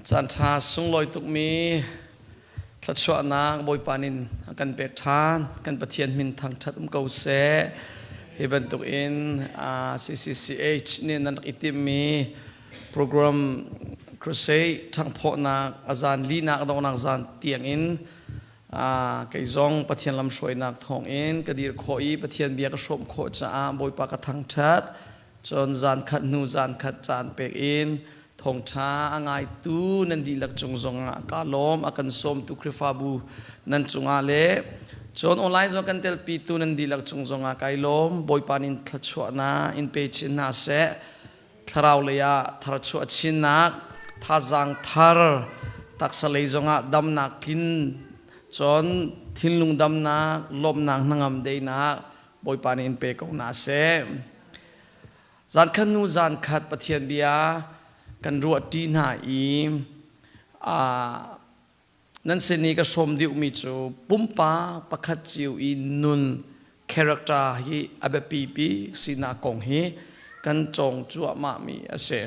Caan ṭha sunglawi tukmi thluachuahnak Bawipa nin a kan pek ṭhan. Kan Pathian min thangṭhat um ko seh. Hi bantukin CCCH nih nan rak i timhmi program crusade ṭhanghphawhnak a zan linak a donghnak zan tiangin kei zong Pathian lamhruainak thawngin ka dir khawh i Pathian bia ka hrawm khawh caah Bawipa ka thangṭhat. Cun zan khat hnu zan khat caan pek in thawngṭha a ngaitu nan dihlak cung zongah kaa lawm. A kan sawmtu Khrihfabu nan cungah le cun online zong kan telpitu nan dihlak cung zongah kai lawm. Bawipa nih thluachuahnak in pe chin hna seh. Thlarau lei ah tharchuah chinnak, thazaang thar, taksa lei zongah damnak tlin, cun thinlung damnak, lawmhnak, hnangam deinak Bawipa nih in pe ko hna seh. Zankhat hnu zankhat Pathian bia kan ruahṭi hna i nan sin i ka hrawm deuhmi cu pumpa pakhat cio i nun character hi a biapi bik sinak kong hi kan cawng cuahmahmi a si.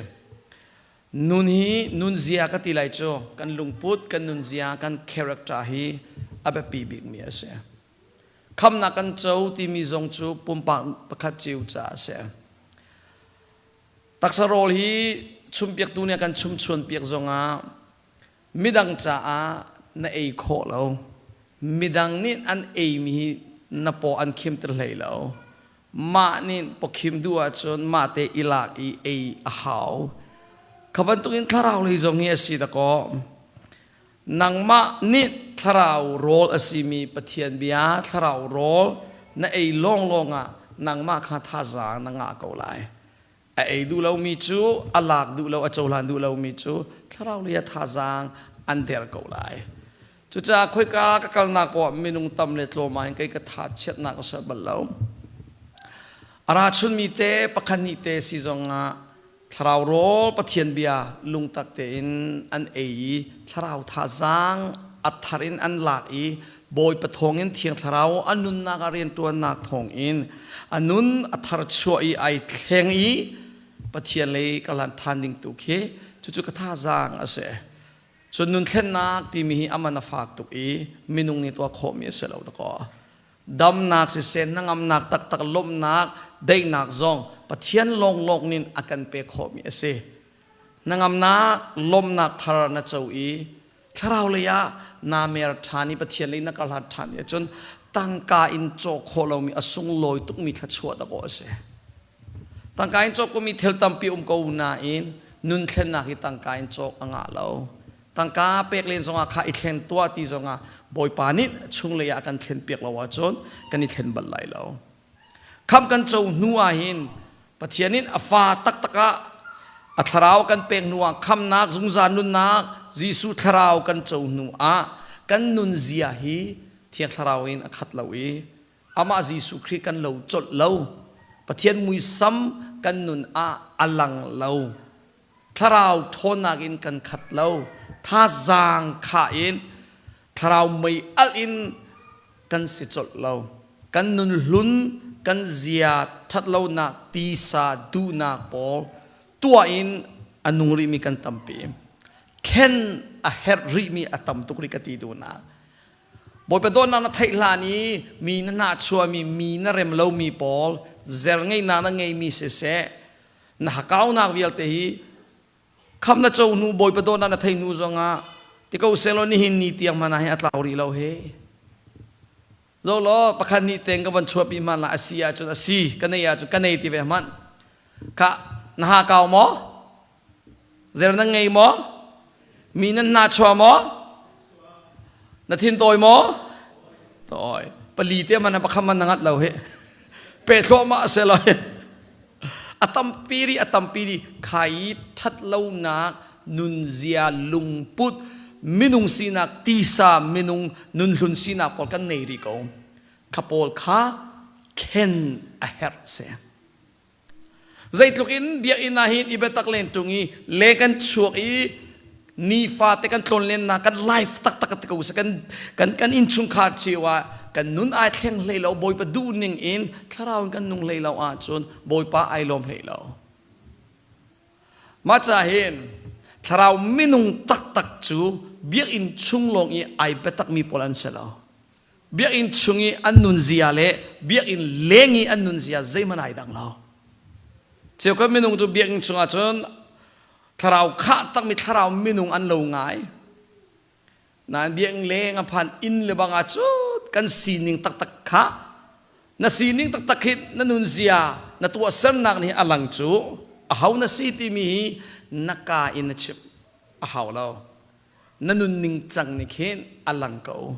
Nun hi nunzia ka ti lai cu kan lungput, kan nunzia, kan character hi a biapi bikmi a si. Khamnak kan co timi zong cu pumpak pakhat cio caah a si. Taksa rawl hi chumpiaktu nih a kan chumchuanpiak zongah midang caah na ei khawh lo. Midang nih an eimi hi na paw an khimter hlei lo. Mah nih pawkhim duh ahcun mah te i lak i ei a hau. Kha bantukin thlarau lei zong hi a si dakaw. Nangmah nih thlarau rawl a simi Pathian bia thlarau rawl na ei lawnglawng ah nangmah kha thazaang na ngah ko lai. A ei duh lomi cu a lak duh lo, a cohlan duh lomi cu thlarau lei ah thazaang an der ko lai. Cucaah khoika ka kalnak poah minung tam le tlawm ah hin kei ka tha chiatnak a ser bal lo. A ra chunmi te pakhat hnih te si zongah Thlarau rawl Pathian bia lungtak tein an ei i thlarau thazaang a thar in an lak i Bawipa thawngin Thiang Thlarau a nunnak ah rianṭuannak thawngin a nun a thar chuah i ai thleng i Pathian lei ka hlan ṭhan ding tu khi cucu ka thazaang a si. Cun nun thlennak timi hi a man a fak tuk i minung nih tuah khawhmi a si lo dakaw. Damnak siseh, hnangamnak taktak, lawmhnak, daihnak zong Pathian lawnglawng nih a kan pek khawhmi a si. Hnangamnak, lawmhnak thar na co i thlarau lei ah naa mer ṭhan i Pathian lei na kal hlat ṭhan i ahcun tangka in cawk khawh lomi a sunglawi tukmi thluachuah dakaw a si. Tangka in cawk komi thil tampi um ko nain nun thlennak hi tangka in cawk a ngah lo. Tangka pek len zongah kha i thlen tuah ti zongah Bawipa nih chunglei ah kan thlen piak lo ahcun kan i thlen bal lai lo. Khamh kan co hnu ah hin Pathian in a fa taktak ah a thlarau kan pek hnu ah khamnak zungzal nunnak Jesuh thlarau kan co hnu ah kan nunzia hi Thiang Thlarau in a khat lo i amah Jesuh Khrih kan lo colh lo. Pathian muisam kan nun ah a lang lo. Thlarau ṭhawnnak in kan khat lo. Thazaang khah in thlarau mei alh in kan si colh lo. Kan nun hlun, kan zia ṭhatlonak, tisa duhnak pawl tuah in a nung rihmi kan tampi. Thlen a herh rihmi a tam tuk rih ka ti duhnak. Bawipa dawtnak na theih hlan i mi na hnahchuahmi, mi na rem lomi pawl, zer ngeihnak na ngeimi siseh, na hakaunak vialte hi khamh na co hnu Bawipa dawtnak na theih hnu zongah ti ko sehlaw nihin ni tiang hmanh ah hin a tlau rih lo he. Zo law pakhat nih teng ka van chuahpi hmanh lah a si ahcun a si, ka nei ahcun ka nei ti ve hmanh. Kha na hakau maw? Zer na ngei maw? Mi nan hna chuah maw? Na thin tawi maw? Tawi. Pali te man pakham man na ngat lo hi. Pe thluahmah se lo hi. A tampi ri a tampi ri khai that lonak nunzia lungput minung sinak tisa minung nunhlun sinak pawl kan nei ri ko. Kha pawl kha thlen a herh se. Zeitluk in biakinn ah hin i biatak len ṭung i le kan chuak i nifate kan tlawnlennak kan life taktak ti ko kan kan kan innchungkhar cio ah kan nun ai thleng hlei lo Bawipa duh ning in thlarau in kan nung hlei lo ahcun Bawipa ai lawm hlei lo. Mah ca hin Thlarau minung taktak cu biakinn chung lawng i ai biatakmi pawl an si lo. Biakinn chung i an nunzia le biakinn leng i an nunzia zeihmanh ai dang lo. Cheukhat minung cu biakinn chungah cun thlarau khah takmi thlarau minung an lo ngai. Nain biakinn leng a phan inn le bang ah cun kan sining taktak kha na sining taktak hi na nunzia na tuahsernak nih a lang cu aho na si timi hi na ka in na chimh a hau lo. Na nunning cang nih khin a lang ko.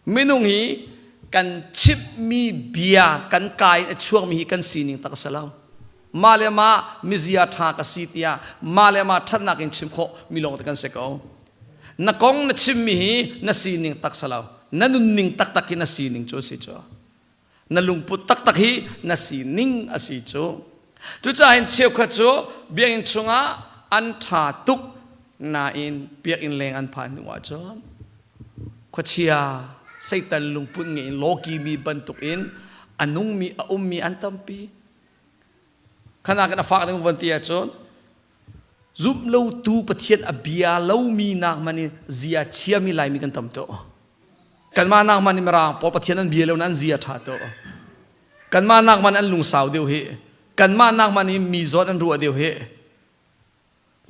Minung hi kan chimhmi bia kan ka in a chuakmi hi kan sining tak a si lo. Mah le mah mizia ṭha ka si tiah mah le mah ṭhatnak in chim khawh mi lawng te kan si ko. Na kong na chimmi hi na sining tak si lo. Na nunning taktak hi na sining cu a si cu. Na lungput taktak hi na sining a si cu. Cucaah hin cheukhat cu biakinn chungah an ṭha tuk nain biakinn leng an phan hnu ahcun khuachia Satan lungput ngei in lawki mi bantukin a nungmi a ummi an tampi. Khana kan a fak ding von ti ahcun zumh lotu Pathian a bia lomi nak man in zia chiami Laimi kan tam tuk. Kanmah nak man in Mirang pawl Pathian an bia lo na an zia ṭha tuk. Kanmah nak man an lungsau deuh hi. Kanmah nak man in mi zawn an ruah deuh hi.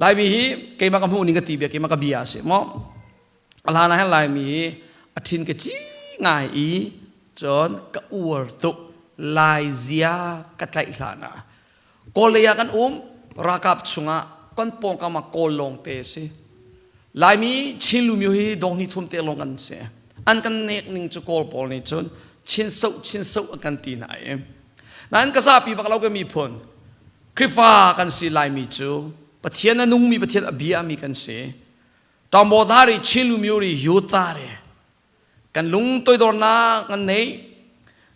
Laimi hi keimah ka hmuh ning ka ti bia keimah ka bia a si maw. A hlan ah hin Laimi hi a ṭhin ka ci ngai i cun ka uar tuk Lai zia ka tlaih hlan ah Kawl lei ah kan um ralkap chungah kan pawngkam ah Kawl lawngte a si. Laimi Chin Lumyo hi dong hnih thum te lawng kan si. An kan nek ning cu Kawl pawl nih cun Chin soh Chin soh an kan ti hna i. Nain ka zapi bak lo ka miphun Khrihfa kan si Laimi cu Pathian a nungmi Pathian a biami kan si. Tambodari Chin Lumyo ri Yutari kan lung toidornak kan nei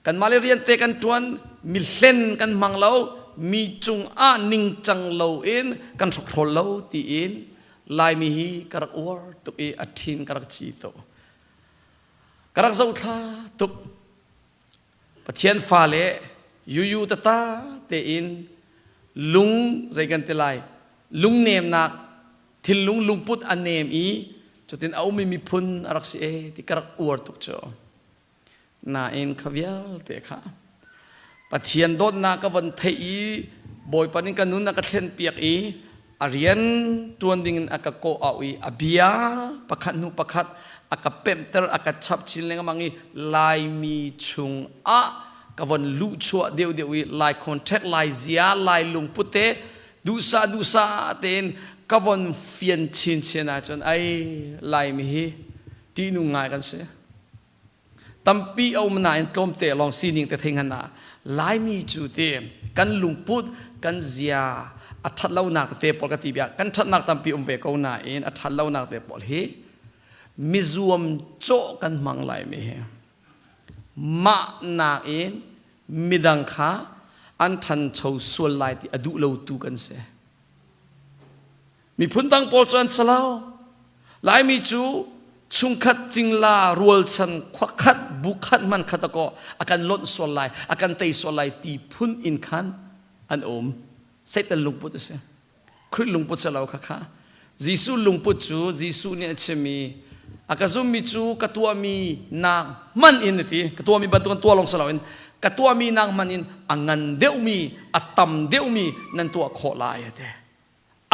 kanmah le rian te kan ṭuan mi hlen kan hmang lo mi cungah ningcang loin kan hrokhrol lo tiin Laimi hi ka rak uar tuk i a ṭhin ka rak ci tuk ka rak zohthla tuk Pathian fale yuyu tata tein lung zei kan ti lai lungnemnak thinlung lungput a nem i cutin a ummi miphun a rak si e ti ka rak uar tuk cu nain kha vialte kha Pathian dawtnak ka von theih i Bawipa nih ka nun a ka thlen piak i a rian ṭuan dingin a ka kawh au i a bia pakhat hnu pakhat a ka pemhter a ka chap chin lengmang i Laimi chungah ka von luhchuah deuhdeuh i Lai contact Lai zia Lai lungput te duhsah duhsah tein ka von fian chinchin ahcun ai Laimi hi ṭihnung ngai kan si. Tampi a um nain tlawmte lawng sining te thei ngan ah Laimi cu ti kan lungput kan zia a ṭhat lonak tete pawl ka ti bia kan ṭhatnak tampi um ve ko nain a ṭhat lonak te pawl hi mizuam cawh kan hmang Laimi hi mah nakin midang kha an ṭhancho sual lai ti a duh lotu kan si. Miphun dang pawl cu an si lo. Laimi cu chungkhat cingla rualchan khuakhat bukhat hman khat akaw a kan lonh sual lai a kan tei sual lai ti phun in khan an um. Satan lungput a si. Khrih lungput si lo khakha. Jesuh lungput cu Jesuh nih a chimmi a ka zummi cu ka tuahmi nak hman in a ti ka tuahmi bantuk an tuah lawng si loin ka tuahmi nak hman in a ngan deuhmi a tam deuhmi nan tuah khawh lai a ti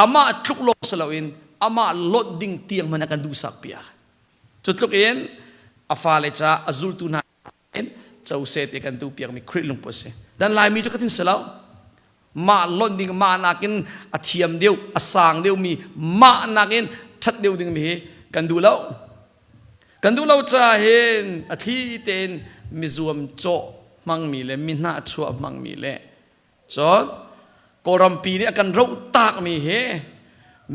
amah tluk lawng si loin amah lonh ding tiang hmanh a kan duhsak piak cu tluk in a fale ca a zultu hna in co seh ti kan duh piakmi Khrih lungput si. Dan Laimi cu ka tin si lo. Mah lonh ding mah nakin a thiam deuh, a sang deuhmi mah nakin ṭhat deuh dingmi hi kan duh lo. Kan duh lo ca hin a thli tein mizuam cawh hmangmi le mi hnahchuah hmangmi le Cun Kawlrampi nih a kan roh takmi hi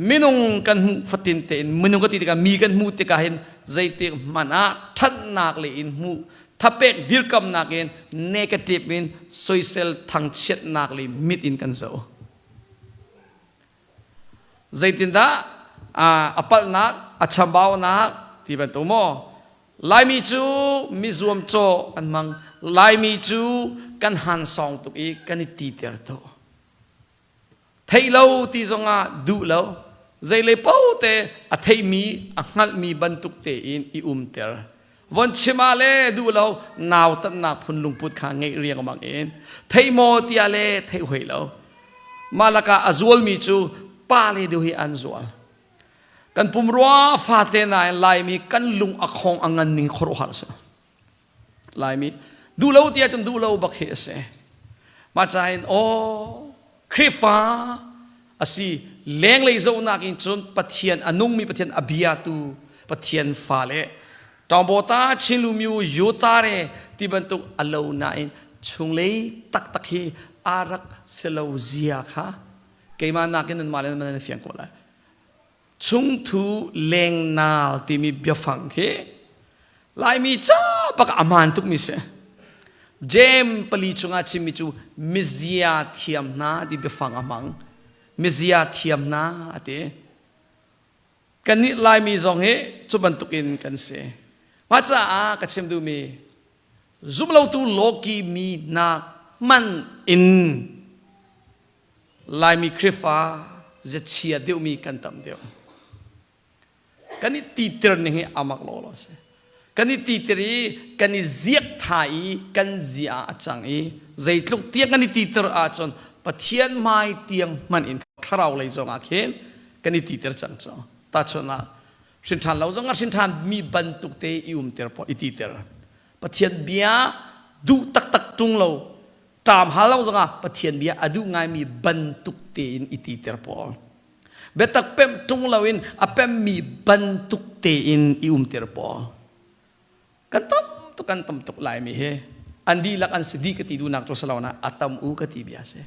minung kan hmuh fatin tein minung ka ti tikah mi kan hmuh tikah hin zeitik hmanh ah ṭhatnak le in hmuh thapek dirkamnak in negative in soisel thangchiatnak le mit in kan zoh. Zeitindah a palhnak, a chambaunak ti bantuk maw Laimi cu mi zuamcawh kan hmang. Laimi cu kan hansawng tuk i kan i titer tuk. Theih lo ti zongah duh lo. Zeilei paoh te a theihmi, a hngalhmi bantuk tein i umter. Von chim ah le duh lo nautatnak phun lungput kha ngeih riangmang in theih maw tiah le theih hoi lo. Mah lakah a zualmi cu pa le deuh hi an zual. Kan pumrua fate nain Laimi kan lung a khong a ngan ning khuaruahhar a si. Laimi duh lo ti ahcun duh lo bak hi a si. Mah cain aw Khrihfa a si lenglei zohnak in cun Pathian a nungmi Pathian a biatu Pathian fale Ṭawngbaw Chinlumyu Yotare ti bantuk a lo nain chunglei taktak hi aa rak si lo zia kha keimah nakin nanmah le nan fiang ko lai. Chungthu lengnaal timi biafang hi Laimi ca bak ah a hmaan tukmi si. Jeim pali chungah chimmi cu mizia thiam hna ti biafang a hmang. Mizia thiam hna a ti. Kannih Laimi zong hi cu bantukin kan si. Mah caah ka chim duhmi zumlotu lawki mi hna hman in Laimi Khrihfa ziachia deuhmi kan tam deuh. Kan i titir ning hi amak law law si. Kan i titir i kan i ziak tha i kan zia a cang i zeitluk tiang kan i titir ahcun Pathian hmai tiang hmanh in thlarau lei zong ah khin kan i titir cang cu. Tahchunh ah hrinṭhan lo zong ah hrinṭhan mi bantuk te i umter i titer. Pathian bia duh taktak ṭung lo ṭam hal lo zongah Pathian bia a duh ngaimi bantuk tein i titer pawl. Biatak pemh ṭung loin a pemmi bantuk tein i umter pawl. Kan tam tuk kan tam tuk laimi hi an dihlak an si dih ka ti duhnak cu si lo na a tam u ka ti bia si.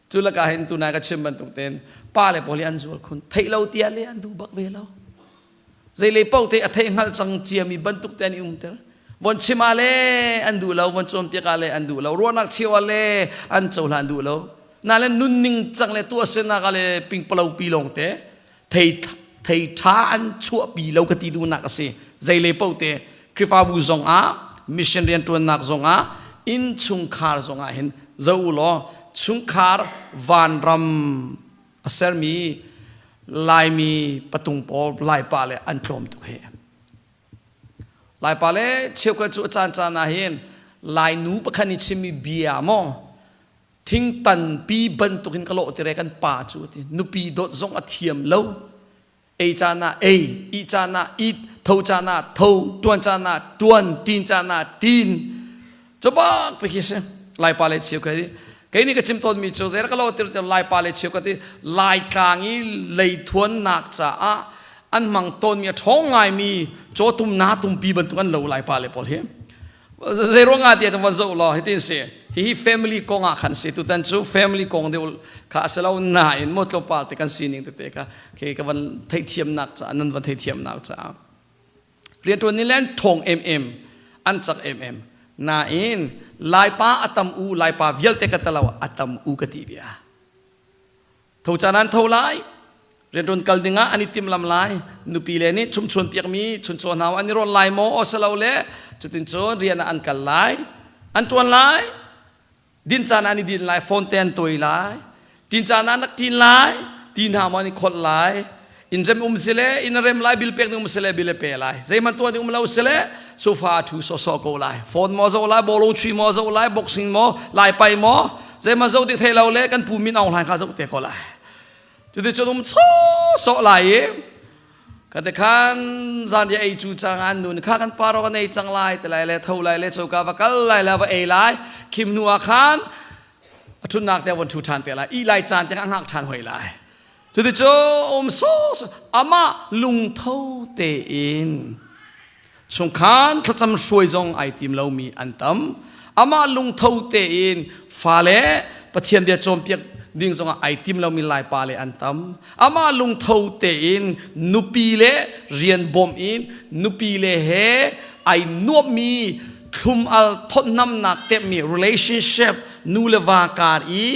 Cu lakah hin tunai ka chim bantuk tein pa le pawl hi an zual khun. Theih lo tiah le an duh bak ve lo. Zeilei paoh te a theih hngalh cang ciami bantuk te an i umter. Von chim ah le an duh lo, von cawnpiak ah le an duh lo, ruahnak cheu ah le an cohlan duh lo. Na le nunning cang le tuahsernak ah le pingpalo pi lawng te thei thei ṭha an chuahpi lo ka ti duhnak a si. Zeilei paoh te Khrihfabu zong ah mission rianṭuannak zong ah innchungkhar zong ah hin zoh u law chungkhar vanram a sermi Laimi patung pawl Laipa le an tlawm tuk hi. Laipa le cheukhat cu a caan caan ah hin Lainu pakhat nih chimmi bia maw thingtan pi bantukin ka lawh ti re kan pa cu ti nupi dawt zong a thiam lo ei caan ah ei ih caan ah it tho caan ah tho tuan caan ah tuan tin caan ah tin Cubak pe khi si Laipa le cheu ka ti kei nih ka chim tawnmi cu zei ka lo tir tir Laipa le cheu ka ti Laitlang i leithuannak caah an hmang tawnmi a ṭhawng ngaimi cawtum na tumpi bantuk an lo Laipa le pawl hi zei ruangah tiah van zoh law hitin si hihi family kong ah khan si tutan cu family kong deuh kha a si lo nain maw tlawmpal te kan sining tete kha khi ka van theihthiamnak caah nan van theihthiamnak caah Rianṭuan ni le an ṭhawng emem, an cak emem. Nain Laipa a tam u, Laipa vialte ka talo a tam u ka ti bia. Tho caan an tho lai, rianṭuan kal dingah an i timlam lai, nupi le nih chumchuan piakmi chunchaw hna an i rawn lai maw, aw si lo le cutin cun rian ah an kal lai, an ṭuan lai, Din caan ah an i din lai, phone te an tuai lai. Ṭin caan ah nak ṭin lai, ti hna maw an i kholh lai. Inn rem um sile, inn a rem lai, bill pek ding um sile, bill a pe lai. Zeihmanh tuah ding um lo sile, sofa a ṭhu sawsawh ko lai. Phone maw zoh lai, bawlung chuih maw zoh lai, boxing maw, lai pai maw, zeihmanh zoh ding thei lo le kan pu min Aung Hlaing kha zoh te ko lai. Cuticun um sawsawh lai i Kate khan zan ri ei cu cang an nun kha kan pa ro kan ei cang lai te lai le tho lai le choka va kal lai le va ei lai khim hnu ah khan a thunnak te von thu than te lai i lai caan te a ngak than hoi lai cuti cu um so amah lungtho tein chungkhan thlacam hruai zong ai tim lomi an tam amah lungtho tein fale Pathian bia cawnpiak ding zongah ai tim lomi laipa le an tam amah lungtho tein nupi le rian bawmh in nupi le he ai nuammi thlum al thawtnamnak tepmi relationship nu le va kar i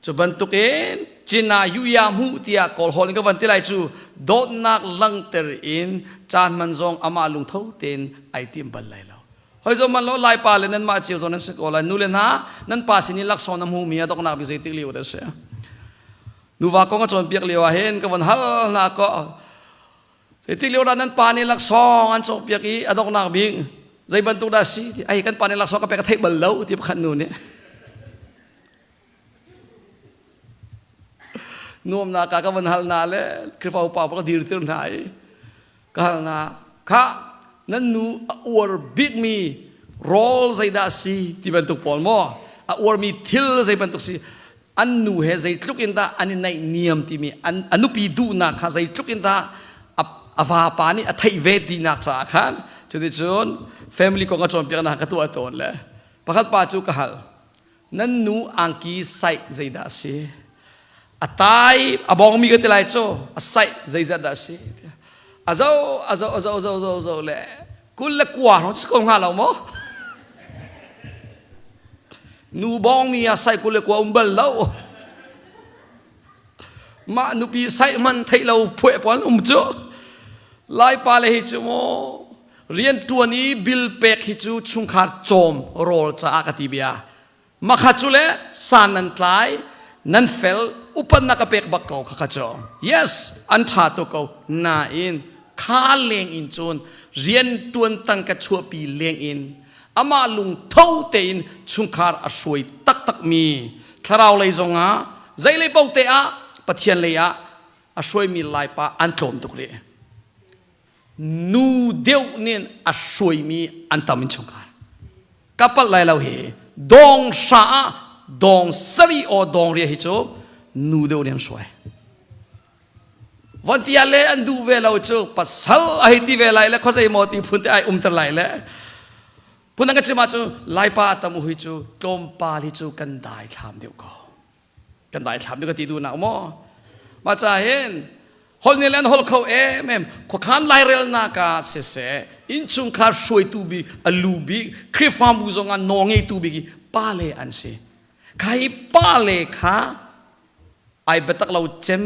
Cu bantukin Cina Yuya hmuh tiah Kawl holh in ka van ti lai cu dawtnak langhter in caan hman zong amah lungtho tein ai tim bal lai lo. Hoi zo man lo Laipa le nanmah cio zong nan si ko lai. Nu le hna nan pa sin in laksawng na hmuhmi a donghnak bik zeitik lio dah a si? Nuva kong a cawnpiak lio ah hin ka von hal hna ko. Zeitik lio dah nan pa nih laksawng an cawkpiak i a donghnak bik zei bantuk dah si ti ai kan pa nih laksawng ka pek ka theih bal lo ti pakhat nu nih. Nuamnak ka ka von hal hna le Khrihfa upa pa ka dirtir hna i ka hal hna kha nan nu a uar bikmi rawl zeidah si ti bantuk pawl maw a uarmi thil zei bantuk si an nu he zeitluk in dah an i naih niam timi an a nupi duhnak kha zeitluk in dah a vapa nih a theih ve tinak caah khan cuticun family kong a cawnpiaknak ka tuah tawn le pakhat pa cu ka hal nan nu angki saih zeidah a si a tai a bawngmi ka ti lai cu a saih zeizat dah a si a zo a zo a zo zo zo zo le 29 hrawng si ko hnga lo maw nu bawngmi a saih 29 um bal lo mah nupi saih man theih lo phueh pawl um cu laipa le hi cu maw rianṭuan i bill pek hi cu chungkhar cawm rawl caah ka ti bia makha cu le san nan tlai nan fel upat ka pek bak ko kha cu yes an ṭha tu ko nain kha leng in cun rianṭuan tangka chuahpi leng in amah lungtho tein chungkhar a hruai taktak mi thlarau lei zongah zeilei paoh te ah Pathian lei ah a hruaimi laipa an tlawm tuk rih nu deuh nih a hruaimi an tam in chungkhar ka palh lai lo hi dong hra ah dong sari o dong ria hi cu nu deuh nih an hruai von tia le an duh ve lo cu pasal a hei ti ve lai le khuazei maw ti phun te ai umter lai le phun ka chim ah cu laipa tam hui cu tlawmpal hi cu kan dai thlam deuh ko kan daithlam ka ti duhnak maw mah ca hin hol nih le an hol kho em em khuakhan lairelnak ah siseh innchungkhar hruaitu bik a lu bik Khrihfabu zong ah nawl ngeitu bik hi pale an si kha hi pale kha ai biatak lo cem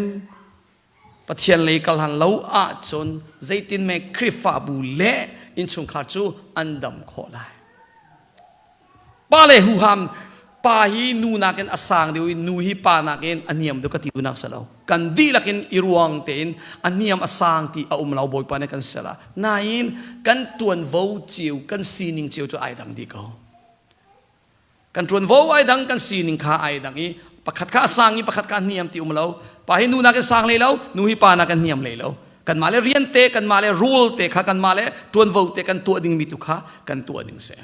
Pathian lei kal han lo ahcun zeitin me Khrihfabu le innchungkhar cu an dam khawh lai Pale huham pa hi nu nakin a sang deuh i nu hi pa nakin a niam deuh ka ti duhnak si lo. Kan dihlak in i ruang tein a niam a sang ti a um lo Bawipa nih kan ser ah. Nain kan ṭuanvo cio kan sining cio cu ai dang dih ko. Kan ṭuanvo ai dang kan sining kha ai dang i pakhat kha a sang i pakhat kha a niam ti um lo. Pa hi nu nakin sang hlei lo, nu hi pa nakin niam hlei lo. Kanmah le rian te, kanmah le rule te kha kanmah le ṭuanvo te kan tuah dingmi tu kha kan tuah ding si.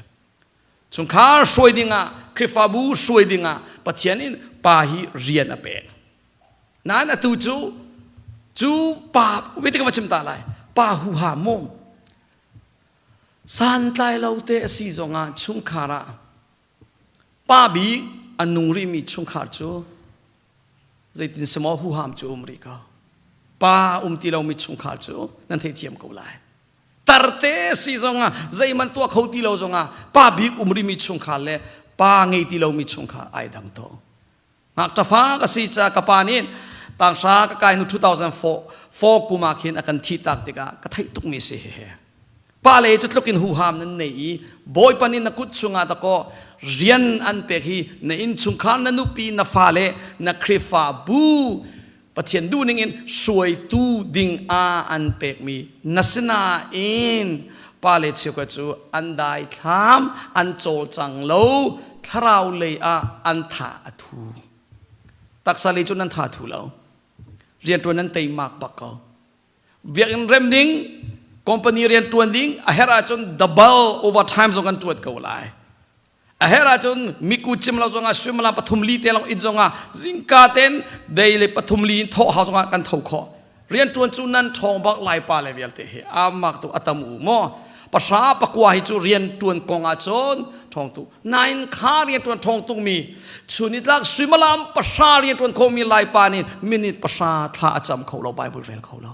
Chungkhar hruai dingah, Khrihfabu hruai dingah Pathian in pa hi rian a pek. Nain atu cu cu pa wait ka va chim ta lai. Pa huha mawm santlai lo te a si zongah chungkhar ah pa bik a nung rihmi chungkhar cu zeitin semaw huham cu um rih ko. Pa um ti lomi chungkhar cu nan theithiam ko lai. Tarte si zongah zeihmanh tuah kho ti lo zongah pa bik um rimi chungkhar le pa ngei ti lomi chungkhar ai dang to. Ngakṭafa ka si ca ka pa nih tanghra ka kai hnu 2004 4 kum ah khin a kan thih tak tikah ka theih tukmi si hehe. Pa le cu tluk in huham nan nei i Bawipa nih na kut chungah dakaw rian an pek hi na innchungkhar na nupi na fale na Khrihfabu Pathian duhning in hruaitu ding ah an pekmi na sinain pale cheukhat cu an daithlam an cawlcang lo thlarau lei ah an tha a thu taksa lei cu nan tha thu lo rianṭuan nan teimak bak ko biakinn rem ding company rian ṭuan ding a herh ahcun double overtime zong kan ṭuan ko lai A herh ahcun miku cim lo zongah suimilam pathum li te lawng in zongah zingka ten dei le pathum li in thawh hau zongah kan tho khawh. Rianṭuan cu nan ṭhawng bak lai pa le vialte hi amak tu atam u maw. Pahra pakua hi cu rianṭuan kong ah cun ṭhawng tu. Nain kha rianṭuan ṭhawng tuk mi chunitlak suimilam pahra rianṭuan khomi laipa nih minute pahra thla a cam kho lo Bible rel kho lo.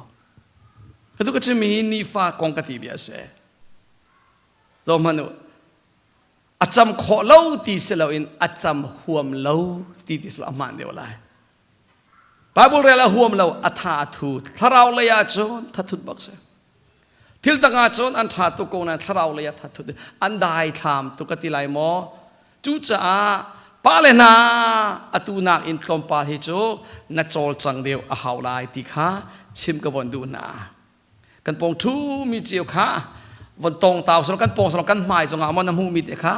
Atu ka chimmi hi nifa kong ka ti bia a si. Zohhmanh u. A cam khawh lo ti si loin a cam huam lo ti ti si lo a hmaan deuh lai. Bible rel a huam lo, a tha a thu. Thlarau lei ah cun thathut bak si. Thil dang ah cun an tha tuk ko nain thlarau lei ah thathut. An daithlam tuk ka ti lai maw? Cucaah Pale hna atu nak in tlawmpal hi cu na cawlcang deuh a hau lai ti kha chim ka von duh hna. Kan pawng ṭhu mi cio kha von tong tau selaw kan pawng selaw kan hmai zongah maw na hmuh mi te kha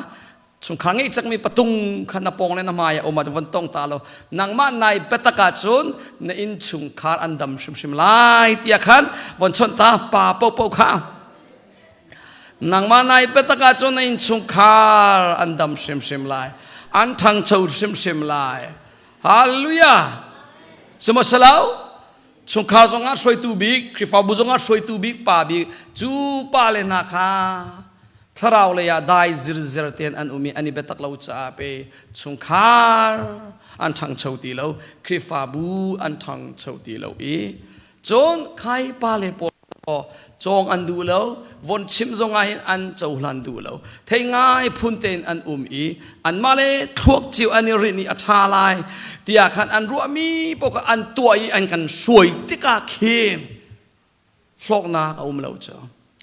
chungkhar ngeih cangmi patung kha na pawng le na hmai a um ah von tong ta lo nangmah nai biatak ahcun na innchungkhar an dam hrimhrim lai tiah khan von chawnh ta pa popo kha. Nangmah nai biatak ahcun na innchungkhar an dam hrimhrim lai. An ṭhangcho hrimhrim lai. Hallelujah! Sihmanhsehlaw chungkhar zongah hruaitu bik, Khrihfabu zongah hruaitu bik pa bik, cu pa le hna kha thlarau lei ah dai zirzer tein an um i an i biatak lo caah pe chungkhar an ṭhangcho ti lo, Khrihfabu an ṭhangcho ti lo i cun khai pa le pawl cawng an duh lo, von chim zongah hin an cohlan duh lo. Thei ngai phun tein an um i anmah le thluak cio an i rinh i a ṭha lai tiah khan an ruahmi paoh kha an tuah i an kan hruai tikah khin hlawknak a um lo cu.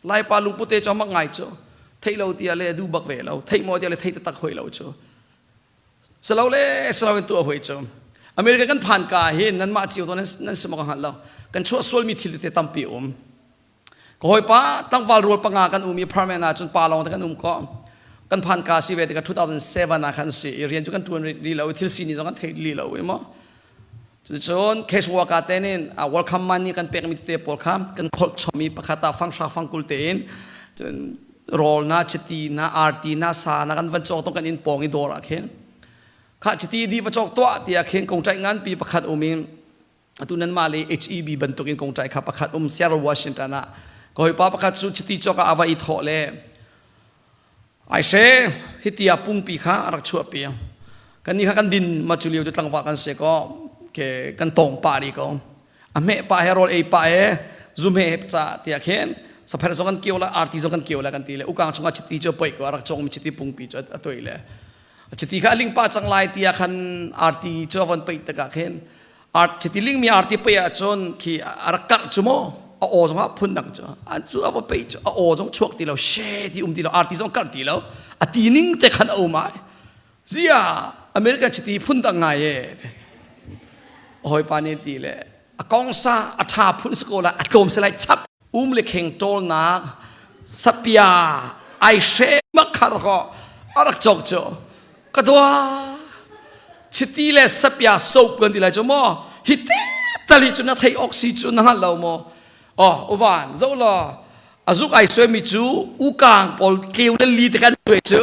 Laipa lungput te cu mak ngai cu. Theih lo tiah le duh bak ve lo, theih maw tiah le thei taktak hoi lo cu. Silo le silo in tuah hoi cu. America kan phan ka hin nanmah cio to nan si maw ka hngal lo. Kan chuah sualmi thil tete tampi um. Ka hawipa tlangval rual panga kan um i apartment ah cun pa lawng te kan um ko. Kan phan ka si ve tikah 2007 ah khan si i rian cu kan tuan rih lo i thil sining zong kan thei li lo i maw. Cuticun case worker te nih welcome money kan pekmi tete pawl kha kan kholh chom i pakhat ah fanghra fangkul tein cun rawl na chiti na arti na sa na kan van cawk tong kan inn pawng i dawr ah khin kha chiti di va cawk tuah tiah khin kongṭaih nganpi pakhat um in atu nanmah le HEB bantukin kongṭaih kha pakhat um Seattle Washington ah ka hawipa pakhat cu chiti cawk ah a va i thawh le Aihre hiti ah pungpi kha a rak chuahpi. Kannih kha kan din ma cu lio cu tlangval kan si ko ke kan tong pah rih ko. A hmeh pah he rawl ei pah he zu hmeh he ca tiah khin sapher zong kan kio la arti zong kan kio la kan ti le ukang chungah chiti cu poi ko a rak congmi chiti pungpi cu a toi le chiti kha a ling pah cang lai tiah khan arti cu a von peih tikah khin art chiti lingmi arti pei ahcun khi a rak karh cu maw a aw zong ah phun dang cu an cu a va pei cu a aw zong chuak ti lo she ti um ti lo arti zong karh ti lo a ti ning te khan a um ai zia American chiti phun dang ngai e hawipa nih ti le a kong sa a tha phun si ko la a tlawm se lai chap um le kheng ṭawlnak sapia ai hre mak khar ko a rak cawk cu ka dua chiti le sapia soap kan ti lai cu maw hi te tali cu na thei awk si cu na hngal lo maw oh uvan zo law azuk ai suai mi cu ukang pawl tleu le li te kan suai cu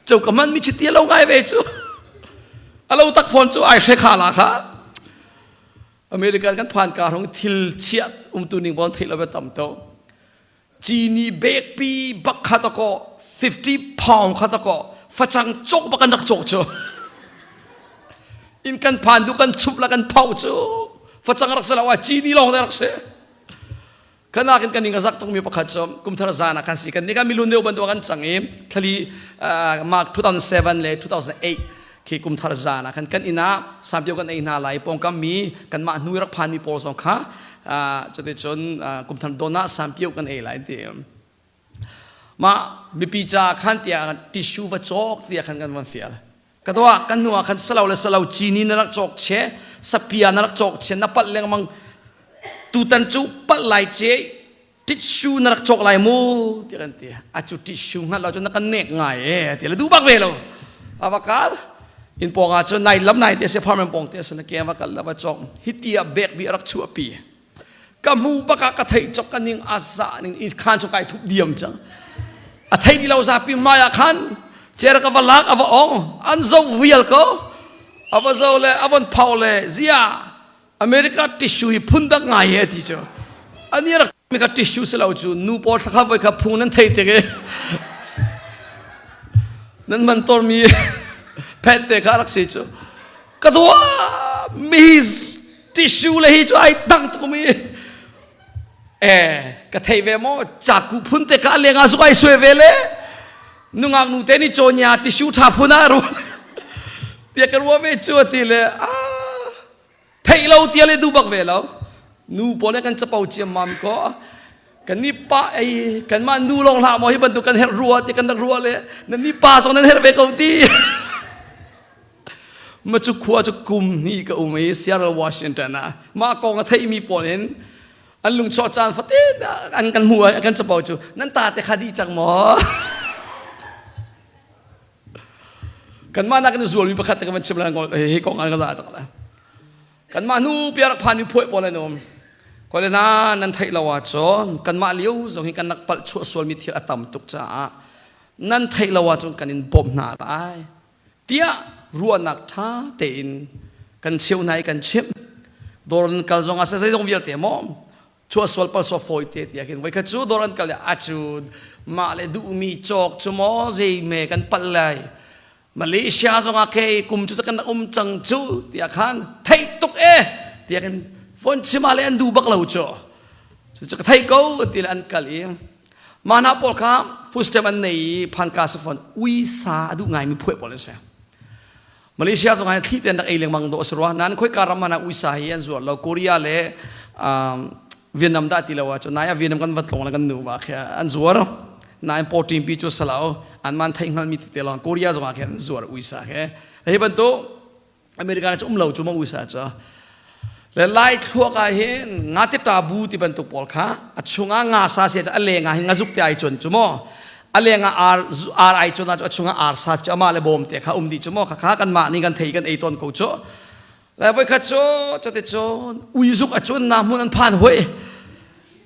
cho ka man mi chiti lo ngai ve cu alo tak phone cu ai hre kha la kha American kan phan ka rong thil chiat umtu ning bon thei lo be tam to Cini bekpi bak kha ta kaw 50 pound kha ta kaw facang cawk bak an rak cawk cu. In kan phan du kan chup la kan phau cu. Facang rak si lo ah cini lawng te rak si. Kanak in kan ning a zak tukmi pakhat cu kumthar zan ah kan si kan nih kan milun deuh bantuk kan cang i thlali Mark 2007 le 2008 khi kumthar zan ah khan kan inn ah sampio kan ei hna lai pawngkam mi kanmah hnu rak phan mi pawl zong kha cuticun kumthar don ah sampio kan ei lai ti mah mipi ca khan tiah tissue va cawk tiah khan kan van fial ka dawh kan hnu ah khan salo le salo cini na rak cawk che sapia na rak cawk che na palh lengmang tutan cu palh lai ce tissue na rak cawk lai mu ti kan ti a cu tissue hngalh lo cu na kan nek ngai e ti le duh bak ve lo a va kal in pawng ah cun nai lam nai te se farm pawng te se na ke va kal la va cawk hiti ah bek bi rak chuah pi ka mu baka ka thei chok ka ning a za ning in khan chu kai thup diam chang a thei di lo zapi mai ah khan cher ka va lak ava ong an zo vial ko ava zo le avon phau le zia America tissue hi phun dang ngai he ti cu ani rak mi ka tissue si lo cu nu pawl thlakha voi kha phung nan thei te ke nan man tor mi phet te kha rak si cu ka dua mi tissue le hi cu ai dang tuk mi e ka thei ve mo chaku phun te ka lenga su ai sue ve le nungak nu te ni chonya tissue tha phun a ru tia ka ruwa ve chu ti le a theih lo tia le duh bak ve lo nu pawl kan capo ciammam ko kan ni pa ei kan mah nu lawng hlah maw hi bantuk kan herh rua ti kan rak rua le nan ni pa zong nan herh ve ko ti. Ma cu khua cu kum hnih ka um i Seattle, Washington ah mah kong a theimi pawl in an lungchuah caan fatin an kan hmu kan capo cu nan ta te kha dih cang maw? Kanmah nak in zualmi pakhat te ka van chim lai hi kong an ka za tak la. Kanmah nu piar phan mi phuai pawl an um. Kole na nan theih lo ahcun kanmah lio zong hi kan rak palh chuah sualmi thil a tam tuk caah nan theih lo ahcun kan in bawmh hna lai tiah ruahnak ṭha tein kan cheuh hna i kan chimh. Dawr an kal zong ah zeizong vialte maw chuah sual pal sual fawi te tiah khin voikhat cu dawr an kal i acu mah le duhmi cawk cu maw zei me kan palh lai Malaysia zong ah kei kum cu kan um cang cu tiah khan theih tuk e tiah khin phone chim ah le an duh bak lo cu cu ka thei ko ti le an kal i mah hna pawl kha food stamp an nei i phanka sa phone uisa a duh ngaimi phuai pawl an si. Malaysia zong ah thli ten rak ei lengmang dawh a si rua. Nain khoika ram ah uisa hi an zuar lo. Korea le Vietnam dah ti lo ahcun nai ah Vietnam kan va tlawng le kan nu va khi an zuar. Nain pawṭin pi cu salo an man theih hngalmi tete lawng Korea zong ah khin an zuar uisa he. Hi bantuk America cu um lo cu ma uisa cu. Le Lai thluak ah hin nga te ta bu ti bantuk pawl kha a chungah nga sa se a leng ah hin ngazuk te ai chon cu maw a leng ah ar ar ai chon ah a chungah ar sa cu amah le bawm te kha um dih cu maw kha kha kan mah nih kan thei kan ei tawn ko cu le voi khat cu cuti cun uizuk a cun na hmun an phan hoi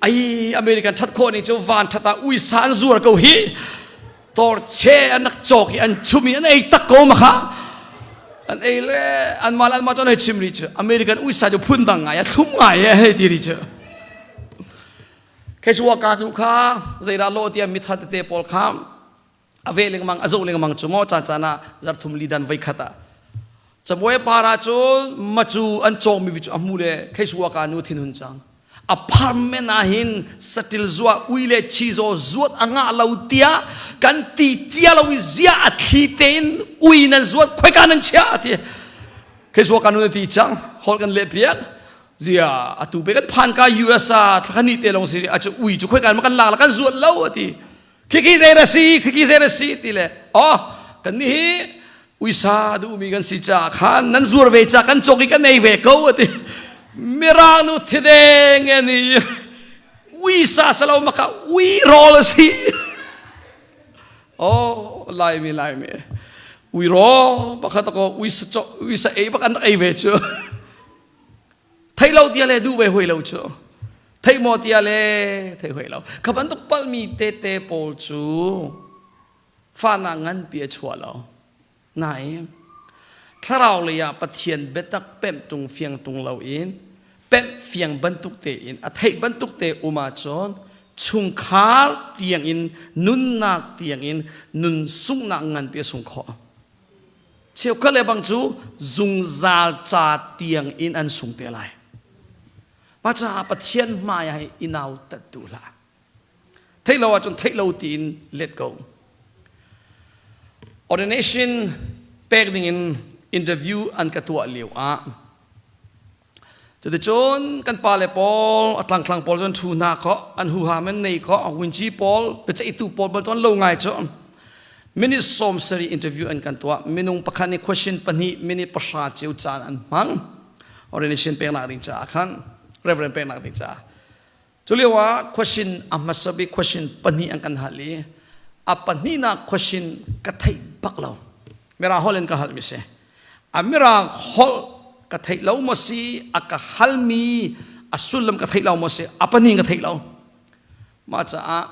ai American that khawh ning cu van that ah uisa an zuar ko hi tor che an rak cawk i an chum i an ei tak ko ma kha an ei le an mal an ma cu an hei chim ri cu American uisa cu phun dang ngai a thlum ngai e hei ti ri cu Kei ka nu kha zeidah lo tiah mithar tete pawl kha a ve lengmang a zoh lengmang cu maw caan caan ah zarthum li dan voi khat ah cabuai par ah cun macu an cawngmi cu a hmu le kheisuwa ka nu thin hun cang apartment ah hin satil zua ui le chizaw zuat a ngah lo tiah kan ti cia lo i zia a thli tein ui nan zuat khoika nan chia ti kheisuwa ka nu na ti cang hol kan leh piak zia atu pe kan phan ka US ah thlakhani te long si a chu ui chu khoika ma kan lak la kan zuat lo ati Khiki zei na si, khiki zei na si ti le oh kan nih hi uisa duhmi kan si caah khan nan zuar ve ca kan cawk i kan ei ve ko ati. Mirang nu thideng ani uisa salo maka ui rawl a si. Oh Laimi Laimi ui raw pakhat ko uisa uisa ei bak an ei ve cu. Theih lo tia le duh ve hoi lo cu. Theih maw tia le theih hoi lo. Kha bantuk palmi tete pawl cu fahnak nganpi a chuah lo. Nain thlarau lei ah Pathian biatak pemh ṭung fiang ṭung loin pemh fiang bantuk tein a theih bantuk te um ahcun chungkhar tiangin nunnak tiangin nun sunghnak nganpi a sung khawh. Cheukhat le bang cu zungzal ca tiang in an sung te lai. Mah caah Pathian hmai ah i nautat duh hlah. Theih lo ahcun theih lo tiin let ko. Ordination pek ding in interview an ka tuah lio ah Cuticun kan pale pawl, a tlangtlang pawl cu an ṭhu hna khawh, an huham an nei khawh, winci pawl, biaceihtu pawl bal cu an lo ngai cu. Minute 70 interview an kan tuah. Minung pakhat nih question pahnih minute 0 cio caan an hmang. Ordination peknak ding caah khan, reverend peknak ding caah. Cu lio ah question a hmasa bik question pahnih an kan hal i a pahnihnak question ka theih bak lo. Mirang holh in ka halmi si. A mirang holh ka theih lo maw si, a ka halmi a sullam ka theih lo maw si, a pahnih ka theih lo. Mah caah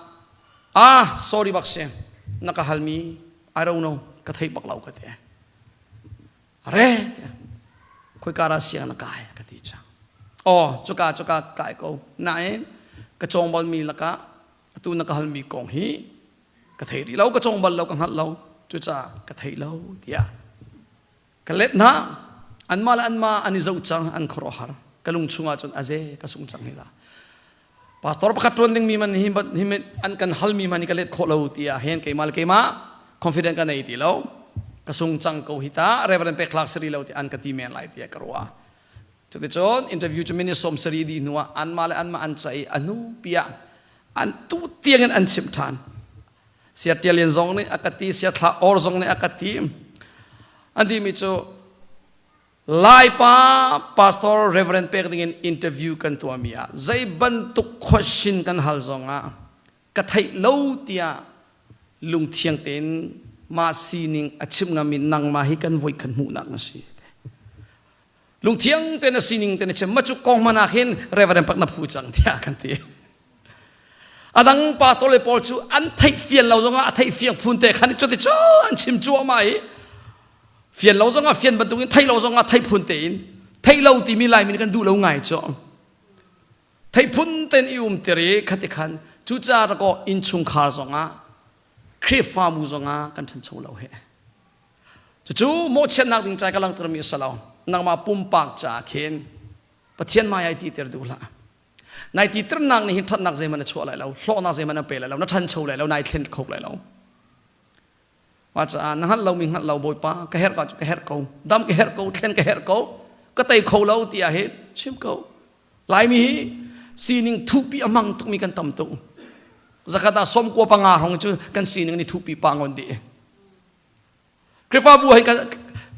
ah sorry bak si, na ka halmi I don't know, ka theih bak lo ka ti. Re khoika ra siang na kai ka ti cang. Aw cuka cuka kai ko. Nain ka cawng balmi lakah atu na ka halmi kong hi ka thei rih lo ka cawng bal lo ka hngalh lo cucaah ka thei lo tiah ka let hna anmah le anmah an i zoh cang an khuaruahhar ka lung chungah cun aze ka sung cang hi la pastor pakhat ṭuan dingmi man hi hi an kan halmi man hi ka let khawh lo tiah hen keimah le keimah confident ka nei ti lo ka sung cang ko hi ta reverend pek hlak sari lo ti an ka ti men lai tiah ka ruah cuticun interview cu minute 70 dih hnu ah anmah le anmah an ca i a hnu piah an tu tiangin an chimh ṭhan sia tialin zong nih a ka ti sia thla or zong nih a ka ti an timi cu. Laipa pastor reverend pek dingin interview kan tuahmi ah zei bantuk question kan hal zongah ka theih lo tiah lungthiang tein mah sining a chim ngami nangmah hi kan voi khat hmuhnak na si. Lungthiang tein a sining tein a chim ma cu kong hmanh ah khin reverend pak na phu cang tiah kan ti. A dang pastor le pawl cu an theih fian lo zongah a theih fiang phun te khan cuti cu an chim cuahmah i fian lo zongah fian bantukin theih lo zongah theih phun tein theih lo timi Laimi nih kan duh lo ngai cu theih phun tein i um tir i khati khan cucaah rakaw innchungkhar zongah Khrihfabu zongah kan ṭhancho lo he cucu mawhchiatnak ding ca ka langhtermi a si lo nangmah pumpak caah khin Pathian hmai ai ti ter duh hlah nai ti tirnak nih hin ṭhatnak zeihmanh a chuah lai lo hlawhnak zeihmanh a pe lai lo na ṭhancho lai lo nai thlen kho lai lo Mah caah na hngalh lomi hngalh lo Bawipa ka herh ko cu ka herh ko dam ka herh ko thlen ka herh ko ka tei kho lo tiah hi chim ko Laimi hi sining thupi a hmang tukmi kan tam tuk zakhat ah som kua panga hrawng cu kan sining ni thupi pa ngon dih Khrihfabu hi ka,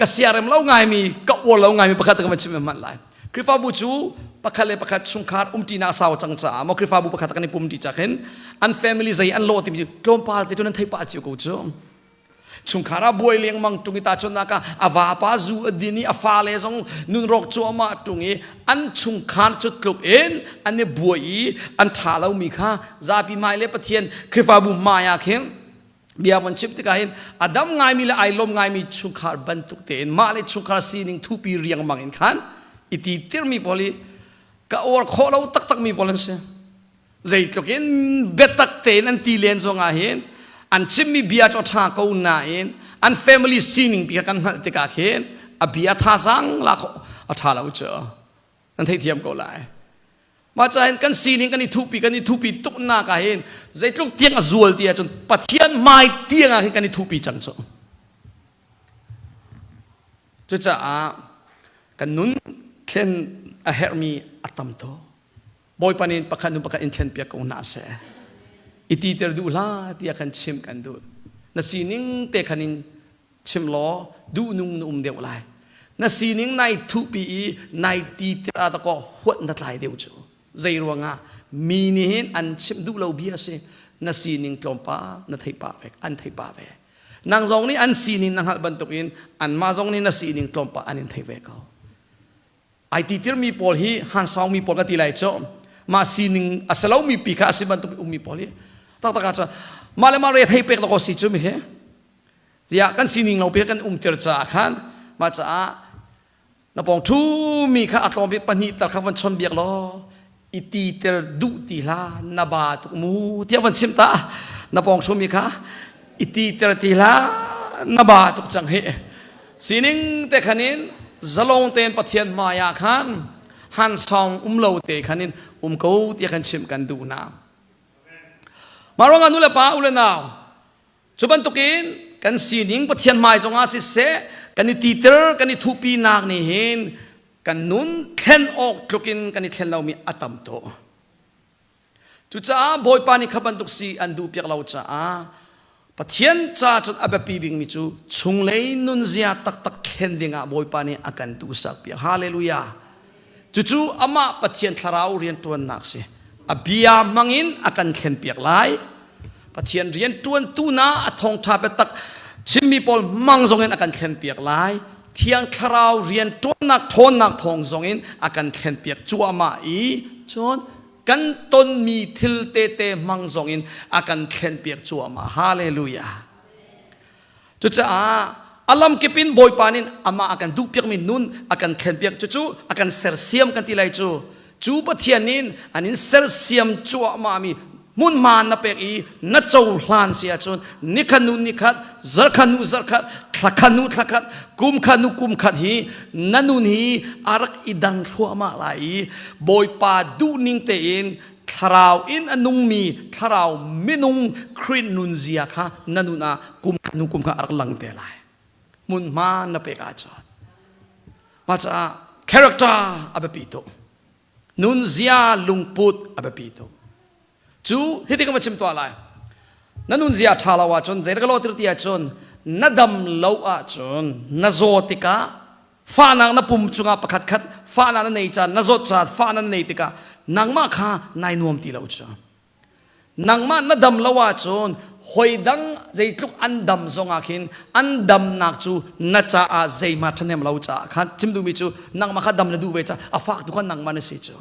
ka siarem lo ngaimi ka uar lo ngaimi pakhat ka van chim hmanh lai Khrihfabu cu pakhat le pakhat chungkhar umṭinak sau cang caah maw Khrihfabu pakhat kan i pum ṭi cak hin an family zei an lawh timi tlawmpal te cu nan theih pah cio ko cu. Chungkhar ah buai lengmang ṭung i tahchunhnak ah a vapa zu a din i a fale zong nun rawk cuahmah ṭung i an chungkhar cu tluk in an i buai i an ṭha lomi kha zapi hmai le Pathian Khrihfabu hmai ah khin bia von chim tikah hin a dam ngaimi le ai lawm ngaimi chungkhar bantuk tein mah le chungkhar sining thupi riangmang in khan i ti tirmi pawl hi ka uar khawh lo taktakmi pawl an si zeitluk in biatak tein an ti len zongah hin an chimmi bia cu a ṭha ko nain an family sining pi kha kan hngalh tikah khin a bia thazaang lak a ṭha lo cu nan theithiam ko lai Mah caah kan sining kan i thupi kan i thupi tuknak ah hin zeitluk tiang a zual ti ahcun Pathian hmai tiang ah hin kan i thupi cang cu. Cucaah kan nun thlen a herhmi a tam tuk. Bawipa nih pakhat hnu pakhat in thlen piak ko hna seh. I titer duh hlah tiah kan chimh kan duh. Na sining te khan in chim law duhnung na um deuh lai na sining nai thuhpi i nai ti tir ah dakaw huat na tlai deuh cu zei ruangah mi nih hin an chimh duh lo bia si na sining tlawmpal na thei pah ve an thei pah ve nang zong nih an sining na hngalh bantukin anmah zong nih na sining tlawmpal an in thei ve ko ai ti tirmi pawl hi hansau mi pawl ka ti lai cu mah sining a si lomi pi kha a si bantuk ummi pawl hi taktak ah cun mah le mah re thei pek dakaw si cu mi hi tiah kan sining lo pe kan umter caah khan mah caah na pawng thu mi kha a tlawm bik pahnih tal kha van chon biak law i ti ter duh ti hla na ba tuk mu tiah van chim ta na pawng thu mi kha i ti ter ti hla na ba tuk cang hi sining te khanin zalong tein Pathian hmai ah khan han song um lo te khanin um ko tiah kan chimh kan duh na mah ruangah nu le pa u le nau Cu bantukin kan sining Pathian hmai zongah siseh kan i titer kan i thuhpinak nih hin kan nun thlen awk tlukin kan i thlen lomi a tam tuk. Cucaah Bawipa nih kha bantuk si an duhpiak lo caah Pathian ca cun a biapi bikmi cu chunglei nunzia taktak thlen dingah Bawipa nih a kan duhsak piak. Hallelujah. Cucu amah Pathian thlarau rianṭuannak si. A bia hmangin a kan thlenpiak lai. Pathian rianṭuantu na a thawngṭha biatak chimmi pawl hmang zongin a kan thlenpiak lai. Thiang thlarau rianṭuannak ṭhawnnak thawng zongin a kan thlenpiak cuahmah i cun kan tonmi thil tete hmang zongin a kan thlenpiak cuahmah. Hallelujah. Cucaah a lamkip in Bawipa nih amah a kan duhpiakmi nun a kan thlenpiak cucu a kan sersiam kan ti lai cu cu Pathian nih an in sersiam cuahmahmi hmunhma na pek i na cohlan si ahcun nikhat nu nikhat zarkhat nu zarkhat thlakhat nu thlakhat kum khat nu kum khat hi na nun hi a rak i dang thluahmah lai i Bawipa duhning tein thlarau in a nungmi thlarau minung Khrih nunzia kha na nun ah kum nu kum kha a rak lang te lai hmunhma na pek ahcun mah caah character a biapi tuk nunzia lungput a biapi tuk cu hiti ka va chim tuah lai na nunzia ṭha lo ahcun zei ka lawh tir ti ahcun na dam lo ahcun na zaw tikah. Fahnak na pum cungah pakhat khat fahnak na nei caan, na zawt caan, fahnak na nei tikah nangmah kha nai nuam ti lo cu. Nangmah na dam lo ahcun hoi dang zeitluk an dam zongah khin an damnak cu na caah zeihmah ṭhahnem lo caah khan chim duhmi cu nangmah kha dam na duh ve caah a fak tu kha nangmah na si cu.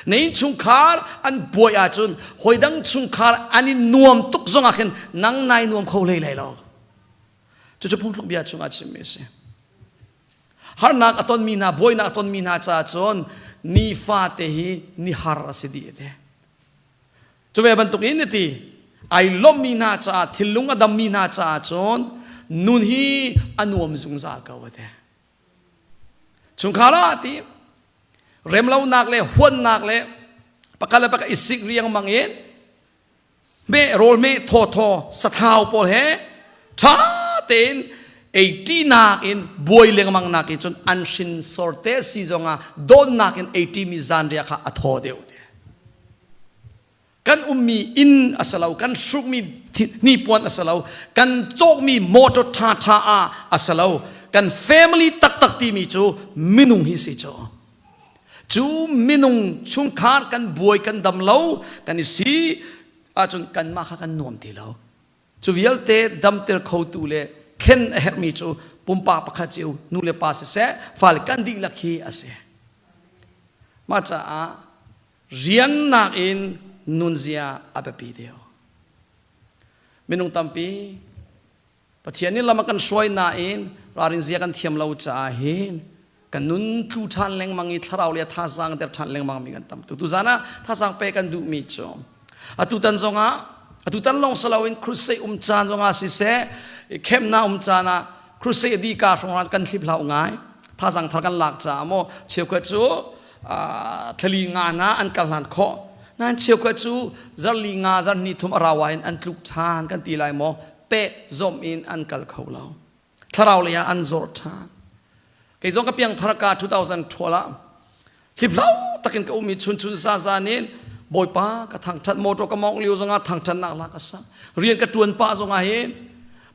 Na innchungkhar an buai ahcun hoi dang chungkhar an i nuam tuk zongah khin nang nai nuam kho hlei lai lo. Cucu phungthluk bia chungah chimmi a si. Harnak a tonmi hna, buainak a tonmi hna caah cun nifate hi ni har a si dih te. Cu ve bantuk in ti ai lawmmi hna caah thinlung a dammi hna caah cun nun hi a nuam zungzal ko a ti. Chungkhar ah ti remlonak le huannak le pakhat le pakhat i sik riangmang in meh rawl meh thawthaw sathau pawl he ṭha tein ei ṭinak in buai lengmang nak in cun an hrinsor te si zongah dawtnak in ei ṭimi zanriah kha a thaw deuh te. Kan ummi inn a si lo, kan hrukmi hnipuan a si lo, kan cawkmi motor ṭhaṭha ah a si lo, kan family taktak timi cu minung hi si cu. Cu minung chungkhar kan buai kan dam lo kan i si ahcun kanmah kha kan nuam ti lo. Cu vialte damter khotu le thlen a herhmi cu pumpak pakhat cio nu le pa siseh fale kan dihlak hi a si. Mah caah rian nakin nunzia a biapi deuh. Minung tampi Pathian nih lam a kan hruai nain ralrin zia kan thiam lo caah hin kan nun tlu ṭhan lengmang i thlarau le thazaang der ṭhan lengmang mi kan tam tu. Tuzan ah thazaang pe kan duhmi cu atutan zongah atutan lawng si loin crusade um caan zongah siseh khemna um caan ah crusade di ka hrawng kan hlip hlau ngai thazaang thar kan lak caah maw cheukhat cu thlali nga na an kal hlan khawh nain cheukhat cu zarli nga zarhni thum a rawa in an tluk ṭhan kan ti lai maw peh zomh in an kal kho lo thlarau lei ah an zor ṭhan kei zong ka piangthar ka 2012 ah hliplau takin ka um i chun chun za zan in bawipa ka thangṭhat motor ka mawngh lio zongah thangṭhatnak la ka sa rian ka ṭuan pah zongah hin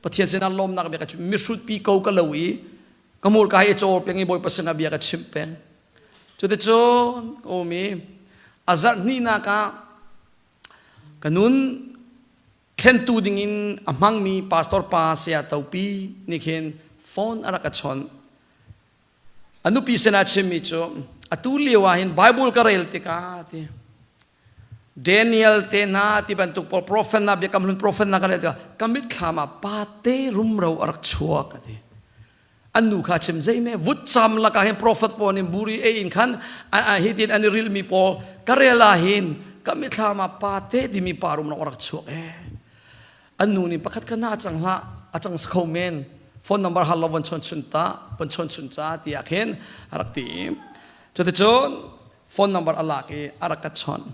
Pathian sinah lawmnak bia ka chim mihrut pi ko ka lo i ka hmurka hi cawl peng i bawipa sinah bia ka chimh peng cuticun ka um i a zarh hnihnak ah ka nun Thlentu dingin a hmangmi pastor pa saya Topi nih khin phone a rak ka chawnh. A nupi sinah chimmi cu atu lio ah hin Bible ka rel tikah ti Daniel te hna ti bantuk pawl prophet na biakam hlun prophet na ka rel tikah ka mitthlam ah pate rumro a rak chuak a ti. An nu kha chim zeime vutcam lakah hin profet pawl nih buri ei in khan hitin an i rilmi pawl ka rel ah hin ka mithlam ah pate timi pa rum rak chuak e an nu nih pakhat kha na cang hlah a cang kho men phone number hal lo von chon chun ta von chon chun ca tiah khin a rak ti cuticun phone number a lak i a rak ka chawnh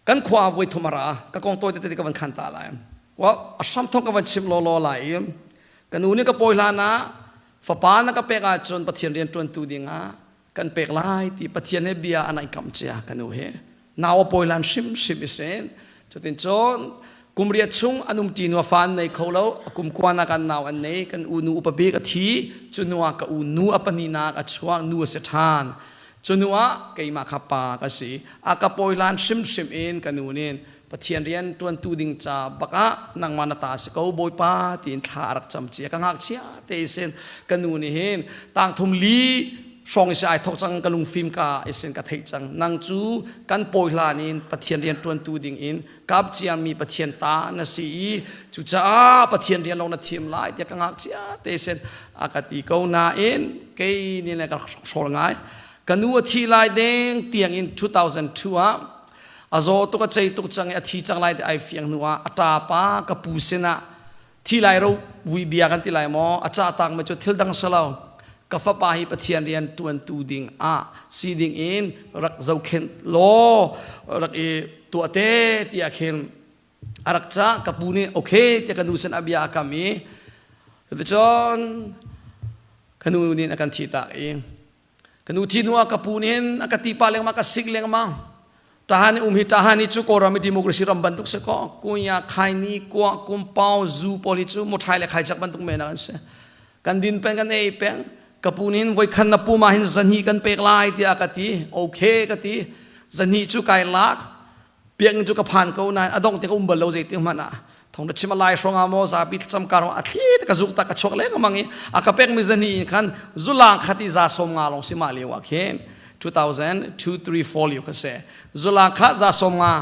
Kan khua voi thum a ra. Ka kong tawi tete ka van khan ta lai. Well, a hram thong ka van chim law law lai i ka nu nih ka pawi hlan ah fapa na ka pek ahcun Pathian rian ṭuantu dingah kan pek lai ti Pathian he bia an ai kam cia ka nu he. Nau a pawi hlan hrimhrim i sin. Cutin cun kum riat chung an um ṭi nu a fa an nei kho lo. A kum kua nak an nau an nei. Kan u nu upa bik a thi. Cu hnu ah ka u nu a pahnihnak a chuak nu a si ṭhan. Cu hnu ah keimah kha pa ka si. A ka pawilan hrimhrim in ka nu nih Pathian rian ṭuantu ding ca bak ah nangmah na ta si ko Bawipa tiin thla a rak cam cia. Ka ngakchia te sin ka nu nih hin tangthum li hrawng i ai thok cang ka lungfim ka isin ka theih cang. Nang cu kan pawi hlan in Pathian rian ṭuantu ding in kap ciami Pathian ta na si i cucaah Pathian rian lawng na thiam lai tiah ka ngakchia te sin a ka ti ko nain kei nih le ka hrawl ngai ka nu a thi lai deng tiang in 2002 ah a zaw tuk a cei tuk cang i a thi cang lai ti ai fiang hnu ah a ṭa pa ka pu sinah thi lai ro vui bia kan ti lai maw a cah tak mi cu thil dang salo ka fapa hi Pathian rian ṭuantu ding ah si ding in rak zohkhenh law rak i tuah te tiah khin a rak cah ka pu nih okay tiah ka nu sin a bia a kam i cuticun ka nu nih a kan thih tak i ka nu thi hnu ah ka pu nih hin a ka ti pa lengmang ka sik lengmang Tahan um hi tahan hi cu Kawlram i democracy ram bantuk si ko kunya khaini kuah kumpau zu pawl hi cu muthai le khaicak bantuk men an si. Kan din peng kan ei peng. Ka pu nin voikhan na pum ah hin zahnih kan pek lai tiah ka ti. Okay ka ti. Zahnih cu kai lak. Biakinn cu ka phan ko nain a dongh te ka um bal lo zei ti hmanh ah. Thong na chim a lai hrawng ah maw zapi thlacam kar a thli ka zuk ta ka chuak lengmang i a ka pek mi zahnih in khan zulang khat i za sawm nga lawng si mah lio ah khin 2002 3 4 lio kha si. Zulang khat za sawm nga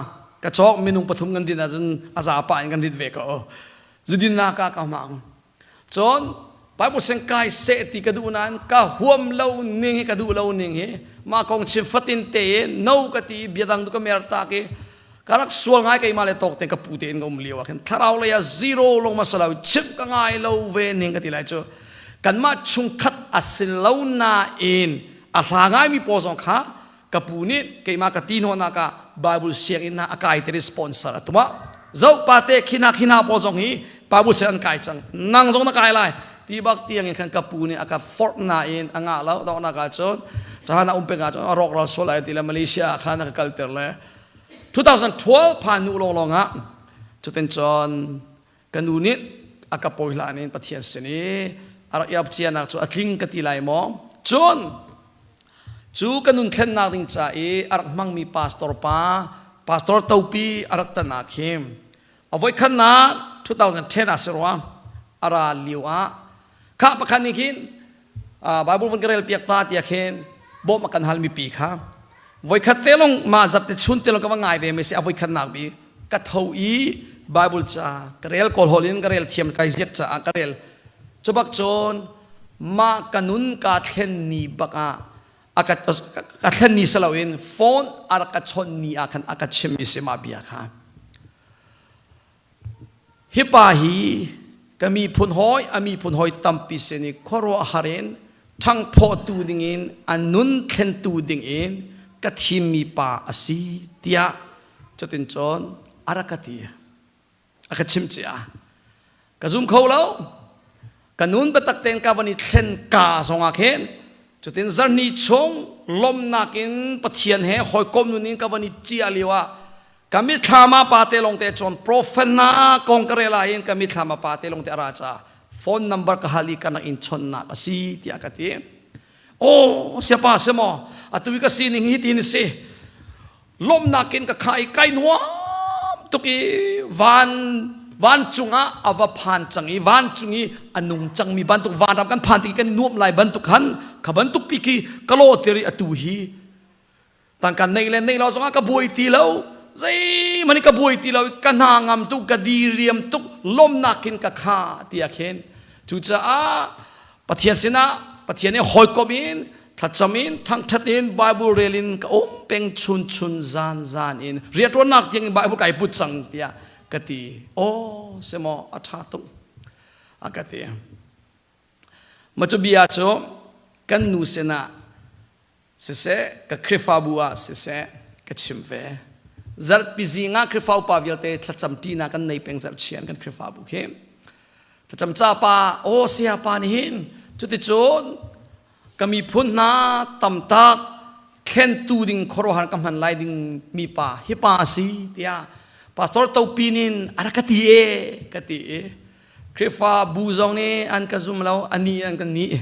ka cawk minung pathum kan din ahcun a za pa in kan rit ve ko. Zudin nak ah ka hmang. Cun Bible sing kai seh ti ka duh nain ka huam lo ning hi ka duh lo ning hi mah kong chim fatin te no ka ti bia dang tu ka mer tak i ka rak sual ngai keimah le tawk te ka pu te in ka um lio ah khin thlarau lei ah zero long ma salo chim ka ngai lo ve ning ka ti lai cu kanmah chungkhat a si lo nain a hla ngai mi pawl zong kha ka pu nih keimah ka ti hnawhnak ah Bible sianginn ah a kai te sponsor a tumah zo pa te khina khina pawl zong hi Bible sianginn an kai cang nang zong na kai lai ti bak tiang in khan ka pu nih a ka forh na in a ngah lo dawhnak ah cun ṭahan a um peng ah cun a rawk ral sual lai ti le Malaysia ah khan a ka kalter le 2012 phan hnu lawnglawng ah cutin cun ka nu nih a ka pawi hlan in Pathian sin i a rak iap cianak cu a tling ka ti lai maw cun cu ka nun thlennak ding ca i a rak hmangmi pastor pa pastor topi a rak tan ah khin a voikhatnak 2010 ah si rua a ra lio ah kha pakhat nih khin Bible van ka rel piak ta tiah khin bawmh a kan hal mipi kha voikhat te long mah zat te chun te long ka va ngai ve me si a voikhatnak bi ka tho i Bible ca ka rel kawl hol in ka rel thiam kai ziak caah ka rel cu bak cun mah ka nun ka thlen ni bak ah a ka ka thlen ni si loin phone a rak ka chawnh ni ah khan a ka chim i si mah bia kha Hi pa hi ka miphun hawi a miphun hawi tampi sin i khuaruahhar in ṭhangphawhtu dingin a nun thlentu dingin ka thimmi pa a si tiah cutin cun a rak ka ti. A ka chimh cia. Ka zum kho lo. Ka nun biatak tein ka van i thlen ka zongah khin cutin zarhni chung lawmhnak in Pathian he hawikom nun in ka van i cia lio ah Ka mitthlam ah pate lawngte cun prophet hna kong ka rel ahhin ka mitthlam ah pate lawngte a ra caah phone number ka hal i ka nak in chawnhnak a si tiah ka ti. Aw siapa si maw atu i ka sining hi tin si lawmhnak in ka kha i kai nuam tuk i van vancung ah a va phan cang i vancung i a nung cangmi bantuk vanram kan phan tik kan i nuam lai bantuk khan kha bantuk pi khi ka law tir i atu hi Tangka neih le neih lo zongah ka buai ti lo. Zeihmanh ka buai ti lo. Ka hna ngam tuk, ka diriam tuk, lawmhnak in ka kha tiah khin. Cucaah Pathian sinah Pathian i hawikom in thlacam in thangṭhat in Bible rel in ka um peng chun chun zan zan in rianṭuannak tiang in Bible kai put cang tiah ka ti. Aw semaw a ṭha tuk a ka ti. Ma cu bia cu kan nu sinah siseh ka Khrihfabu ah siseh ka chim ve. Zarhpi zing ah Khrihfa upa vialte thlacam ṭinak kan nei peng zarhchian kan Khrihfabu khi. Thlacam ca pa aw saya pa nih hin cuticun ka miphun hna tamtak thlentu ding khuaruahhar ka hman lai ding mi pa hi pa a si tiah pastor topi nin a rak ka ti e ka ti i Khrihfabu zong nih an ka zum lo ani an kan nih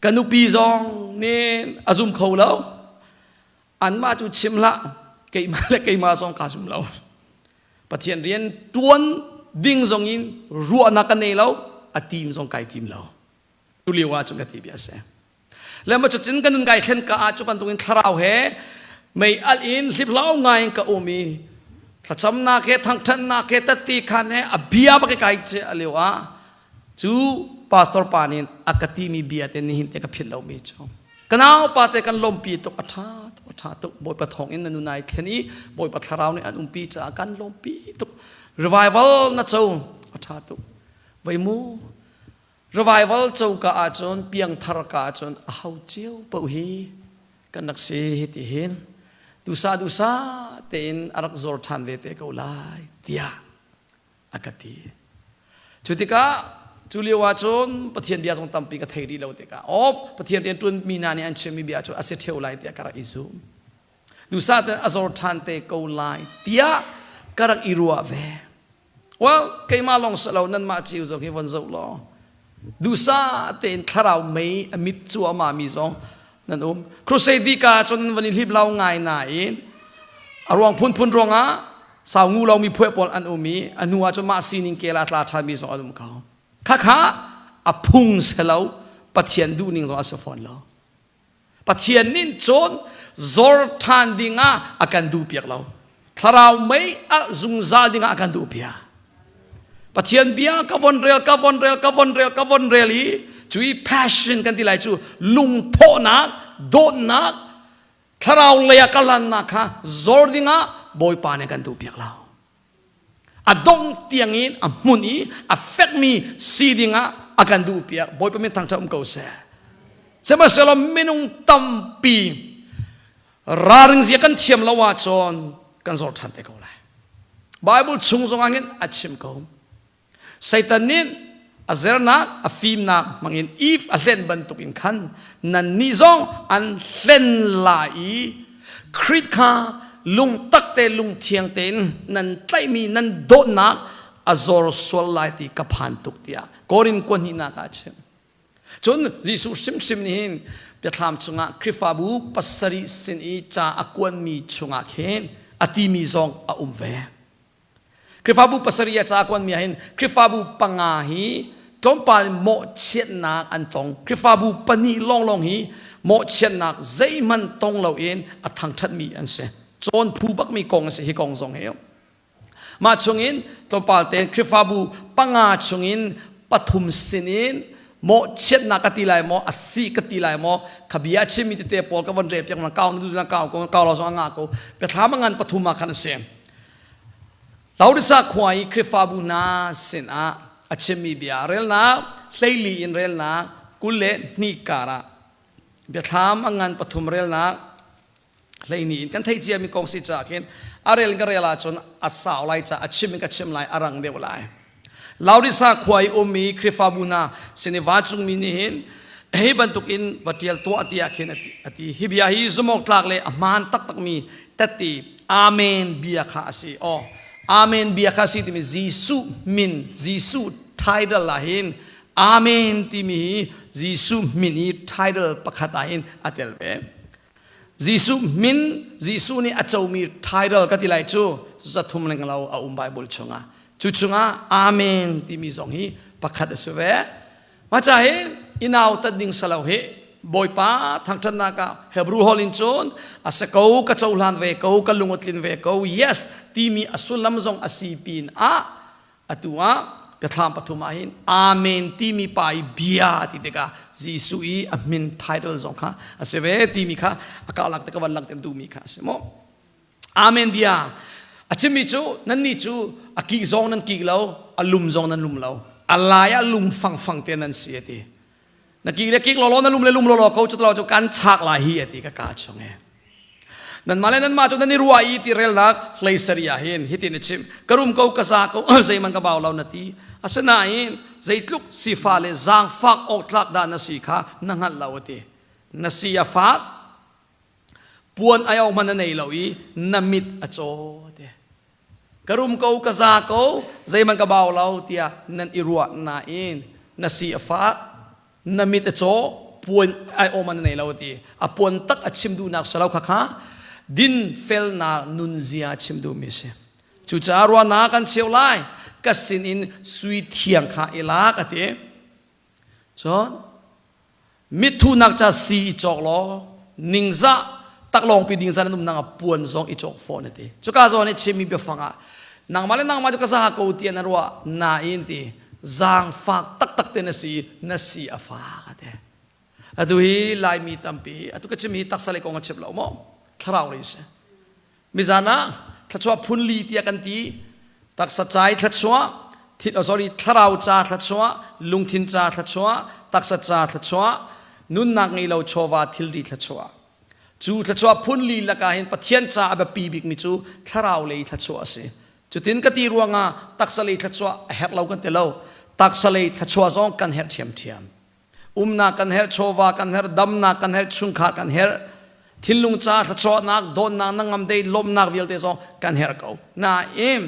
Ka nupi zong nih a zum kho lo. Anmah cu chim hlah, keimah le keimah zong kaa zum lo. Pathian rian tuan ding zong in ruahnak ka nei lo, a tim zong kai tim lo. Tu lio ah cun ka ti bia a si. Le ma cutin ka nun kai thlen ka ah cu bantukin thlarau he mei al in hliplau ngai in ka um i thlacamnak he thangthatnak he tatti khan he a bia bak i kai che a lio ah Cu pastor pa nih a ka timi bia te nihin te ka philh lomi cu ka nau pa te kan lawmpi tuk a ṭha tuk a ṭha tuk Bawipa thawng in na nun ai thlen i Bawipa thlarau nih an umpi caah kan lawmpi tuk revival na co a ṭha tuk vei mu revival co ka ahcun piangthar ka ahcun a ho cio paoh hi kan rak si hi ti hin dusa dusa tein a rak zor ṭhan ve te ko lai tiah a ka ti. Cu tikah cu lio ah cun Pathian bia zong tampi ka thei rih lo tikah aw Pathian rian ṭuanmi hna nih an chimmi bia cu a si ṭheo lai tiah ka rak i zum. Duhsah tein a zor ṭhan te ko lai tiah ka rak i ruah ve. Well, keimah lawng si lo nanmah cio zong hi von zoh law. Duhsah tein thlarau mei a mit cuahmah mi zong nan um. Crusade dih ka cun van i hlip lau ngai nain a ruang phunphun ruangah sau ngu lomi phueh pawl an um i a hnu ah cun mah sining kel ah tla ṭhanmi zong an um ko. Khakha a phung selo Pathian duhning zong a si fawn lo. Pathian nih cun zor ṭhan dingah a kan duhpiak lo. Thlarau mei alh zungzal dingah a kan duhpiak. Pathian bia ka von rel, ka von rel, ka von rel, ka von rel i cu i passion kan ti lai cu lungthawhnak, dawtnak, thlarau lei ah ka lannak kha zor dingah Bawipa nih a kan duhpiak lo. A dongh tiangin a hmun i a fekmi si dingah a kan duhpiak. Bawipa min thangṭhat um ko seh. Sihmanhsehlaw minung tampi ralring zia kan thiam lo ahcun kan zor ṭhan te ko lai. Bible chung zongah hin a chim ko. Satan nih a zernak, a fimnak hmangin Eve a hlen bantuk in khan nannih zong an hlen lai i Khrih kha lungtak te lungthiang tein nan tlaihmi nan dawtnak a zor sual lai ti ka phan tuk tiah Korin kuahnihnak ah a chim. Cun Jesuh hrimhrim nih hin biathlam chungah Khrihfabu pasarih sin i ca a kuanmi chungah khin a timi zong a um ve. Khrihfabu pasarih a ca kuanmi ah hin Khrihfabu panga hi tlawmpal in mawhchiatnak an tong. Khrihfabu pahnih lawnglawng hi mawhchiatnak zeihmanh tong loin a thangṭhatmi an si. Cawn phu bakmi kong a si hi kong zong hi. Mah chungin tlawmpal tein Khrihfabu panga chungin pathum sinin mawhchiatnak ka ti lai maw a si ka ti lai maw kha bia a chimmi tete pawl ka von rel piak kau na duh kau ko kau lo zong a ngah ko biathlam a ngan pathum ah khan a si. Laodisa khua i Khrihfabu hna sinah a chimmi bia relnak 14 in relnak 22 karah biathlam a ngan pathum relnak 12 in kan theih ciami kong si caah khin a rel in ka rel ahcun a sau lai ca a chim in ka chim lai a rang deuh lai. Laodisa khua i ummi Khrihfabu hna sin i vancungmi nih hin hi bantuk in va ṭial tuah tiah khin a ti. Hi bia hi zumhawk tlak le a hmaan taktakmi tette Amen bia kha a si. Aw, Amen bia kha a si timi Jesuh min, Jesuh title ah hin Amen timi hi Jesuh min i title pakhat ah hin a tel ve. Jesuh min, Jesuh nih a comi title ka ti lai cu 300 lenglo a um Bible chungah. Cu chungah Amen timi zong hi pakhat a si ve. Mah ca hi i nautat ding salo hi Bawipa thangṭhatnak ah Hebrew holh in cun a si ko ka cohlan ve ko ka lung a tlin ve ko yes timi a sullam zong a si pin ah atu ah biathlam pathum ah hin Amen timi pa i bia ti tikah Jesuh i a min title zong kha a si ve timi kha a karlak te ka van langhter duhmi kha a si mu. Amen bia a chimmi cu nannih cu a kik zong nan kik lo a lum zong nan lum lo a lai ah lum fangfang te nan si a ti na kik le kik lawlaw na lum le lum lawlaw ko cu lo cu kan chak lai hi a ti ka ka chung e nanmah le nanmah cu nan i ruah i ti relnak hlei sari ah hin hitin a chim ka rum ko ka za ko zeiman ka bau lo na ti asinain zeitluk sifa le zaangfak awk tlak dah na si kha na hngalh lo a ti na si a fak Puan ai awk hmanh na nei lo i na mit a caw te. Ka rum ko ka za ko zeihmanh ka bau lo tiah nan i ruah nain na si a fak na mit a caw puan ai awm na nei lo ti a puan tak a chim duhnak salo kha kha din felnak nunzia chim duhmi si cucaah ruahnak kan cheu lai ka sin in sui thiang kha i lak a ti cun Mithunak ca si i cawk law ningzah taklawngpi dingzah nan umnak ah puan zong i cawk fawn a ti. Cuka zawn i chimmi biafang ah nangmah le nangmah cu ka za ko tiah na ruah nain ti zaangfak taktak te na si na si a fak a ti. Atu hi Laimi tampi atu ka chim hi taksa lei kong a chim lo maw thlarau lei si. Mizan ah thluachuah phunli tiah kan ti. Taksa ca i thluachuah, oh, sorry, thlarau ca thluachuah, lungthin ca thluachuah, taksa ca thluachuah, nunnak ngei lo chawva thilri thluachuah. Cu thluachuah phunli lakah hin Pathian ca a biapi bikmi cu thlarau lei thluachuah a si. Cutin ka ti ruangah taksa lei thluachuah a herh lo kan ti lo. Taksa lei thluachuah zong kan herh ṭhiamṭhiam. Umnak kan herh, chawva kan herh, damnak kan herh, chungkhar kan herh. Thinlung ca thluachuahnak, dawtnak, nangam dei, lawmhnak vialte zong kan herh ko. Nain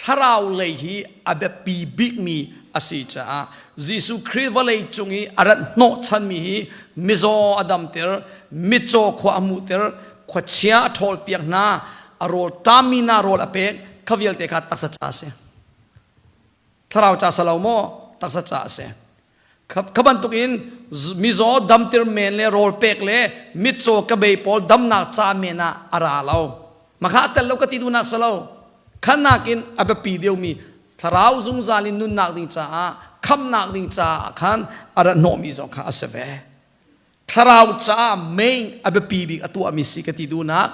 thlarau lei hi a biapi bikmi a si caah Jesuh Khrih vawlei cung i a rat hnawhchanmi hi mizaw a damter, mitcaw khua a hmuhter, khuachia a ṭhawlpiak hna, a rawl ṭammi hna rawl a pek, kha vialte kha taksa ca a si. Thlarau ca sa lo maw? Taksa ca a si. Kha bantuk in mizaw damter men le rawl pek le mitcaw kabei pawl damnak ca men ah a ra lo. Makha a tel lo ka ti duhnak si lo. Kha nakin a biapi deuhmi thlarau zungzal in nunnak ding caah khamnak ding caah khan a rat hnawhmi zong kha a si ve. Thlarau caah main a biapi bik a tuahmi si ka ti duhnak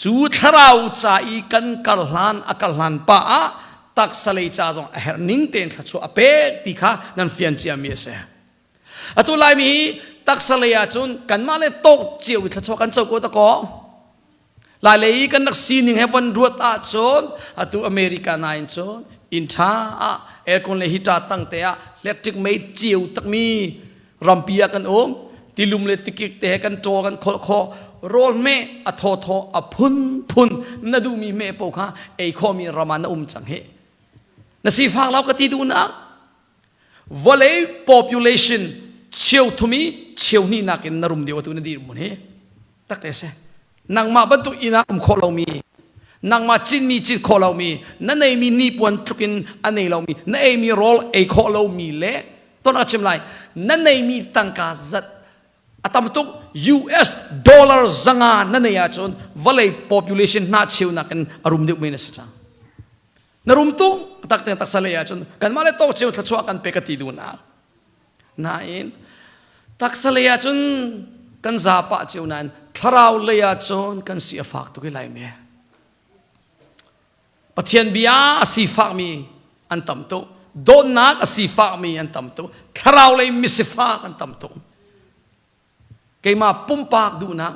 cu thlarau ca i kan kar hlan a kar hlan pa ah taksa lei ca zong a herh ning tein thluachuah a pek ti kha nan fian ciami a si. Atu Laimi hi taksa lei ahcun kanmah le tawk cio i thluachuah kan co ko ta kaw. Lailei i kan rak sining he von ruat ahcun atu America nain cun inn ṭha ah aircon le heater tang te ah electric mei ceu takmi rampi ah kan um. Tilum le tikik te he kan ṭaw kan kholh khawh. Rawl meh a thawthaw a phunphun na duhmi meh paoh kha ei khawhmi ram ah na um cang hi. Na sifak lo ka ti duhnak. Vawlei population cheu thum i cheu hnih nakin na rum deuh atu na dirhmun hi. Tak te si. Nangmah bantuk inn ah um khawh lomi, nangmah cinmi cin khawh lomi, na neimi nipuan tluk in a nei lomi, na eimi rawl ei khawh lomi le ton a chim lai, na neimi tangka zat a tam tuk US dollar 500 na nei ahcun vawlei population hna cheunak in a rum deuh men a si cang. Na rum tuk tak te taksa lei ahcun kanmah le tawk cheu thluachuah kan pe ka ti duhnak. Nain taksa lei ahcun kan za pah cio nain thlarau lei ahcun kan si a fak tuk i lai me. Pathian bia a sifakmi an tam tuk. Dawtnak a sifakmi an tam tuk. Thlarau lei misifak an tam tuk. Keimah pumpak duhnak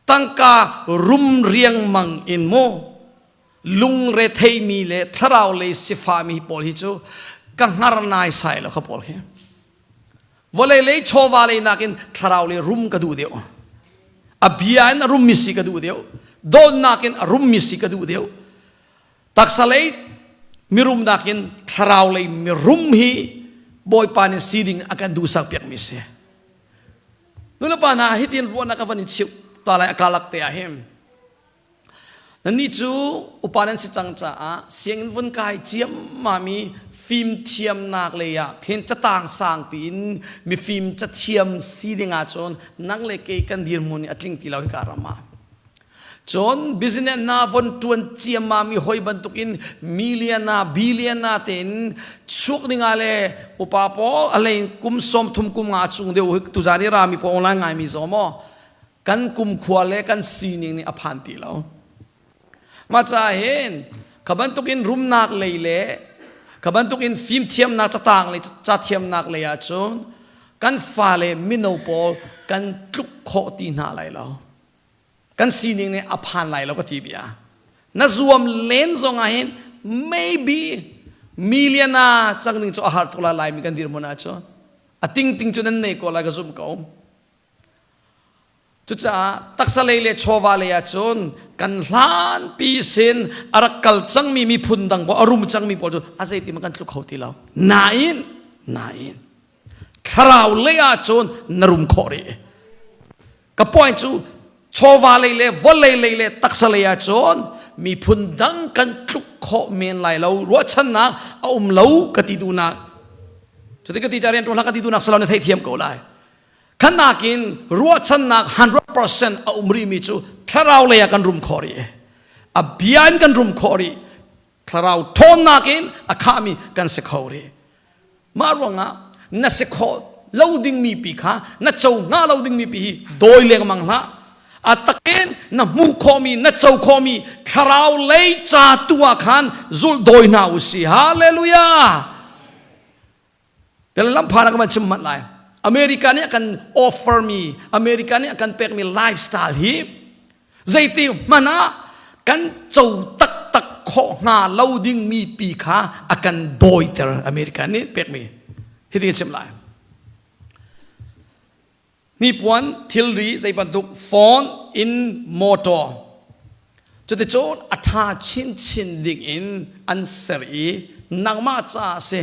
tangka rum riangmang in maw lungre theimi le thlarau lei sifami pawl hi cu ka hngar naisai lo kha pawl hi. Vawlei lei chawva lei nakin thlarau lei rum ka duh deuh. A bia in a rummi si ka duh deuh. Dawtnak in a rummi si ka duh deuh. Taksa lei mirum nakin thlarau lei mirum hi Bawipa nih si ding a kan duhsak piakmi si. Nulepa hna hitin ruahnak ka van in chimh ta lai a kalak te ah hin. Nannih cu upa nan si cang caah sianginn vun kai ciammami fimthiamnak lei ah khin catang sangpi in mifim cathiam si ding ahcun nang le kei kan dirhmun nih a tling ti lo hika ram ah. Cun business hna von ṭuan ciammam i hoi bantukin million ah billion ah tein chuak dingah le upa pawl a hlei kum 30 kum nga chung deuh tuzan i rami pawl online ngaimi zaw maw kan kumkhua le kan sining nih a phan ti lo. Mah caah hin kha bantukin rumnak lei le kha bantukin fimthiamnak catang lei cathiamnak lei ahcun kan fale mino pawl kan tluk khawh ti hna lai lo. Kan sining nih a phan lai lo ka ti bia. Na zuam len zong ah hin maybe million ah cang ding cu a har tuk la Laimi kan dirhmun ahcun a ting ting cu nan nei ko lai ka zumh ko. Cucaah taksa lei le chawva lei ahcun kan hlanpi sin a rak kal cangmi miphun dang pawl a rum cangmi pawl cu a zeiti man kan tluk kho ti lo. Nain, nain thlarau lei ahcun na rum khawh rih. Ka point cu chawva lei le vawlei lei le taksa lei ahcun miphun dang kan tluk khawh men lai lo ruahchannak a um lo ka ti duhnak. Cuti ka ti ca rian ṭuan hlah ka ti duhnak salo na theihthiam ko lai. Khan nakin ruahchannak 100% a um rihmi cu thlarau lei ah kan rum khawh rih. A bia in kan rum khawh rih. Thlarau ṭhawnnak in a khahmi kan si kho rih. Mah ruangah na si khawh lo dingmi pi kha na co hnga lo dingmi pi hi dawi lengmang hlah. A takin na hmuh khawhmi na co khawhmi thlarau lei ca tu ah khan zulh dawi hna u si. Hallelujah! Kan lam phan ah kan chim manh lai. America nih a kan offer mi, America nih a kan pekmi lifestyle hi zeiti hmanh ah kan co taktak khawh hnga lo dingmi pi kha a kan dawiter America nih pekmi. Hitin chim lai. Hnipuan, thilri zei bantuk phone in motor cuticun a ṭha chinchin ding in an ser i nangmah caah si.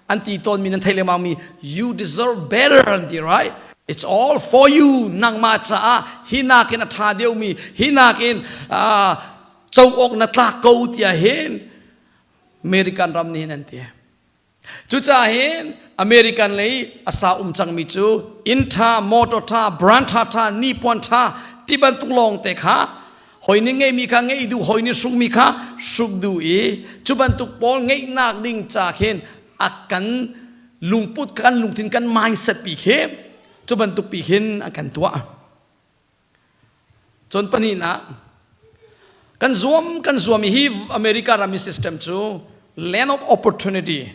An ti tawnmi nan theih lengmang mi you deserve better an ti right? It's all for you nangmah caah hi nakin a ṭha deuhmi hi nakin co awk na tlak ko tiah hin American ram nih hin an ti. Cucaah hin American lei a sa um cangmi cu inn ṭha, motor ṭha, brand ṭha ṭha, nipuan ṭha ti bantuk lawng te kha hoi nih ngeihmi kha ngeih duh, hoi nih hrukmi kha hruk duh i cu bantuk pawl ngeihnak ding ca khin a kan lungput kan lungthin kan mindset pi khi cu bantuk pi khin a kan tuah. Cun pahnihnak, kan zuam kan zuam i hi America ram i system cu land of opportunity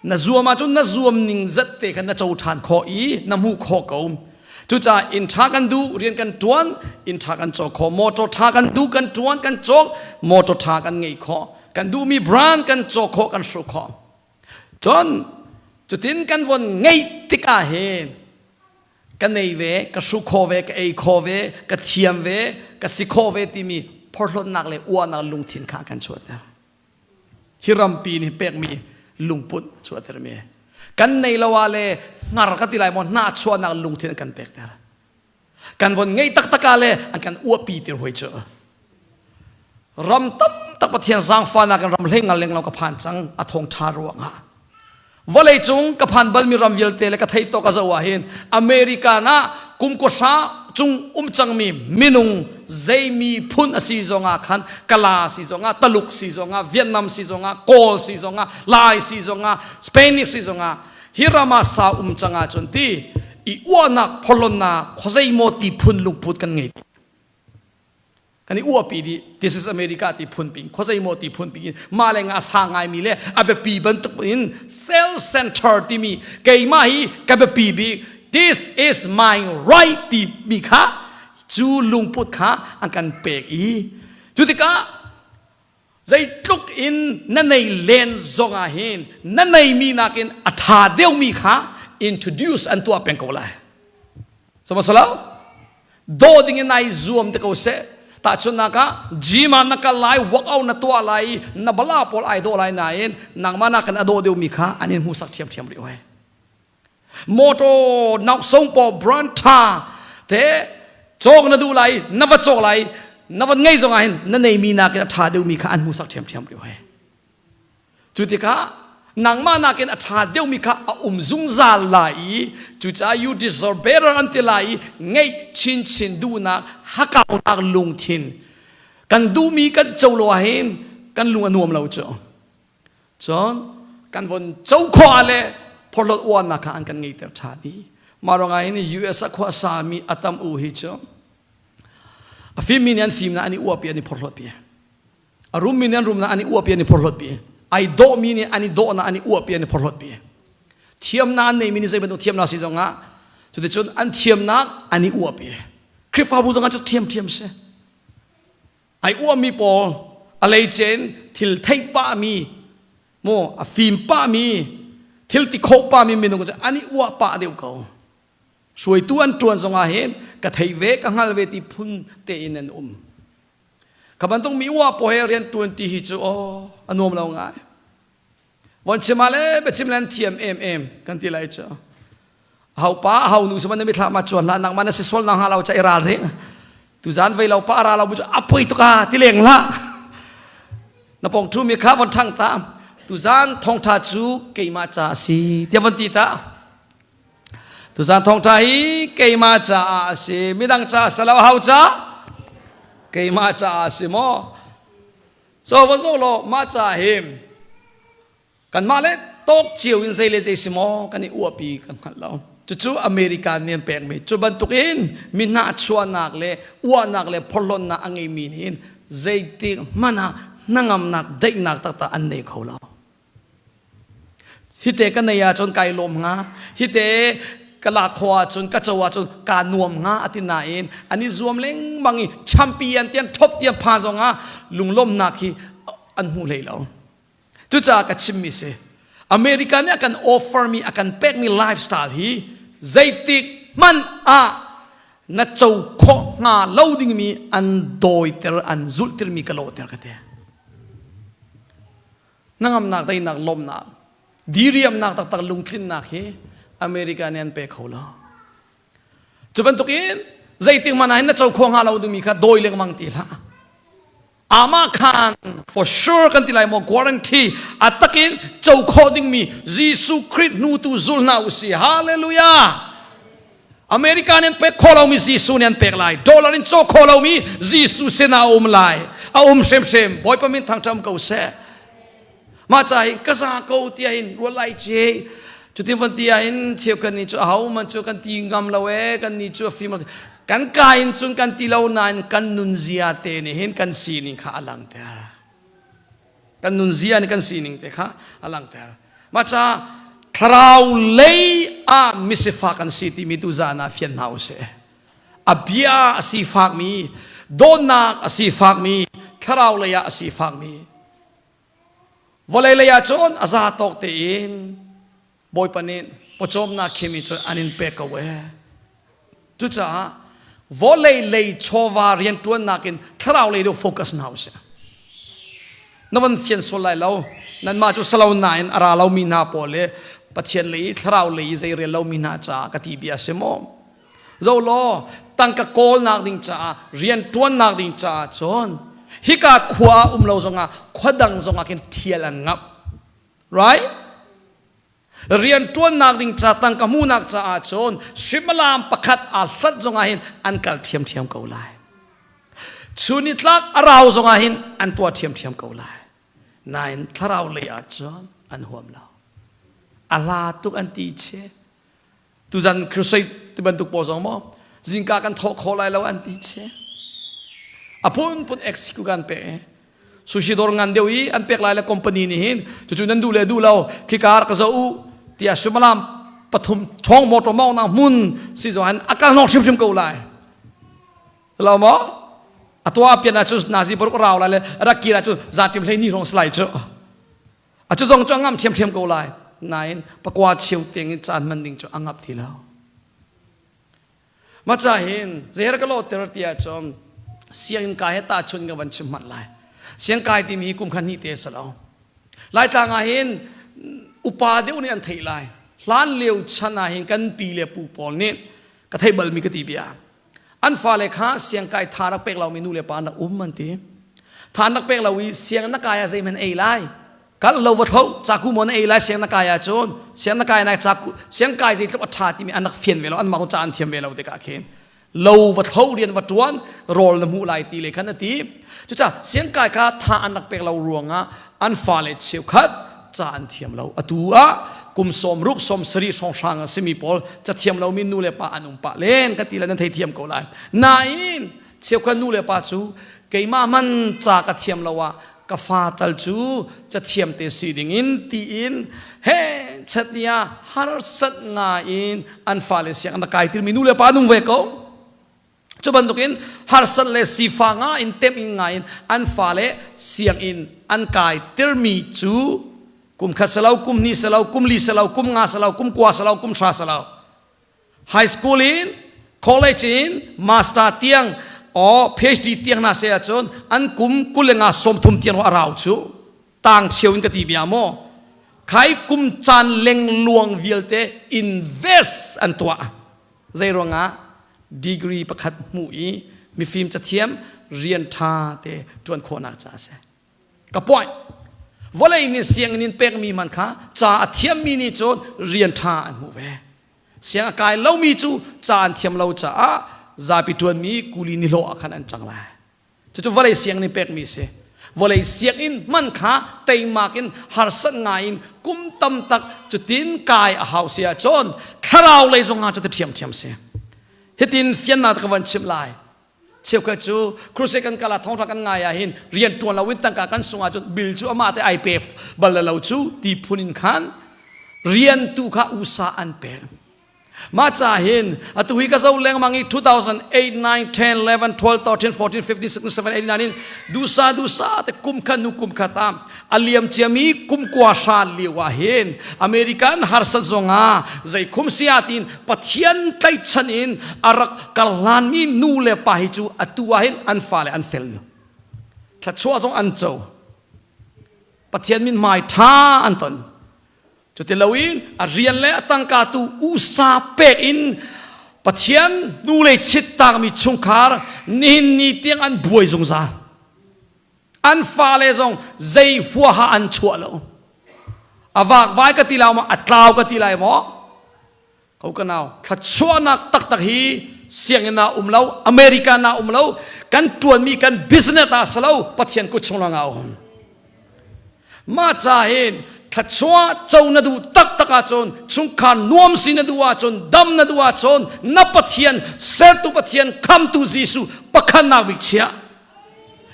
na zuam ahcun na zuam ning zat te khan na co ṭhan khawh i na hmuh khawh ko. Cucaah inn ṭha kan duh, rian kan ṭuan, inn ṭha kan cawk khawh. Motor ṭha kan duh, kan ṭuan, kan cawk, motor ṭha kan ngeih khawh. Kan duhmi brand kan cawk khawh, kan hruk khawh. Cun cutin kan von ngeih tikah hin ka nei ve, ka hru khawh ve, ka ei khawh ve, ka thiam ve, ka si khawh ve timi phorhlawtnak le uahnak lungthin kha kan chuahter. Hi rampi nih pekmi lungput chuahtermi. Kan nei lo ah le hngar ka ti lai maw hnahchuahnak lungthin an kan pekter. Kan von ngeih taktak ah le an kan uahpi tir hoi cu. Ram tamtak Pathian zaangfahnak in ram hleng leng lo ka phan cang a thawng ṭha ruangah. Vawlei cung ka phan balmi ram vialte le ka theih tawk a zoh ah hin American ah kum kuahra cung um cangmi minung zeimi phun a si zongah khan Kala si zongah Taluk si zongah Vietnam si zongah Kawl si zongah Lai si zongah Spanish si zongah hi ram ah sa um cang ahcun ti i uahnak pholonnak khuazei maw ti phun lungput kan ngei kan i uapi dih this is America ti phun pin khuazei maw ti phun pin mah le nga sa ngaimi le a biapi bantuk in sales center timi keimah hi ka biapi bik this is my right ti mi kha cu lungput kha an kan pek i cu tikah zeitluk in na nei len zong ah hin na neimi nakin a ṭha deuhmi kha introduce an tuah peng ko lai sama salo dawh ding in nai zuam te ko seh tahchunhnak ah gym ah na kal lai workout na tuah lai i na bala pawl ai dawh lai nain nangmah nakin a dawh deuhmi kha an in hmuhsak ṭhiamṭhiam rih hoi motor nausong paw brand tha te cawk na duh lai na va cawk lai na van ngei zong ah hin na neimi nakin a ṭha deuhmi kha an hmuhsak ṭhiamṭhiam rih hoi Cu tikah nangmah nakin a ṭha deuhmi kha a um zungzal lai i cucaah you deserve better an ti lai i ngeih chinchin duhnak hakaunak lungthin kan duhmi kan co lo ahhin kan lung a nuam lo cu. Cun kan von co khawh ah le phorhlawt uarnak kha an kan ngeihter ṭhan i mah ruangah hin US ah khua sami a tam u hi cu a fimmi nih an fimnak an i uahpi an i phorhlawtpi. A rummi nih an rumnak an i uahpi an i phorhlawtpi. Ai dawhmi nih an i dawhnak an i uahpi an i phorhlawtpi. Thiamnak an neimi nih zei bantuk thiamnak si zongah cuticun an thiamnak an i uahpi. Khrihfabu zongah cu thiamthiam si. Ai uahmi pawl a leicen thil theih pahmi mu a fim pahmi thil ti khawh pahmi minung cu an i uah pah deuh ko. Hruaitu an ṭuan zongah hin ka thei ve ka hngal ve ti phun tein an um. Kha bantuk mi uah paw he rian ṭuan ti hi cu aw a nuam lo ngai. Von chim ah le biachim le an thiam em em kan ti lai cu. Hau pa hau nu sima na mithla ma chuan hlah nangmah na si sual na hnga lo cha i ral ring. Tuzan vei lo pa ra lo bu cu a poi tuk a ti leng hlah. Na pong thu mi kha von ṭhang ta. Tuzan thongṭha cu keimah ca a si tiah von ti ta. Tuzan thawngṭha hi keimah caah a si. Midang caah si lo hau ca? Keimah caah a si maw? So va zoh law mah caah hi kanmah le tawk cio in zei le zei si maw kan i uahpi kan hngalh lo. Cucu American nih an pekmi. Cu bantukin mi hnahchuahnak le uahnak le phorhlawtnak a ngeimi nih hin zeitik hmanh ah hnangamnak daihnak taktak an nei kho lo. Hite ka nei ahcun kai lawm hnga. Hite ka lak khawh ahcun ka co ahcun kaa nuam hnga a ti nain an i zuam lengmang i champion tian top tian pha zongah lunglawmhnak hi an hmu hlei lo. Cucaah ka chimmi si America nih a kan offer mi a kan pekmi lifestyle hi zeitik hmanh ah na co khawh hnga lo dingmi an dawiter an zulhtermi ka lawhter ka ti. Hnangamnak, daihnak, lawmhnak. Diriamnak taktak lungtlinnak hi America nih an pe kho lo. Cu bantukin zeitik hmanh ah hin na co kho hnga lo dingmi kha dawi lengmang ti hlah. Amah khan for sure kan ti lai maw guarantee a takin co khawh dingmi Jesuh Khrih hnu tu zul hna usih. Hallelujah. America nih an pek khawh lomi Jesuh nih an pek lai. Dollar in caw khawh lomi Jesuh sinah a um lai. A um hrimhrim. Bawipa min thangṭam ko seh. Mah ca hin ka za ko tiah hin rual lai ce. Cutin van ti ah hin cheukhat nih cu aho man cu kan ti ngam lo ee kan ni cu a fim kan ka in cun kan ti lo nain kan nunzia te nih hin kan sining kha a langhter. Kan nunzia nih kan sining te kha a langhter. Mah ca thlarau lei ah misifak an si timi tu zan ah fian hna usih. A bia a sifakmi, dawtnak a sifakmi, thlarau lei ah a sifakmi. Vawlei lei ah cun a za tawk tein Bawipa nih pawcawmnak khimi cu an in pek ko ee. Cucaah vawlei lei chawva rianṭuannak in thlarau lei deuh focus hna usih. Na van fian sual lai lo. Nanmah cu salo nain a ra lomi hna pawl le Pathian lei i thlarau lei i zei rel lomi hna caah ka ti bia a si maw? Zo law tangka kawlnak ding caah rianṭuannak ding caah cun hika khua ah um lo zongah khua dang zongah khin ṭhial an ngamh. Right? Rianṭuannak ding ca tangka hmuhnak caah cun suimilam pakhat aa hlat zongah hin an kal ṭhiamṭhiam ko lai. Chunitlak a rau zongah hin an tuah ṭhiamṭhiam ko lai. Nain thlarau lei ah cun an huam lo. A hla tuk an ti che. Tuzan crusade ti bantuk pawl zong maw zingka kan thawh kho lai lo an ti che. A phunphun excuse kan pe. Sushi dawr ngan deuh i an pek lai le company nih hin cucu nan duh le duh lo khika rak zoh u tiah suimilam pathum thong motor mawng nak hmun si zong an a kal hnawk hrimhrim ko lai. Lo maw? A tuah pian ah cu nazi baruk rau lai le rak kir ah cu zatim hlei ni rong salai cu. A cu zong cu a ngam ṭhiamṭhiam ko lai. Nain pakua cheu tiang in caan hman ding cu a ngap ti lo. Mah ca hin zei ka lawhter ti ahcun sianginn kai he tahchunh ka van chim hmanh lai. Siang kai timi hi kum khat hnih te a si lo. Laitlang ah hin upa deuh nih an theih lai. Hlan lio chan ah hin kan pi le pu pawl nih ka theih balmi ka ti bia. An fale kha siangkai tha rak pek lomi nu le pa an rak um an ti. Tha an rak pek lo i siang na kai ah zeihmanh ei lai. Kal lo va thlo caku maw na ei lai siang na kai ahcun siang na kai na caku siang kai zeitluk a ṭha timi an rak fian ve lo an mah ca an thiam ve lo tikah khin lo va thlo rian va ṭuan rawl na hmuh lai ti le khan a ti. Cucaah siangkai kha tha an rak pek lo ruangah an fale cheukhat ca an thiam lo. Atu ah kum 60 70 hrawnghrang a simi pawl cathiam lomi nu le pa an um pah len ka ti le nan theithiam ko lai. Nain cheukhat nu le pa cu keimah man ca ka thiam lo ah ka fa tal cu cathiam te si ding in tiin he chatnia harsat nga in an fale siang an kai tirmi nu le pa nung ve ko. Cu bantukin harsat le sifa nga in tem in nga in an fale sianginn an kai tirmi cu kum khat selo kum hnih selo kum li selo kum nga selo kum kua selo kum hra selo high school in college in master tiang o PhD tiang na se ahcun an kum kul le nga 30 tiang a rau cu tang cheu in ka ti bia maw khai kum caan leng luang vialte invest an tuah. Zei ruangah degree pakhat hmuh i mifim cathiam rian ṭha te ṭuan khawhnak ca a si. Ka point. Vawlei nih sianginn in pekmi man kha ca a thiammi nih cun rian ṭha an hmuh ve. Siang a kai lomi cu ca an thiam lo caah zapi ṭuanmi kuli nihlawh ah khan an cang lai. Cucu vawlei sianginn in pekmi a si. Vawlei sianginn hman kha teimak in harsat ngai in kum tam tak cutin kai a hau si ahcun thlarau lei zong ah cuti ṭhiamṭhiam si. Hitin fiannak ka van chimh lai. Cheukhat cu crusade kan kal ah thawngṭha kan ngai ah hin rian ṭuan lo in tangka kan sung ahcun bill cu amah te ai pe bal lo cu ti phun in khan rian tu kha usa an pek. Mah ca hin atu hi ka zo lengmang i 2008, 9, 10, 11, 12, 13, 14, 15, 16, 17, 18, 19 dusa dusa te kum khat nu kum khat ah a liam ciami kum kua hra lio ah hin American harsat zong ah zei khum sia tin Pathian tlaihchan in a rak kal hlanmi nu le pa hi cu atu ah hin an fale an fel. Thluachuah zong an co. Pathian min hmai ṭha an ton. Cuti loin a rian le a tangka tu usa pek in Pathian hnulei chittakmi chungkhar nihin ni tiang an buai zungzal. An fale zong zei huaha an chuah lo. A vakvai ka ti lai maw, a tlau ka ti lai maw? Ko ka nau, thluachuahnak taktak hi sianginn ah um lo, American ah um lo, kan ṭuanmi kan business ah si lo, Pathian kut chung lawngah a um. Mah ca hin thluachuah co na duh taktak ahcun, chungkhar nuam si na duh ahcun, dam na duh ahcun, na Pathian, sertu Pathian, khamtu Jesuh pakhatnak bik chia.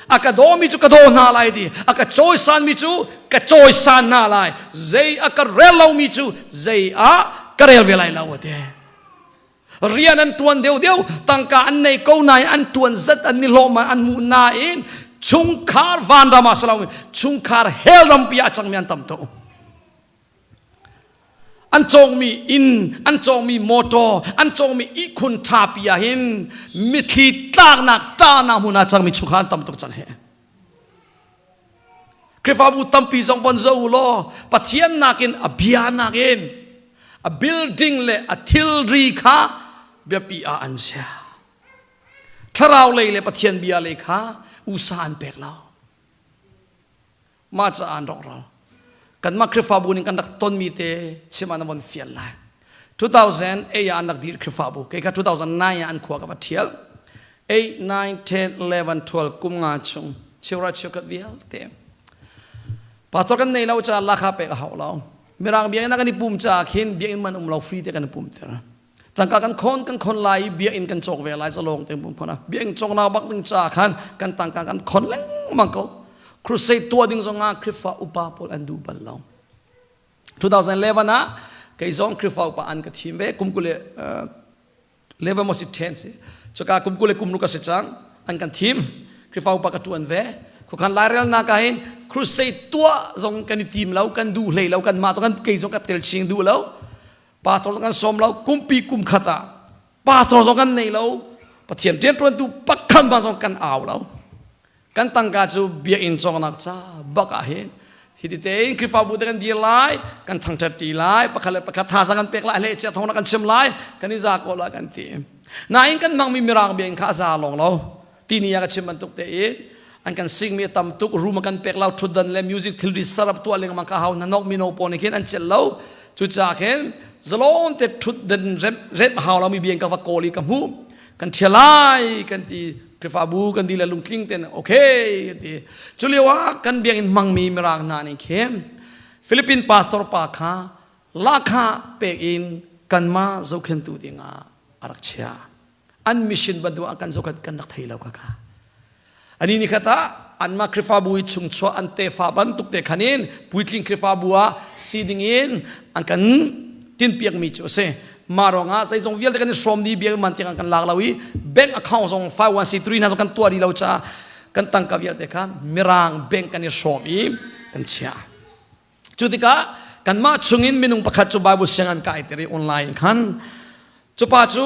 A ka dawmi cu ka daw hna lai ti, a ka cawisanmi cu ka cawisan hna lai, zei a ka rel lomi cu zei ah ka rel ve lai lo a ti. Rian an ṭuan deuhdeuh, tangka an nei ko nain an ṭuan zat an ni hlawh man an hmuh nain chungkhar vanram ah si loin chungkhar hell rampi ah a cangmi an tam tuk. An cawngmi inn, an cawngmi motor, an cawngmi ihkhun ṭhapi ah hin mitthli tlaknak ṭahnak hmun ah cangmi chungkhar an tam tuk cang hi. Khrihfabu tampi zong von zoh u law Pathian nakin a bia nakin a building le a thilri kha biapi ah an chia. Thlarau lei le Pathian bia lei kha usa an pek lo. Mah caah an rawkral. Kanmah Khrihfabu ning kan rak tonmi te chim ah na von fial lai. 2008 ah an rak dir Khrihfabu. Kei kha 2009 ah an khua ka va ṭhial. 8, 9, 10, 11, 12 kum nga chung cheura cheukhat vialte. Pastor kan nei lo caah lakha pek a hau lo. Mirang biakinn ah kan i pum caah khin biakinn man um lo free te kan i pum ter. Tangka kan khon kan khon lai i biakinn kan cawk ve lai zalong te pum khon ah biakinn cawk na bak ding caah khan kan tangka kan khon lengmang ko. Crusade tuah ding zong ah Khrihfa upa pawl an duh bal lo. 2011 ah kei zong Khrihfa upa an ka thim ve kum kule level maw si ṭhen si cuka kum 20 le kum ruk a si cang an kan thim Khrihfa upa ka ṭuan ve khuakhan lairelnak ah hin crusade tuah zong kan i tim lo kan duh hlei lo kan mah zong kan kei zong ka tel ching duh lo pastor zong kan sawm lo kumpi kum khat ah pastor zong kan nei lo Pathian rianṭuantu pakhat hmanh zong kan au lo Kan tangka cu biakinn cawknak ca bak ah hin hiti tein Khrihfabu te kan dir lai, kan thangṭhat ṭi lai, pakhat le pakhat thazaang kan pek lai, hlei chia thawng kan chim lai, kan i za ko lai kan ti. Nain kan hmangmi mirang biakinn kha a za lawng lo. Tini ah ka chim bantuk tein an kan singmi a tam tuk, room a kan pek lo, ṭhutdan le music thilri sarap tuah lengmang kha hau hna nok mino pawl nih khin an celh lo. Cucaah khin zalon te ṭhutdan remh remh hau lomi biakinn ka va kawl i ka hmuh. Kan ṭhial lai kan ti Khrihfabu kan di le lungtling ten okay kan ti. Cu lio ah kan biakinn hmangmi mirang hna nih khin Philippine pastor pa kha lahkhah pek in kanmah zohkhentu dingah a rak chiah. An mission bantuk ah kan zohkhenh kan rak thei lo kha kha. Ani ni khat ah anmah Khrihfabu i chungchuah an tefa bantuk te khan in puitling Khrihfabu ah si ding in an kan tinpiakmi cu a si. Mah ruangah zeizong vialte kan i hrawm dih biakinn man tiang kan lak lo i bank account zong 501c3 hna zong kan tuah dih lo caah kan tangka vialte kha mirang bank kan i hrawm i kan chiah. Cu tikah kanmah chungin minung pakhat cu Bible siang an kai ter i online khan cu pa cu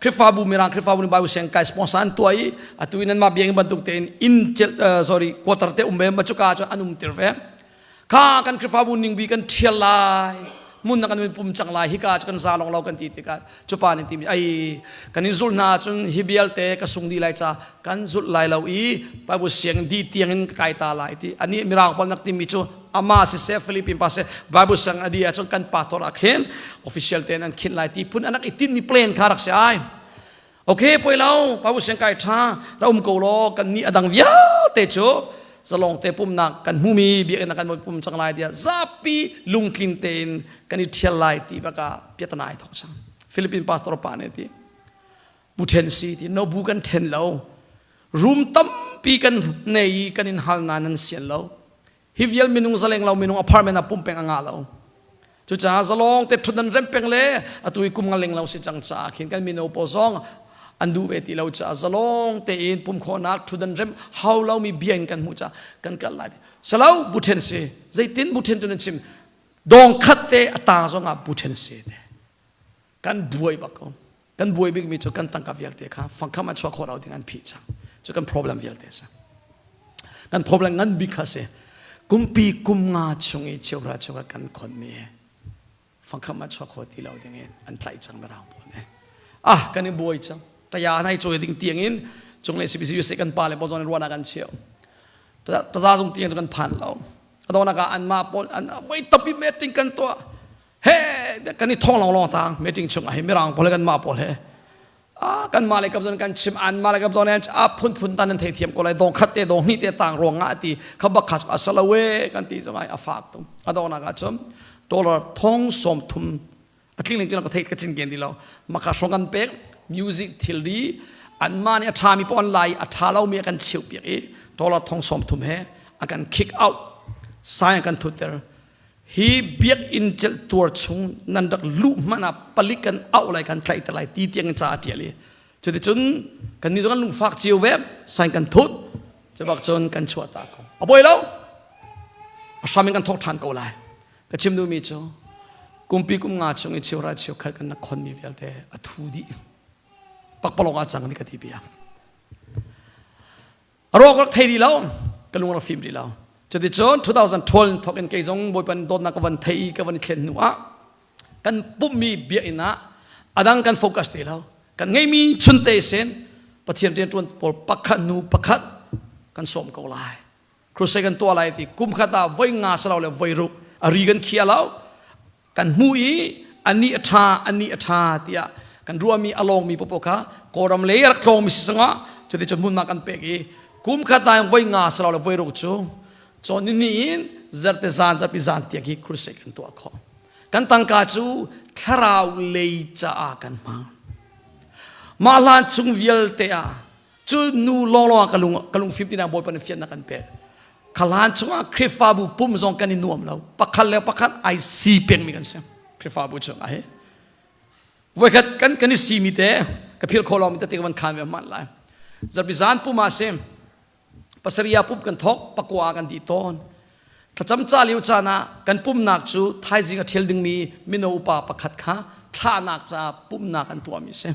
Khrihfabu mirang Khrihfabu nih Bible siang kai sponsor an tuah i atu in anmah biakinn bantuk tein inn sorry quarter te um ve ma cuka cu an um tir ve. Kha kan Khrihfabu ningbi kan ṭhial lai mun na kan pum cang lai hika cu kan za long lo kan ti tikah cu pa nih timi ai kan in zulh hna cun hi vialte ka sung dih lai ca kan zulh lai lo i Bible siang dih tiang in ka kai ta lai ti ani mirang pawl nak timi cu ama siseh Philippine pa seh Bible siang adi ahcun kan pastor ah khin official ten an khinh lai ti phun anak i tinmi plan kha rak si ai Okay, poi lo, Paul siang kai ṭha, ra um ko law, kan nih a dang vialte cu zalong te pumnak kan hmumi biakinn kan pum cang lai tiah zapi lungtling tein kan i ṭhial lai ti baka piatana ai thok cang. Philippine pastor pa nih ti bu ṭhen si ti no bu kan ṭhen lo room tampi kan nei i kan in hal na nan sian lo Hi vial minung zaleng lo minung apartment ah pum peng a ngah lo. Cucaah zalong te ṭhutdan rem peng le atu i kum nga leng lo si cang caah khin kan mino pawl zong an duh ve ti lo caah zalong tein pum khawhnak ṭhutdan rem hau lomi bia in kan hmuh caah kan kal lai. Salo bu ṭhen si. Zeitin bu ṭhen cu nan chim? Dong khat te a ta zong ah bu ṭhen si te. Kan buai bak ko. Kan buai bikmi cu kan tangka vialte kha fangkham ah chuah khawh lo ding an phih cang. Cu kan problem vialte a si. Kan problem ngan bik kha si. Kumpi kum nga chung i cheuhra cheuhra kan khonmi. Fangkham ah chuak kho ti lo ding in an tlaih cang mirang pawl nih. Ah kan i buai cang. Taya nai cawi ding tiang in cunglei CBC USA kan pa le pawl zong ruahnak an cheu. Taza zung tiang cu kan phan lo. Adonak ah anmah pawl an voi tampi meeting kan tuah. He kan i thong long long tang meeting chung ah hi mirang pawl he kanmah pawl he ah kanmah le kap zon kan chim anmah le kap zon a phunphun tan nan theithiam ko lai dong khat te dong hnih te tang ruang ah ti kha bak kha asalo e kan ti zong ai a fak tum a dongnak ah cun dollar thong som thum a tling ling ka thei ka cin gen di lo maka hrong kan pek music thilri anmah nih a ṭhami pawn lai a ṭha lomi a kan cheuh piak i dollar thong som thum he a kan kick out sign kan thutter hi biakinn celh tuar chung nan rak luh hmanh ah palik kan auh lai kan tlaih te lai ti tiang in ca a ṭial i cuticun kan nih zong kan lungfak cio ve sign kan thut cubak cun kan chuah ta ko a buai lo a hram in kan thawk ṭhan ko lai Ka chim duhmi cu kumpi kum nga chung i cheuhra cheukhat kan rak khonmi vialte a thu dih. Pakpalawng ah cang ni ka ti bia. A rawk rak thei rih lo, ka lung rak fim rih lo. Cuticun 2012 thawk in kei zong Bawipa dawtnak ka van thei i ka van i thlen hnu ah kan pumhmi biakinn ah a dang kan focus ti lo. Kan ngeimi chunte sin Pathian rianṭuan pawl pakhat hnu pakhat kan sawm ko lai. Crusade kan tuah lai ti kum khat ah voi nga salo le voi ruk a ri kan khia lo kan hmu i ani a tha ani a tha tiah kan ruahmi a lawngmi popo kha kawlram lei a rak tlawngmi si sangah cuti cun hmunhma kan pek i kum khat ah voi nga salo le voi ruk cu cawn ni ni in zarte zan zarpi zan tiang hi crusade kan tuah khawh kan tangka cu thlarau lei caah kan hmang mah hlan chung vialte ah Cu nu lawnglawng ah ka lung ka lungfim tinak Bawipa nih fiannak kan pek. Khalan chungah Khrihfabu pum zong kan i nuam lo. Pakhat le pakhat ai si pengmi kan si. Khrihfabu chungah hi. Voikhat kan kan i simi te ka phil kho lomi tete ka van khan ve hman lai. Zarpi zan pum ah si pasaria pum kan thok pakua kan dih tawn. Thlacam ca lio caan ah kan pumnak cu thaizing a ṭhial dingmi mino upa pakhat kha thlahnak caah pumnak an tuahmi a si.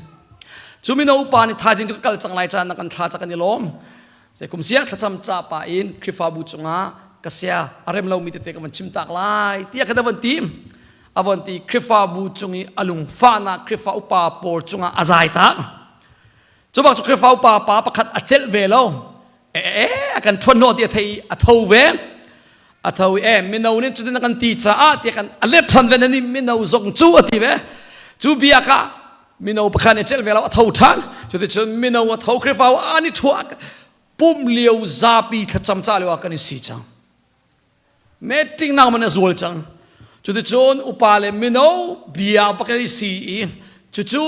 Cu mino upa nih thaizing cu ka kal cang lai caan ah kan thla ca kan i lawm. Zei kum sia thlacam ca pah in Khrihfabu cungah ka sia a rem lomi tete ka van chim tak lai tiah khan a van tim. A van ti Khrihfabu cung i a lungfahnak Khrihfa upa pawl cungah a zai tak. Cu bak cu Khrihfa upa pa pakhat a celh ve lo. E a kan ṭhuan hnawh ti a thei a tho ve. A tho i e mino nih cutin a kan ti caah ti kan a let ṭhan ve na ni mino zong cu a ti ve. Cu bia kha mino pakhat nih celh ve lo a tho ṭhan. Cuticun mino a tho Khrihfa an i ṭhuah pum lio zapi thlacam ca lio ah kan i si cang. Meeting nak man a zual cang. Cuticun upa le mino bia pakai si i cucu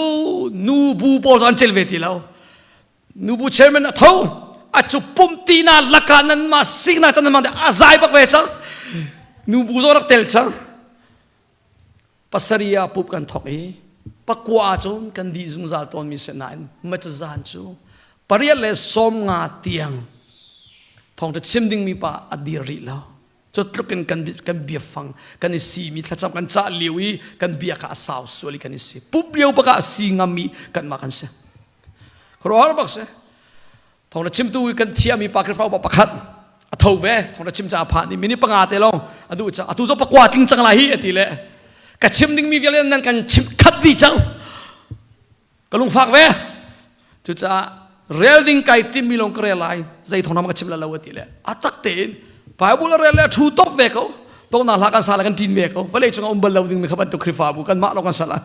nu bu pawl an cel ve ti lo. Nubu chairman a tho a cu pum ti na laka nan ma sik na chan nan ma a zai bak ve cang. Nubu zong rak tel cang. Pasaria pup kan thok i pakua cun kan dih zungzal tawnmi si nain ma cu zan cu pariat le sawm nga tiang thawngṭha chim dingmi pa a dir rih lo cu tluk in kan kan biafang kan i simi thlacam kan cah lio i kan bia kha a sau sual i kan i si pup lio bak ah a si ngam i kanmah kan si khuaruahhar bak si Thawng chimtu kan thiami pa Khrihfa upa pakhat a tho ve thawng chim ca pha ni minute panga te long a duh cang atu zo pakua tling cang lai hi ati le ka chim ding mi vialte nan kan chim khat dih cang ka lungfak ve cucaah rel ding kai tim mi long ka rel lai zei thawng nam ka chim la lo ati le a tak tein Bible a rel le a thu top ve ko to na hla kan sa la kan tin ve ko vawlei cungah um bal lo ding mi kha bantuk Khrihfabu kan mah lo kan sala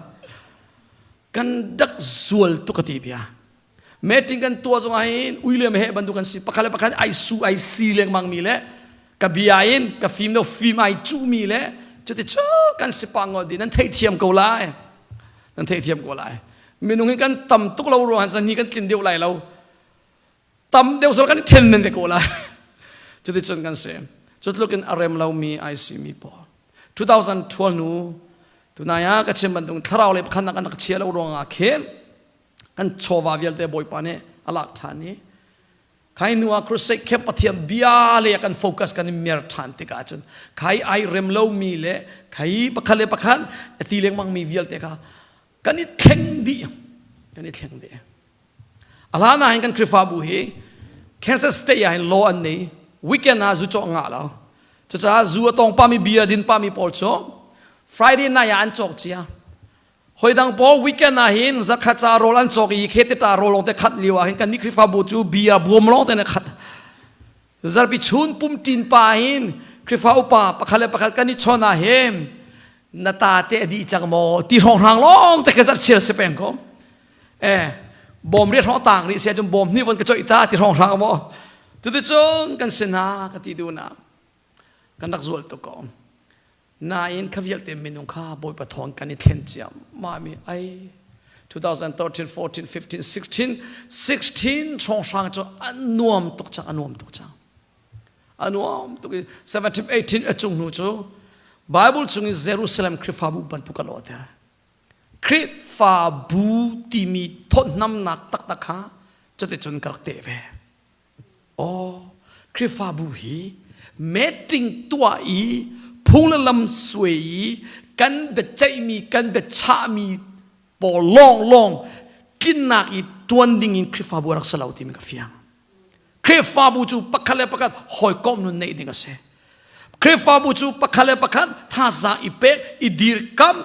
kan dak zual tuk ati bia Meeting kan tuah zong ah hin ui le meheh bantuk kan si. Pakhat le pakhat ai su ai si lengmang mi le ka bia in ka fim lo fim ai cuh mi le cuti cu kan si pa ngol di nan theithiam ko lai. Nan theithiam ko lai. Minung hi kan tam tuk lo ruang han ni kan tlin deuh lai lo. Tam deuh sol kan then men ve ko lai. Cuti cun kan si. Cutluk in a rem lomi ai si mi pawl. 2012 nu tunai ah ka chim bantuk thlarau le pakhat nak an rak chia lo ruang ah khin kan chawva vialte Bawipa nih a lak ṭhan i khai hnu ah crusade camp Pathian bia le kan focus kan i mer ṭhan tikah cun khai ai rem lomi le khai pakhat le pakhat a ti lengmang mi vialte kha kan i thleng dih kan i thleng dih a hlan ah hin kan Khrihfabu hi Kansas State ah hin law an nei weekend ah zu cawk ngah lo cucaah zu a tawng pami bia din pami pawl cu Friday night ah an cawk cia. Hoi dang pawl weekend ah hin zakhat ca rawl an cawk i khete ta rawl lawng te khat lio ah hin kan nih Khrihfabu cu bia buam lawng te na khat. Zarpi chun pum ṭin pa hin Khrihfa upa pakhat le pakhat kan i chawn ah hin na ta te a dih cang maw ti hrawnghrang lawng te kha zarhchiar si peng ko. Eh bawm riah hrawng tang rih sia cun bawm hnih von ka coih ta ti hrawnghrang maw. Cuticun kan si hna ka ti duh na kan rak zual tuk ko. Nain kha vialte minung kha Bawipa thawng kan i thlen ciammam i ai 2013, 14, 15, 16, 16 hrawnghrang cu a nuam tuk cang, a nuam tuk cang. A nuam tuk i 17, 18 a cung hnu cu Bible chung i Jerusalem Khrihfabu bantuk a lawhter. Khrihfabu timi thawtnamnak taktak kha cuticun ka rak teh ve. Aw, Khrihfabu hi meeting tuah i phung le lam suai i kan biaceihmi, kan biachahmi pawl lawnglawng tlinnak i ṭuan ding in Khrihfabu a rak si lo timi ka fiang. Khrihfabu cu pakhat le pakhat hawikom nun neih ding a si. Khrihfabu cu pakhat le pakhat thazaang i pek, i dirkamh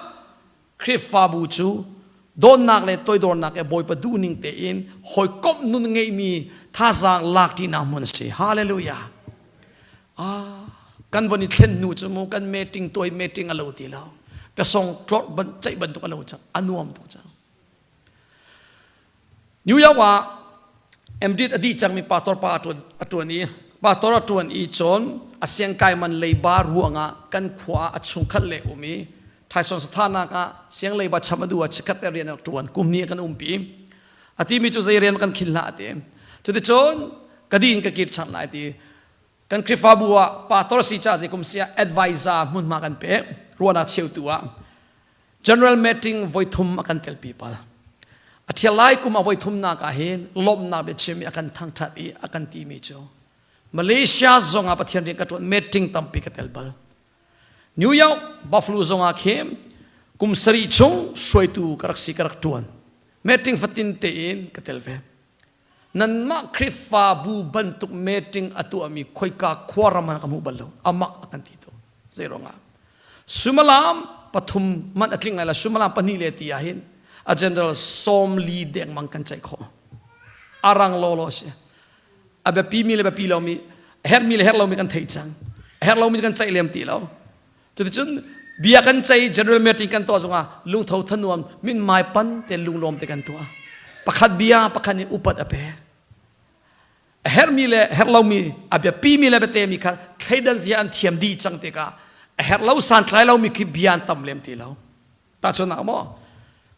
Khrihfabu cu dawtnak le toidornak le Bawipa duhning tein hawikomh nun ngeimi thazaang lakṭinak hmun a si. Hallelujah. Ah, kan von i thlen hnu cu mu kan meeting tuai meeting a lo ti lo. Pesong tlorh ban ceih bantuk a lo cang. A nuam tuk cang. New York ah MD a dih cangmi pastor pa a ṭuan i pastor a ṭuan i cun a siangkai man leiba ruangah kan khua ah a chungkhat le um i Thaison sathanak ah siang leiba cham a duh ah chikkhat te rian a ṭuan kum hnih kan umpi a timi cu zei rian kan khin hlah a ti cuticun ka dih in ka kir ṭhan lai ti kan Khrihfabu ah pastor si ca zei kum sia advisor hmunhma kan pek ruahnak cheutu ah General meeting voithum a kan telpi pal. A thial lai kum a voithumnak ah hin lawmhnak biachim i a kan thangthat i a kan timi cu Malaysia zong ah Pathian rian ka tuan meeting tampi ka tel bal. New York Buffalo zong ah khin kum sarih chung hruaitu ka rak si ka rak tuan. Meeting fatin tein ka tel ve. Nanmah Khrihfabu bantuk meeting a tuahmi khoika khuaram ah ka hmu bal lo. Amak a kan ti to. Zei ruangah? Suimilam pathum man a tling lai la suimilam pahnih le ti ah hin a general 40 dengmang kan ceih khawh. A rang lawlaw si. A biapi mi le biapi lomi, a herhmi le herh lomi kan theih cang. A herh lomi kan ceih lem ti lo. Cuticun bia kan cei general meeting kan tuah zongah lungtho thanuam mithmai pan te lunglawm te kan tuah. Pakhat bia pakhat nih upat a pek. A herhmi le herh lomi a biapimi le biatemi kha thleidan zia an thiam dih cang tikah a herh lo santlai lomi khi bia an tam lem ti lo. Tahchunhnak maw?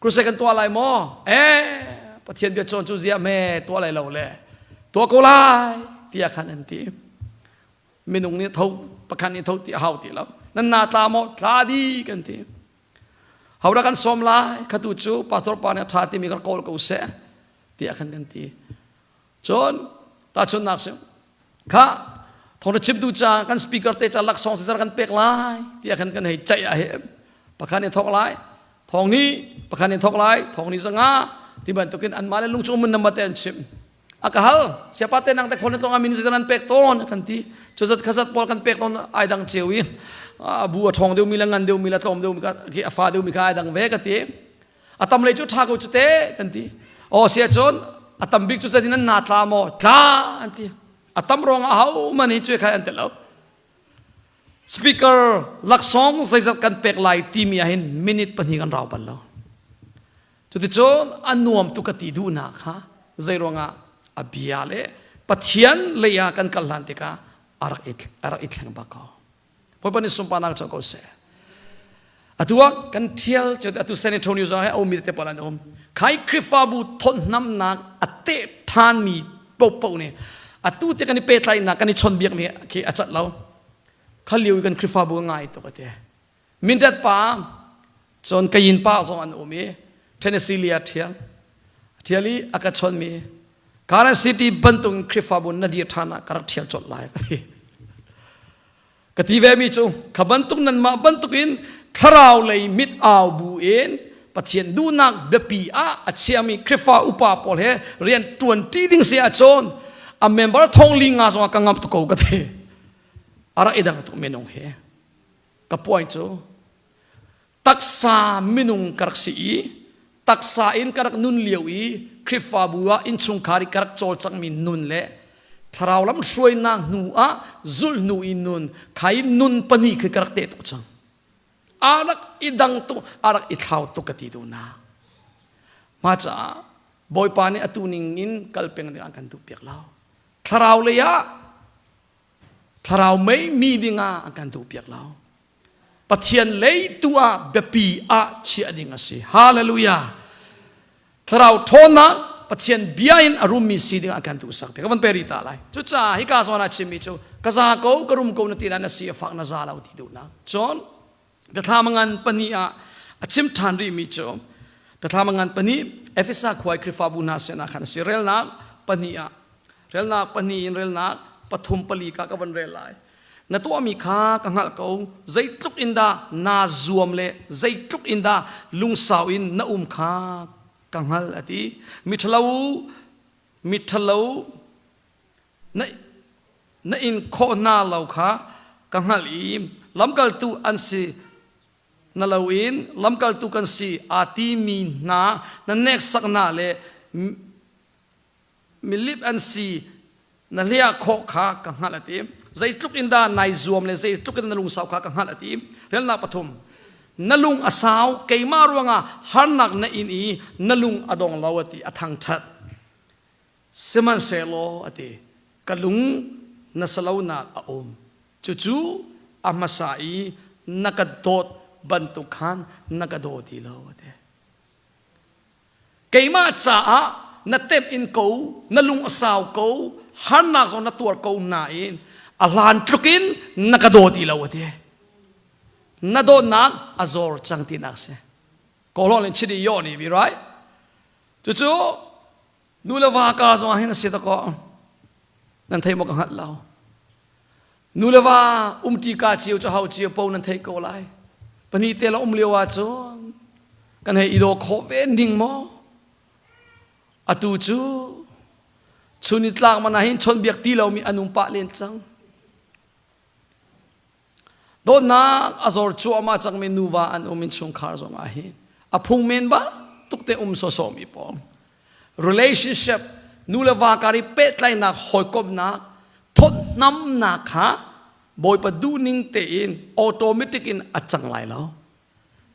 Crusade kan tuah lai maw? Eh, Pathian bia cawn cu zia me tuah lai lo le tuah ko lai tiah khan an ti. Minung nih tho pakhat nih tho ti a hau ti lo nan na tla maw tla di kan ti hodah kan sawm lai khatu cu pastor pa nih a ṭha timi kan kawl ko seh tiah khan kan ti cun tahchunhnak si kha thawng chimtu ca kan speaker te ca laksawng sizar kan pek lai tiah khan kan hei ceih ah he pakhat nih thawk lai thawng nih pakhat nih thawk lai thawng nih zanga ti bantukin anmah le lungchung mun nama te an chim A ka hal, siapa te nang te khon tlong amin zan an pek tawn kan ti. Cu zat khazat pawl kan pek tawn ai dang ceu i a bu a ṭhawng deuhmi le ngan deuhmi le tlawm deuhmi ka khi a fa deuhmi kha ai dang ve ka ti. A tam lei cu ṭha ko cu te kan ti. Aw sia cun a tam bik cu zat in an na tla maw? Tla an ti. A tam ruang ah ho man hi cu khai an ti lo. Speaker laksawng zeizat kan pek lai timi ah hin minute pahnih kan rau bal lo. Cuticun a nuam tuk ka ti duhnak kha zeiruangah a bia le Pathian lei ah kan kal hlan tikah a rak i thleng bak ko. Bawipa nih sunparnak co ko seh. Atu ah kan thial cu atu San Antonio zong ah a ummi te pawl an um. Khai Khrihfabu thawtnamnak a teh ṭhanmi paohpaoh nih atu te kan i pehtlaihnak kan i chawnhbiakmi khi a cat lo. Kha lio i kan Khrihfabu a ngai tuk a ti. Mindat pa cun Kayin pa zong an um i Tennessee li a ṭhial. A ṭhial i a ka chawnhmi Garden City bantuk in Khrihfabu na dir ṭhan ah ka rak ṭhial colh lai ka ti. Ka ti ve mi cu kha bantuk nanmah bantuk in thlarau lei mit au bu in Pathian duhnak biapi ah a chiami Khrihfa upa pawl he rian ṭuan ṭi ding si ahcun a member thong li nga zong ah ka ngamh tuk ko ka ti. A rak i dang tuk minung hi. Ka point cu. Taksa minung ka rak si i taksa in ka rak nun lio i Khrihfabu ah innchungkhar i ka rak cawlcanghmi nun le thlarau lam hruainak hnu ah zulh hnu i nun khai nun pahnih khi ka rak teh tuk cang. A rak i dang tuk, a rak i thlau tuk ka ti duhnak. Mah caah Bawipa nih atu ning in kal peng ding an kan duh piak lo. Thlarau lei ah thlarau mei mi ding ah an kan duh piak lo. Pathian lei tu ah biapi ah chiah ding a si. Hallelujah. Thlarau ṭhawnnak Pathian bia in a rummi si ding ah kan duhsak piak. Ka van pe rih ta lai. Cucaah hika zawn ah chimmi cu ka za ko ka rum ko na ti na si a fak na za lo ti duhnak. Cun biathlam ngan pahnih ah a chim ṭhan rihmi cu biathlam ngan pahnih Efesa khuai Khrihfabu hna sinah khan a si. Relnak pahnih ah relnak pahnih in relnak pathum pali ka ka van rel lai. Na tuahmi kha ka hngalh ko. Zeitluk in dah naa zuam le zeitluk in dah lungsau in na um kha ka hngalh a ti. Miṭhalo, miṭhalo na, na in khawh hna lo kha ka hngalh i lamkaltu an si na loin lamkaltu kan si aa timi hna na hneksak hna le milip an si na hliah khawh kha ka hngalh a ti. Zeitluk in dah nai zuam le zeitluk in na lungsau kha ka hngalh a ti. Relnak pathum. Na lung a sau keimah ruangah harnak na in i na lung a dong lo a ti a thangṭhat. Sihmanhsehlaw a ti ka lung na salonak a um. Cucu a hmasa i na ka dawt bantuk khan na ka daw ti lo a ti. Keimah caah na temh in ko, na lung a sau ko, harnak zong na tuar ko nain a hlan tluk in na ka daw ti lo a ti. Na dawtnak a zor cang tinak si. Kawlhawn in chiti yo ni bi right? Cucu nu le va ka zong ah hin a si ta ko. Nan thei maw ka hngalh lo. Nu le va umṭi ka cio cu hau cio po nan theih ko lai. Pahnih te la um lio ahcun kan hei i daw khawh ve ning maw? Atu cu chun i tlak man ah hin chawnhbiak ti lomi an um pah len cang. Dawtnak a zor cuahmah cangmi nuva an um innchungkhar zong ah hin a phung men bantuk te um sawsawmi pawl. Relationship nu le va kar i pehtlaihnak hawikomhnak thawtnamnak kha Bawipa duhning tein automatic in a cang lai lo.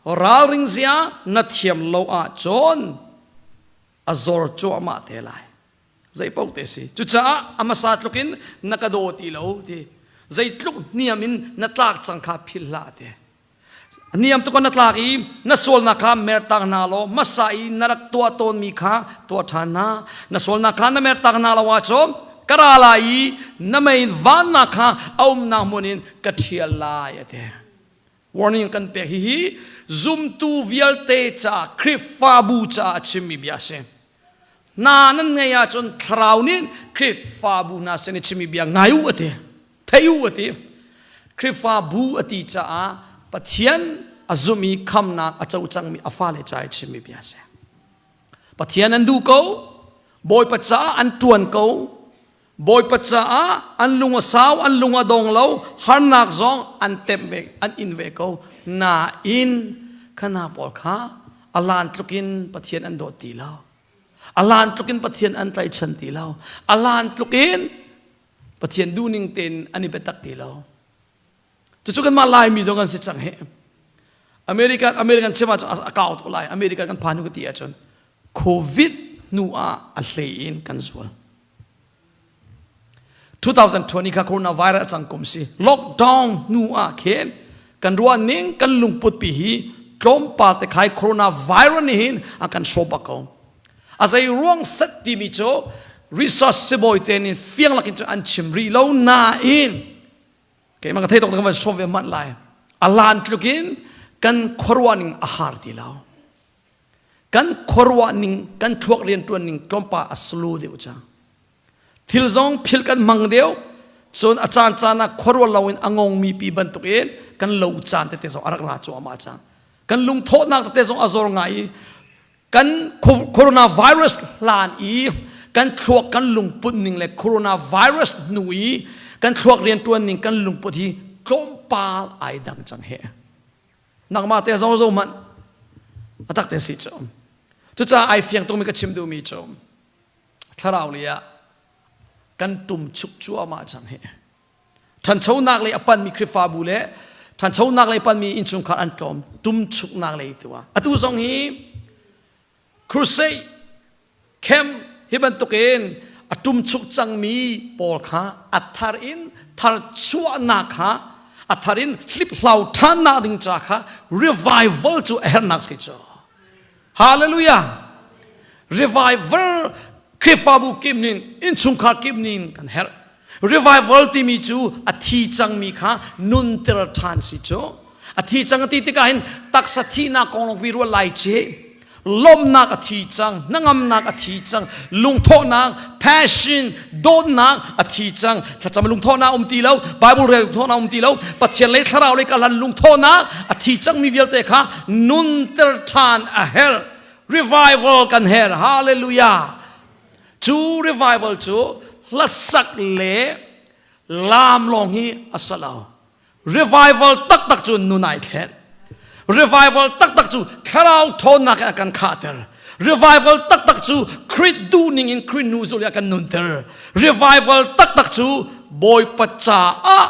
Ralring zia na thiam lo ahcun a zor cuahmah te lai. Zeipaoh te si. Cucaah a hmasa tluk in na ka daw ti lo ti. Zeitluk hniam in na tlak cang kha philh hlah ti. Niam tuk na tlak i na sualnak kha mertak hna law hmasa i na rak tuah tawnmi kha tuah ṭhan hna. Na sualnak kha na mertak hna lo ahcun ka ra lai i na mei vannak kha a umnak hmun in ka ṭhial lai a ti. Warning kan pek hihi zumtu vialte ca Khrihfabu caah a chimmi bia a si. Hna nan ngei ahcun thlarau nih Khrihfabu hna sin i chimmi bia ngai u a ti. Thei u a ti. Khrihfabu a ti caah Pathian a zum i khamnak a co cangmi a fale ca i chimmi bia a si. Pathian an duh ko, Bawipa caah an ṭuan ko, Bawipa caah an lung a sau, an lung a dong lo, harnak zong an temh ve, an in ve ko. Nain khana pawl kha a lan tlukin Pathian an dawt ti lo. A lan tlukin Pathian an tlaihchan ti lo. A lan tlukin Pathian duhning tein an i biatak ti lo. Cucu kanmah Laimi zong kan si cang hi. American American chim ahcun a kau tuk lai. American kan phan ka ti ahcun COVID hnu ah a hlei in kan zual. 2020 kha coronavirus a cang kum si. Lockdown hnu ah khin kan ruah ning kan lungput pi hi tlawmpal te khai coronavirus nih hin a kan hrawh bak ko. A zei ruang set timi cu research sibawi te nih fiang lakin cu an chim rih lo nain keimah ka thei tok ka van sawm ve manh lai. A lan tluk in kan khuaruah ning a har ti lo. Kan khuaruah ning kan thluak riantuan ning tlawmpal a slow deuh cang. Thil zong phil kan hmang deuh. Cun a caan caan ah khuaruah loin a ngongmi pi bantukin kan lo caan tete zong a rak ra cuahmah cang. Kan lungthawhnak tete zong a zor ngai i kan coronavirus hlan i kan thluak kan lungput ning le coronavirus hnu i kan thluak riantuan ning kan lungput hi tlawmpal ai dang cang he. Nangmah te zong zo hmanh. A tak te si cu. Cucaah ai fiang tukmi ka chim duhmi cu thlarau lei ah kan tum chuk cuahmah cang hi. Ṭhanchonak lei a panmi Khrihfabu le ṭhanchonak lei panmi innchungkhar an tlawm ṭumchuknak lei tu ah. Atu zong hi crusade camp hi bantukin a ṭumchuk cangmi pawl kha a thar in tharchuahnak kha a thar in hliphlau ṭhannak ding ca kha revival cu a herhnak si cu. Hallelujah! Revival Khrihfabu kip ning, innchungkhar kip ning kan herh. Revival timi cu a thi cangmi kha nunter ṭhan si cu. A thi cang a ti tikah hin taksa thihnak kong lawngpi ruah lai ci. Lawmhnak a thi cang, hnangamnak a thi cang, lungthawhnak, passion, dawtnak a thi cang. Thlacam lungthawhnak um ti lo, Bible rel lungthawhnak um ti lo, Pathian lei thlarau lei karhlan lungthawhnak a thi cangmi vialte kha nunter ṭhan a herh. Revival kan herh. Hallelujah. Cu revival cu hlasak le laam lawng hi a si lo. Revival taktak cu nun ai thlen. Revival taktak cu thlarau ṭhawnnak in a kan khahter. Revival taktak cu Khrih duhning in Khrih nu zul i a kan nunter. Revival taktak cu Bawipa caah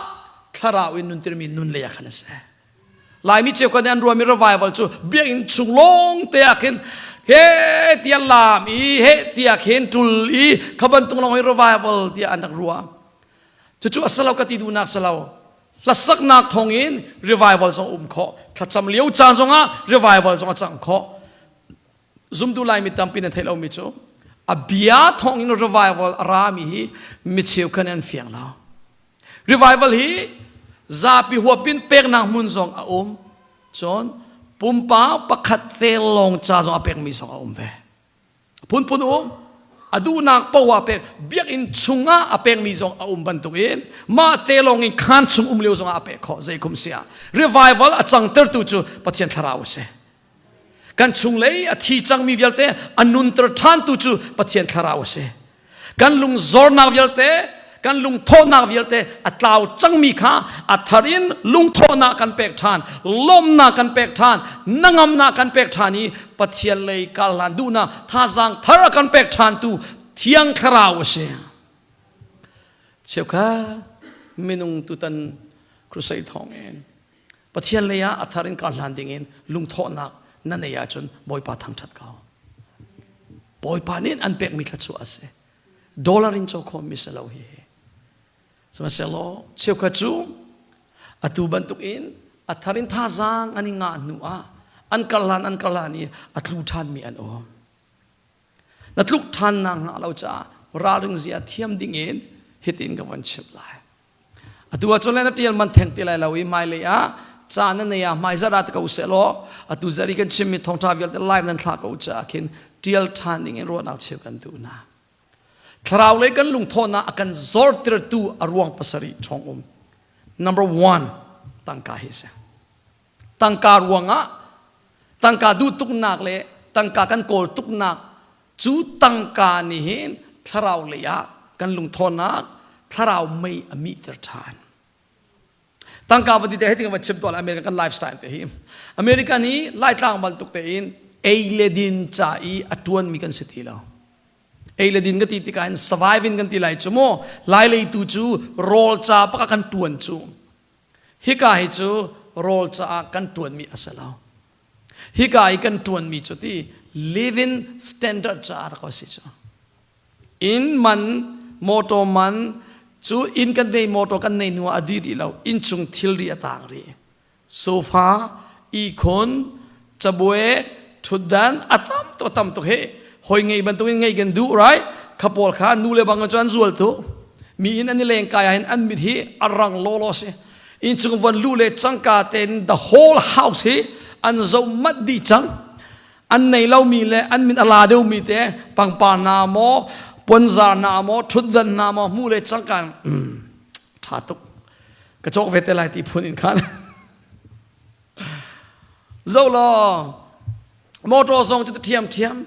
thlarau in nuntermi nun lei ah khan a si. Laimi cheukhat nih an ruahmi revival cu biakinn chung lawng te ah khin he tiah laam i he tiah khin ṭul i kha bantuk lawng hi revival tiah an rak ruah. Cucu a si lo ka ti duhnak si lo. Hlasaknak thawngin revival zong um khawh. Thlacam lio caan zongah revival zong a cang khawh. Zumtu Laimi tampi na theih lomi cu a bia thawngin revival a rami hi mi cheukhat an fiang lo. Revival hi zapi huapin peknak hmun zong a um. Cun pumpak pakhat te lawng ca zong a pekmi zong a um ve. Phunphun um a duhnak poah pek biakinn chungah a pekmi zong a um bantukin mah te lawng in khaan chung um lio zongah a pek khawh zeikum si ah revival a cangtertu cu Pathian thlarau a si. Kan chunglei a thi cangmi vialte a nunter ṭhantu cu Pathian thlarau a si. Kan lung zornak vialte kan lungthawhnak vialte a tlau cangmi kha a thar in lungthawhnak kan pek ṭhan lawmnak kan pek ṭhan nangamnak kan pek ṭhan i Pathian lei karhlan duhnak thazaang thar a kan pek ṭhantu Thiang Thlarau a si. Cheukhat minung tutan crusade thawngin Pathian lei ah a thar in karhlan dingin lungthawhnak na nei ahcun Bawipa thangṭhat ko. Bawipa nih an pekmi thluachuah a si. Dollar in caw khawmmi si lo hi. Sihmanhsehlaw cheukhat cu atu bantuk in a thar in thazaang an i ngah hnu ah an karhlan an karhlan i a tlu ṭhanmi an um. Na tluk ṭhan nak hnga lo caah ralring zia thiam ding in hitin ka von chimh lai. Atu ah cun le na ṭial man theng ti lai lo i hmailei ah ca na nei ah hmaizarh ah ti ko seh law atu zarh i kan chimmi thawngṭha vialte live nan thlah ko caah khin ṭial ṭhan ding in ruahnak cheu kan duh hna. Thlarau lei kan lungthawhnak a kan zortertu a ruang pasarih ṭhawng um. Number one, tangka hi a si. Tangka ruangah tangka duh tuknak le tangka kan kawl tuknak Cu tangka nih hin thlarau lei ah kan lungthawnnak thlarau mei a mihter ṭhan. Tangka va ti te hei va chim tuah American kan lifestyle te hi. American hi Laitlang bantuk tein ei le din ca i a ṭuanmi kan si ti lo. Ei le din ka ti tikah hin surviving kan ti lai cu mu. Lai lei tu cu rawl ca bak kan ṭuan cu. Hika hi cu rawl caah kan ṭuanmi a si lo. Hika i kan ṭuanmi cu ti living standard caah rak si cu. Inn man, motor man cu inn kan nei motor kan nei hnu ah a dih rih lo. Innchung thilri a taang rih. Sofa, ihkhun, cabuai, ṭhutdan a tam tuk a tam tuk hi. Hoi ngei bantukin ngei kan duh right? Kha pawl kha nu le bang cu an zual tuk. Mi inn an i lengkai ahhin an mit hi a rang lawlaw si. Innchung von luh le cangka tein the whole house hi an zoh manh dih cang. An nei lomi le an min a la deuhmi te pangpar hna maw, puanzar hna maw, ṭhutdan hna maw hmuh le cangka ṭha tuk. Ka cawk ve te lai ti phun in khan. Zoh law, motor zong cu ṭhiamṭhiam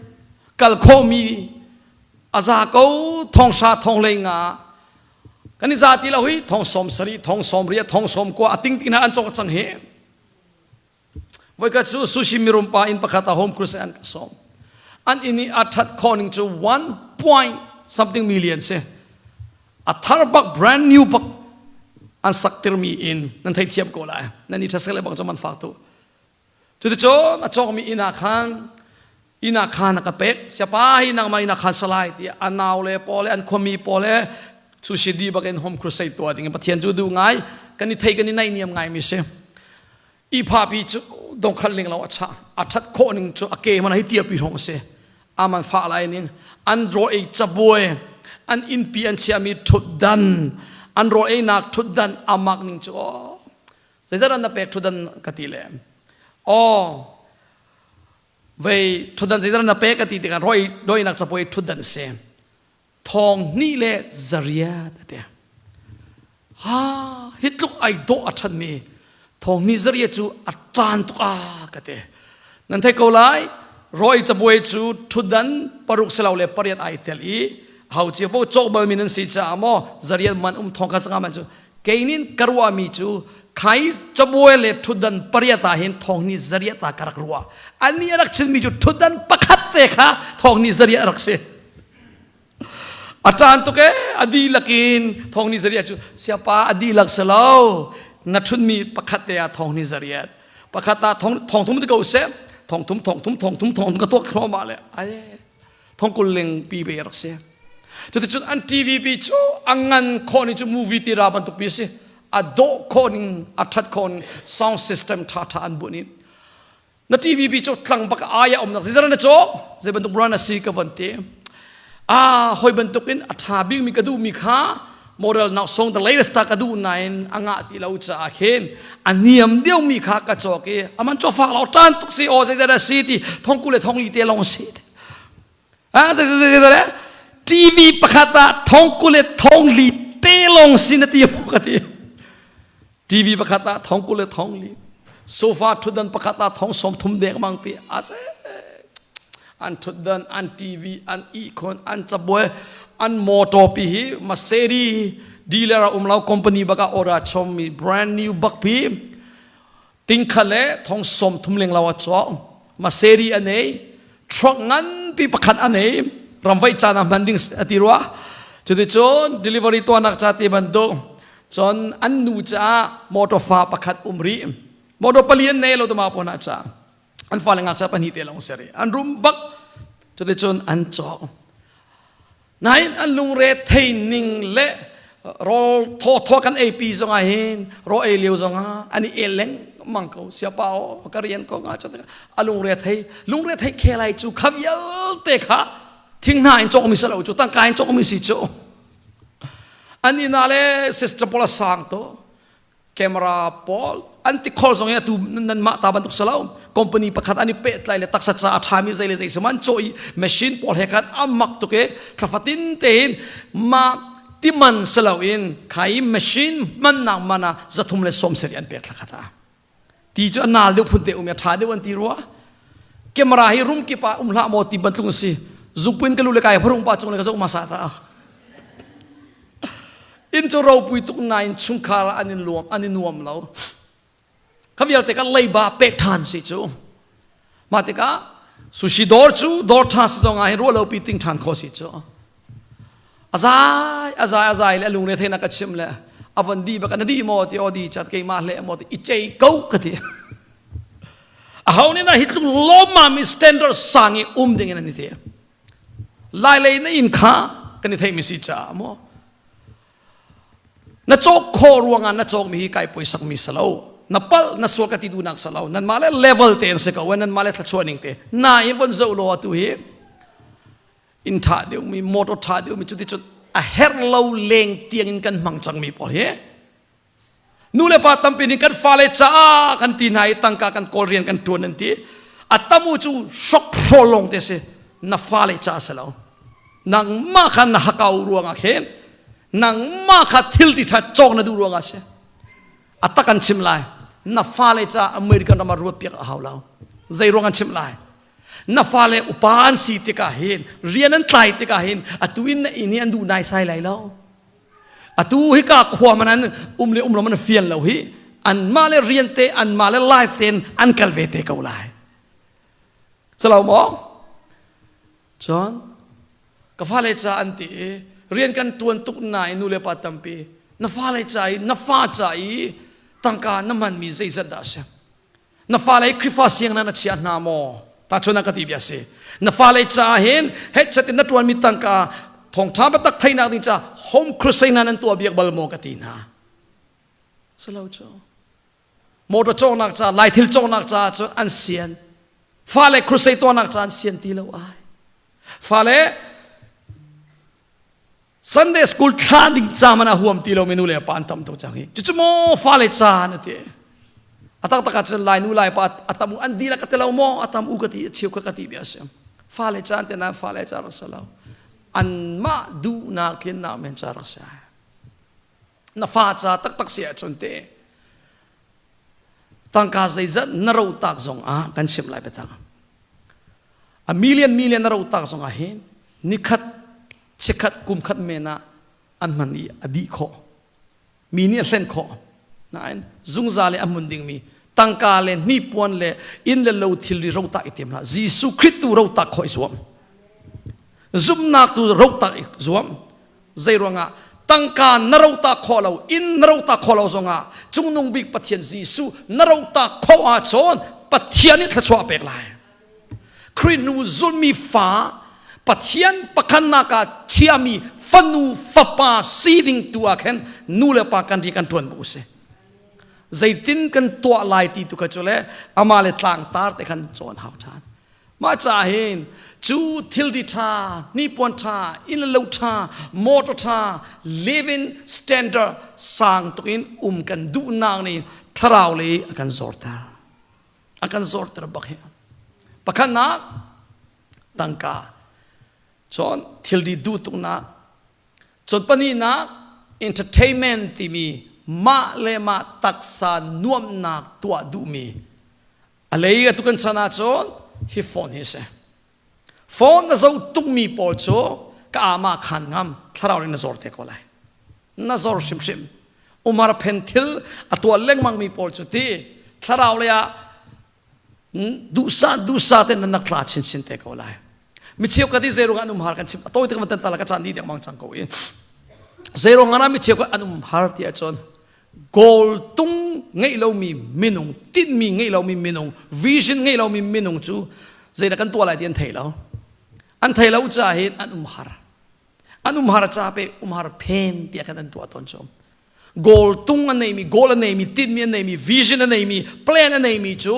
kal khawhmi a za ko thong hra thong hlei nga kan i za ti lo hi thong sawm sarih thong sawm riat thong sawm kua a ting ti hna an cawk cang hi. Voikhat cu sushi mirum pa inn pakhat ah home crusade an ka sawm. An inn i a ṭhat khawh ning cu one point something million si. A thar bak brand new bak an sak tirmi inn nan theithiam ko lai. Nan i ṭhasek le bang cu man fak tu. Cuticun a cawkmi inn ah khan inn ah khan a ka pek. Siapa hi nangmah inn ah khan salai tiah a nau le pawl le an khuami pawl le sushi di bak in home crusade tuah ding in Pathian cu duh ngai kan i thei kan i naihniam ngai mi si. Ihphahpi cu dongkhat ling lo a chah. A ṭhat khawh ning cu a ke hmanh hi tiapi hrawng a si. Aman fah lai ning. An rawl ei cabuai, an innpi an chiahmi ṭhutdan, an rawl einak ṭhutdan a mak ning cu aw. Zeizat an na pek ṭhutdan ka ti le. Aw, vei ṭhutdan zeizat an na pek ka ti tikah rawl einak cabuai ṭhutdan a si. Thong hnih le zariat a ti. Ha, hi tluk ai dawh a ṭhanmi thong hnih zariat cu a caan tuk a ka ti. Nan theih ko lai, rawi cabuai cu ṭhutdan paruk silo le pariat ai tel i hau cio paoh cawk balmi nan si caah maw zariat man um thong kha sanga man cu kei nin ka ruahmi cu khai cabuai le ṭhutdan pariat ah hin thong hnih zariat ah ka rak ruah. Annih a rak chimmi cu ṭhutdan pakhat te kha thong hnih zariat a rak si. A caan tuk ee a dihlak in thong ni zariat cu siapa a dihlak si lo na ṭhutmi pakhat te ah thong ni zariat pakhat ah thong thong thum ti ko seh thong thum thong thum thong thum thong thum ka tuak thluahmah le ai thong kul ling pi ve rak si cuticun an TV pi cu a ngan khawh ning cu movie tira bantuk pi si a dawh khawh ning a ṭhat khawh ning sound system ṭha ṭha an bunh i Na TV bi cu tlang bak ai a umnak zeizat na cawk zei bantuk brand a si ka von ti ah hoi bantuk in a tha bik mi ka duh mi kha model nak song the latest ta ka duh nain a ngah ti lo caah khin a niam deuh mi kha ka cawk i aman caw fak lo tan tuk si o zeizat a si ti thong ku le thong li te long si Ah, zei zei zei TV pakhat ah thong kul le thong li te lawng si na ti ka ti. TV pakhat ah thong kul le thong li. Sofa thutdan pakhat ah thong som thum deng mang pi. A che. An thutdan, an TV, an ihkhun, an cabuai, an motor pi hi Mercedes dealer a um lo company baka order chom mi brand new bak pi. Tingkha le thong som thum leng lo a cawng. Maseri a nei. Truck nganpi pakhat a nei. Ramvaih caan ah hman ding a ti rua. Cuticun delivery tuahnak ca ti bantuk. Cun an nu caah motor fa pakhat um rih. Motor pali an nei lo tama pon ah ca. An fale ngakcha pahnih te lawng seri. An rum bak. Cuticun an cawk. Nain an lungre thei ning le rawl thawthaw kan eipi zongah hin raw ei lio zongah an i el lengmang ko siapa aw ka rian ko nga a lungre thei lungre thei khelai cu kha vialte kha thing hna in cawkmi si lo cu tangka in cawkmi si cu an inn ah le sister pawl a sang to camera pawl an ti khol zong hi atu nan mah ta bantuk salo company pakhat an i pehtlai le taksa ca a ṭhami zei le zei sam an cawh i machine pawl he khan a mak tuk i thlafatin tein ma timan salo in khai machine hmannak man ah zathum le som seri an pek thlakhat ah ti cu a nal deuh phun te um i a ṭha deuh an ti rua camera hi room kip ah um hlah maw ti bantuk si zungpuin ka lu le kai pharung pa cung le ka zoh masa ta Inn cu ropui tuk nain chungkhar ah an in luam an i nuam lo. Kha vialte kha leiba pek ṭhan si cu. Mah tikah sushi dawr cu dawr ṭha si zong ah hin ruah lopi ting ṭhan kho si cu. A zai a zai a zai le a lungre theihnak ka chim le a von di bak na di maw ti aw di chat keimah hle maw ti i cei ko ka ti. A ho nih na hi tluk lawmmam i standard sang i um ding in an i ti. Lailei na inn kha kan i theihmi si caah maw na cawk khawh ruangah na cawkmi hi kai poisakmi si lo na palh na sual ka ti duhnak si lo nanmah le level te an si ko nanmah le thluachuah ning te na in von zoh law atu hi inn ṭha deuhmi motor ṭha deuhmi cuti cun a herh lo leng tiang in kan hmang cangmi pawl hi Nu le pa tampi nih kan fale caah kan ti hna i tangka kan kawl rian kan ṭuan an ti. A tamu cu hrok hrawl lawng te si. Na fale ca si lo. Nangmah kha na hakau ruangah khin nangmah kha thil ti ṭha cawk na duh ruangah si. A tak an chim lai. Na fale ca American ram ah ruat piak a hau lo. Zei ruang an chimh lai? Na fale upa an si tikah hin rian an tlai tikah hin atu in na inn hi an duh naisai lai lo. Atu hika khua man an um le um lo man fian lo hi. Anmah le rian te, anmah le life tein an kal ve te ko lai. Calo maw? Cun ka fale ca an ti i rian kan ṭuan tuk nain nu le pa tampi na fale ca i na fa ca i tangka na hmanmi zeizat dah a si? Na fale hi Khrihfa sianginn na chia hna maw? Tahchun ah ka ti bia si. Na fale caah hin headset in na ṭuanmi tangka thawngṭha biatak theihnak ding caah home crusade hna nan tuah biak bal maw ka ti hna. Silo cu. Motor cawknak ca, Laithil cawknak caah cun an sian. Fale crusade tuahnak ca an sian ti lo ai. Fale Sunday school thla ding ca man a huam ti lomi nu le pa an tam tuk cang hi. Cucu maw fale ca na ti. A taktak ah cun Lai nu Lai pa a tam u an dihlak ka ti lo maw a tam u ka ti a cheu ka ka ti bia si. Fale ca an ti nain fale ca rak si lo. Anmah duhnak tlinnak men ca rak si. Na fa ca taktak si ahcun te tangka zeizat na ro tak zong ah kan chimh lai biatak. A million million na ro tak zong ah hin nikhat chikkhat kum khat men ah an hman i a dih khawh mi nih a hlen khawh nain zungzal i a hmun dingmi tangka le hnipuan le inn le lo thilri rotak i tim hlah Jesuh Khrih tu rotak khawh i zuam zumhnak tu rotak i zuam zei ruangah tangka na rotak khawh lo inn na rotak khawh lo zongah cungnung bik Pathian Jesuh na rotak khawh ahcun Pathian nih thluachuah pek lai Khrih nu zulmi fa Pathian pakhatnak ah chiami fanu fapa sining tu ah khin nu le pa kan ri kan ṭuan bu si. Zeitin kan tuah lai ti tu kha cu le amah le tlangtar te khan cawn hau ṭhan. Mah ca hin cu thilri ṭha, hnipuan ṭha, inn le lo ṭha, motor ṭha, living standard sang tuk in um kan duhnak nih thlarau lei a kan zorter. A kan zorter bak hi. Pakhatnak tangka cun thilri duh tuknak cun pahnihnak entertainment timi mah le mah taksa nuamhnak tuah duhmi a lei atu kan chan ahcun hi phone hi a si. Phone na zoh tukmi pawl cu ka ama khan ngam thlarau in na zor te ko lai. Na zor hrimhrim. Umar phen thil a tuah lengmang mi pawl cu ti thlarau lei ah duhsah duhsah te nan nak tla chinchin te ko lai. Mi cheukhat i zeiruang an um har kan chim a tawi te kan tan ka caan di dengmang cang ko i zeiruang ah mi cheukhat an um har ti ahcun goal tung ngeih lomi minung tinhmi ngeih lomi minung vision ngeih lomi minung cu zeidah kan tuah lai ti an thei lo an thei lo caah hin an um har an um har ca pe um har phen tiah khan an tuah tawn cu goal tung an neimi goal an neimi tinhmi an neimi vision an neimi plan an neimi cu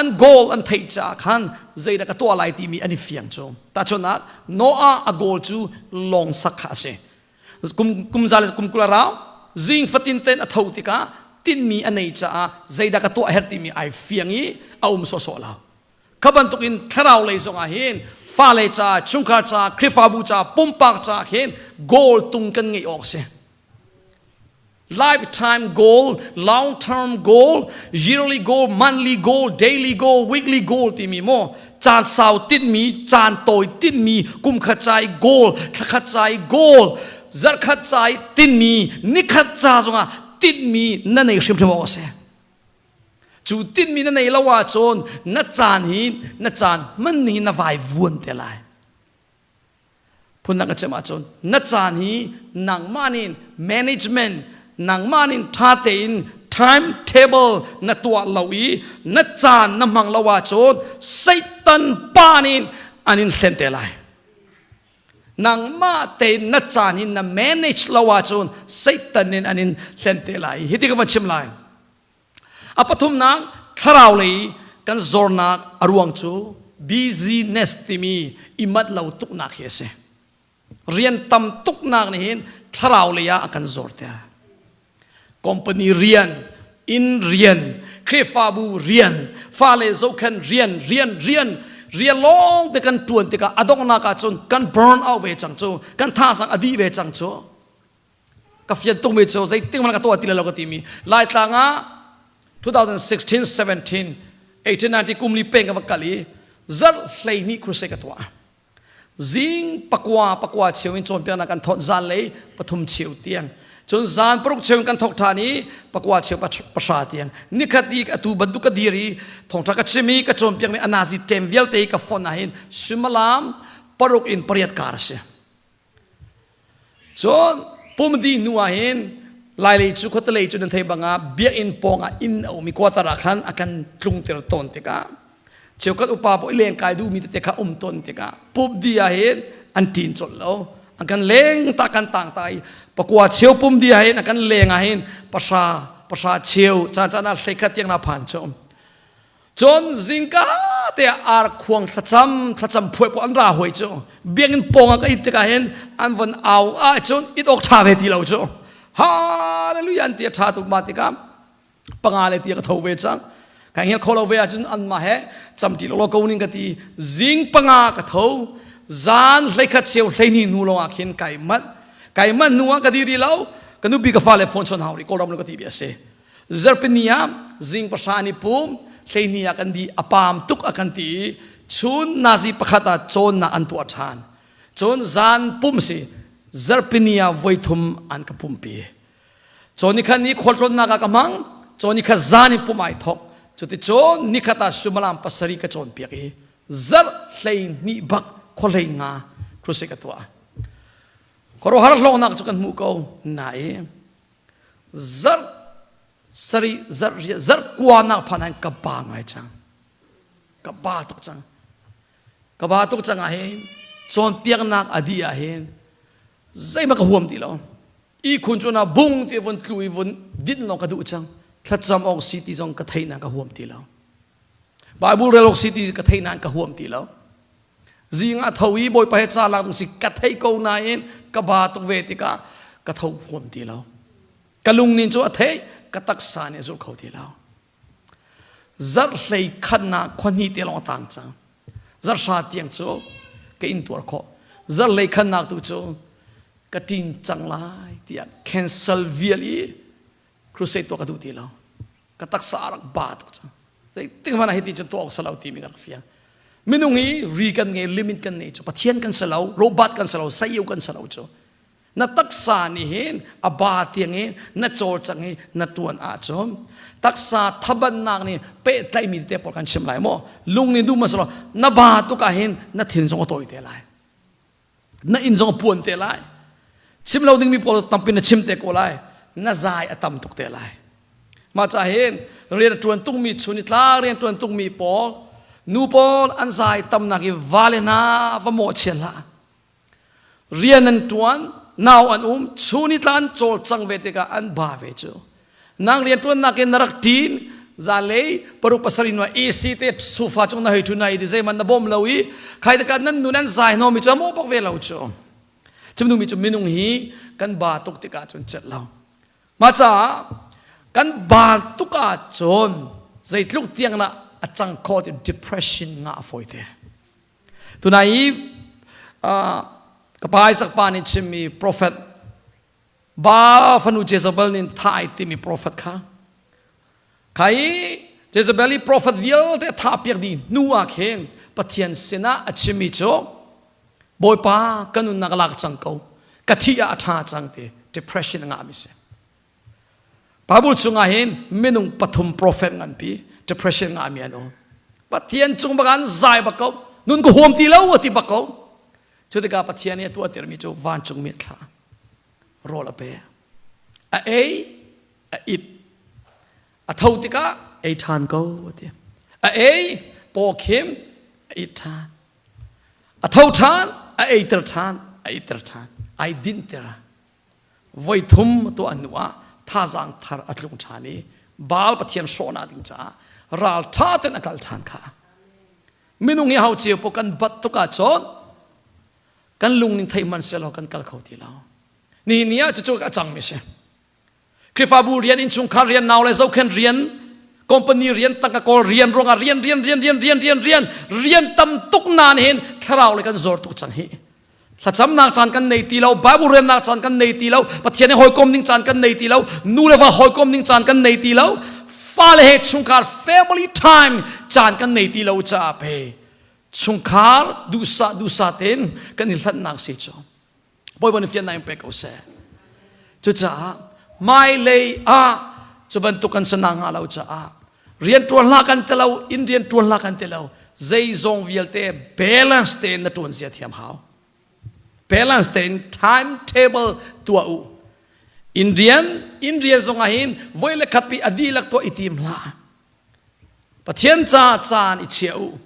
an goal an theih caah khan zeidah ka tuah lai timi an i fiang cu tahchunhnak Noah a goal cu lawng sak kha a si kum kum za le kum 20 a rau zing fatin ten a tho tikah tinhmi a nei caah zeidah ka tuah her timi ai fiang i a um sawhsawh lo kha bantukin thlarau lei zongah hin fale ca chungkhar ca Khrihfabu ca pumpak ca khin goal tung kan ngeih awk si lifetime goal, long term goal, yearly goal, monthly goal, daily goal, weekly goal timi mo caan sau tinmi, caan tawi tinmi, kum khat ca i goal, thla khat ca i goal, zarh khat ca i tinmi, nikhat ca zongah tinmi na nei hrimhrim awk a si. Cu tinmi na nei lo ahcun na caan hi na caan hman ning in na vai vuan te lai. Phundang ka chim ahcun na caan hi nangmah nih management nangmah nih ṭha tein timetable na tuah lo i na caan na hmang lo ahcun Satan pa nih an in hlen te lai. Nangmah tein na caan hi na manage lo ahcun Satan in an in hlen te lai. Hiti ka van chim lai. A pathumnak thlarau lei kan zornak a ruang cu busyness timi i manh lo tuknak hi a si. Rian tam tuknak nih hin thlarau lei ah a kan zorter. Company rian, inn rian, Khrihfabu rian, fale zohkhenh rian, rian, rian, rian lawng te kan ṭuan tikah a donghnak ahcun kan burn out ve cang cu, kan thazaang a dih ve cang cu. Ka fian tukmi cu zeitik hmanh ka tuah ti lo ka timi Laitlang ah 2016 17 18 19 kum li peng ka va kal i zarh 12 crusade ka tuah. Zing pakua pakua cheu in cawnpiaknak kan thawt zan lei pathum cheu tiang. Cun zan paruk cheu kan thok ṭhan i pakua cheu pahra tiang nikhat i atu bantuk ka dir i thawngṭha ka chim i ka cawnpiakmi a nazi ṭem vialte i ka fonh ahhin suimilam paruk in pariat kar a si. Cun pum dih hnu ah hin Lailei cu khuatelei cu nan thei bang ah biakinn pawng ah inn a um i quarter ah khan a kan tlungter tawn tikah cheukhat upa paoh i lengkai duhmi tete kha um tawn tikah pup di ah hin an ṭin colh lo. An kan leng ta kan tang ta i pakua cheu pum di ah hin a kan leng ah hin pahra pahra cheu caan caan ah hleikhat tiang na phan cu. Cun zingka te ah ar khuang thlacam thlacam phuai paoh an ra hoi cu. Biakinn pawng ah ka it tikah hin an von au ah cun it awk ṭha ve ti lo cu. Hallelujah an ti a ṭha tuk ma tikah panga le tia ka tho ve cang. Kai hngel kho lo ve ahcun anmah he camṭi lo ko ning ka ti. Zing panga ka tho. Zan hleikhat cheu hleihnih hnu lawng ah khin kai manh. Kai manh hnu ah ka diri lo. Ka nupi ka fale phone chawn hau rih Kawlram lo ka ti bia a si. Zarhpini ah zing pahra ni pum hleihnih ah kan di a paam tuk a kan ti i chun nazi pakhat ah cawnnak an tuah ṭhan. Cun zan pum si zarhpini ah voithum an ka pumpi. Cawn nikhat ni khualtlawnnak ah ka hmang, cawn nikhat zan in pum ai thawk. Cuticun nikhat ah suimilam pasarih ka cawnpiak i zarh 12 bak khua 15 crusade ka tuah. Khuaruahhar hlawknak cu kan hmuh ko nain zarh sarih zarh riat zarh kua nak phan ah ka ba ngai cang. Ka ba tuk cang. Ka ba tuk cang ah hin cawnpiaknak a dih ah hin zeihmanh ka huam ti lo. Ihkhun cu na bung ti vun tlu i vun dinh lawng ka duh cang. Thlacam awk si ti zong ka theih na ka huam ti lo. Bible rel awk si ti ka theih nain ka huam ti lo. Zing ah tho i Bawipa he ca lak ding si ka thei ko nain ka ba tuk ve tikah ka tho huam ti lo. Ka lungnin cu a thei, ka taksa nih a zulh kho ti lo. Zarh hlei khatnak khua hnih te lawng a tang cang. Zarh hra tiang cu ka intuar khawh. Zarh hlei khatnak tu cu ka ṭin cang lai tiah cancel vial i crusade tuah ka duh ti lo. Ka taksa a rak ba tuk cang. Zeitik hmanh ah hiti cun tuah awk si lo timi ka rak fiang. Minung hi ri kan ngei, limit kan nei cu. Pathian kan si lo, robot kan si lo, saio kan si lo cu. Na taksa nih hin a ba tiang in na cawlcang i na tuan ahcun taksa thabannak nih pehtlaihmi te pawl kan chim lai maw? Lung nih duh ma lo na ba tuk ah hin na thin zong a tawi te lai. Na inn zong a puan te lai. Chim lo dingmi pawl tampi na chim te ko lai. Na zai a tam tuk te lai. Mah ca hin rian a ṭuan tungmi chun i tla rian ṭuan tungmi pawl nu pawl an zai tamnak i vale hna va mawhchiat hlah. Rian an ṭuan, nau an um, chun i tla an cawlcang ve tikah an ba ve cu. Nang rian ṭuannak in na rak ṭin, zanlei paruk pasarih hnu ah AC te sofa cung na hei ṭhu na i zeihmanh na bawm lo i khai tikah nan nun an zai hnawmi cu a mawh bak ve lo cu. Chim duhmi cu minung hi kan ba tuk tikah cun celh lo. Mah caah kan ba tuk ahcun zeitluk tiang dah a cang khawh ti depression ngah a fawi te. Tunai i ka pa Isaac pa nih chimmi prophet Ba fanu Jezebel nih thah ai timi prophet kha kha i Jezebel i prophet vialte thah piak dih hnu ah khin Pathian sinah a chimmi cu Bawipa ka nunnak lak cang ko ka thih ah a ṭha cang ti depression a ngahmi si. Bible chungah hin minung pathum prophet nganpi depression ngahmi an um. Pathian cung bak an zai bak ko nun ka huam ti lo a ti bak ko. Cu tikah Pathian nih a tuah tirmi cu vancungmi a thlah. Rawl a pe. A ei, a it. A tho tikah ei ṭhan ko a ti. A ei, paw khim, a it ṭhan. A tho ṭhan, a eiter ṭhan, a itter ṭhan. Ai dinhter. Voi thum a tuah hnu ah thazaang thar a tlung ṭhan i Baal Pathian hrawhnak ding caah ral ṭha ten a kal ṭhan kha. Minung hi hau cio paoh kan bat tuk ahcun kan lungning thei hmanh selaw kan kal kho ti lo. Nihin ni ah cucu a cangmi si. Khrihfabu rian, innchungkhar rian, nau le zohkhenh rian, company rian, tangka kawl rian ruangah rian rian rian rian rian rian rian rian tam tuk nain hin thlarau le kan zor tuk cang hi. Thlacamnak caan kan nei ti lo, Bible relnak caan kan nei ti lo, Pathian he hawikom ding caan kan nei ti lo, nu le va hawikom ding caan kan nei ti lo, fale he chungkhar family time caan kan nei ti lo caah pe chungkhar duhsah duhsah tein kan i hlatnak si cu. Bawipa nih fiannak in pe ko seh. Cucaah hmailei ah cu bantuk kan si nakhnga lo caah rianṭuan hlah kan ti lo, inn rianṭuan hlah kan ti lo, zeizong vialte balance tein na ṭuan zia thiam hau. Balance tein timetable tuah u. Inn rian, inn rian zong ah hin voi le khat pi a dihlak tuah i tim hlah. Pathian ca caan i chia u.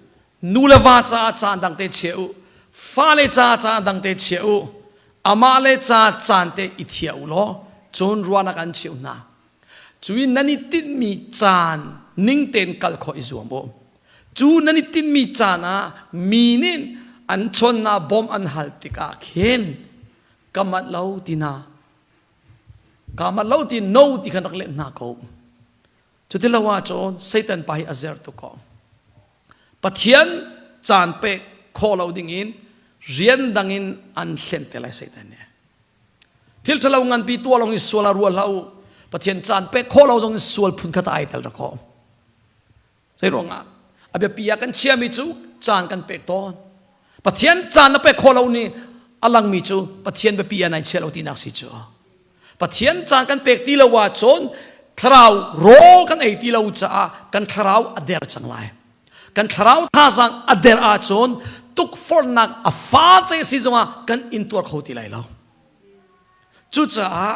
Nu le va ca caan dang te chia u. Fale ca caan dang te chia u. Amah le ca caan te i thia u law cun ruahnak an cheuh hna. Cu i nan i tinhmi caan ning tein kal khawh i zuam u. Cu nan i tinhmi caan ah mi nih an chawnnak bawm an hal tikah khin ka manh lo ti hna. Ka manh lo ti no ti khan rak leh hna ko. Cuti lo ahcun Satan pa hi a zer tuk ko. Pathian caan pek khawh lo dingin rian dang in an hlen te lai Satan nih. Thil ṭhalo nganpi tuah lawng in sual a rual hlah u. Pathian caan pek khawh lo zong in sual phun khat ai tel rak Zei ruangah a biapi ah kan chiami cu caan kan pek tawn. Pathian caan na pek khawh lo ni a langmi cu Pathian biapi ah nai chia lo tinak si cu. Pathian caan kan pek ti lo ahcun thlarau rawl kan ei ti lo caah kan thlarau a der cang lai. Kan thlarau thazaang a der ahcun tukforhnak a fate si zongah kan intuar kho ti lai lo. Cucaah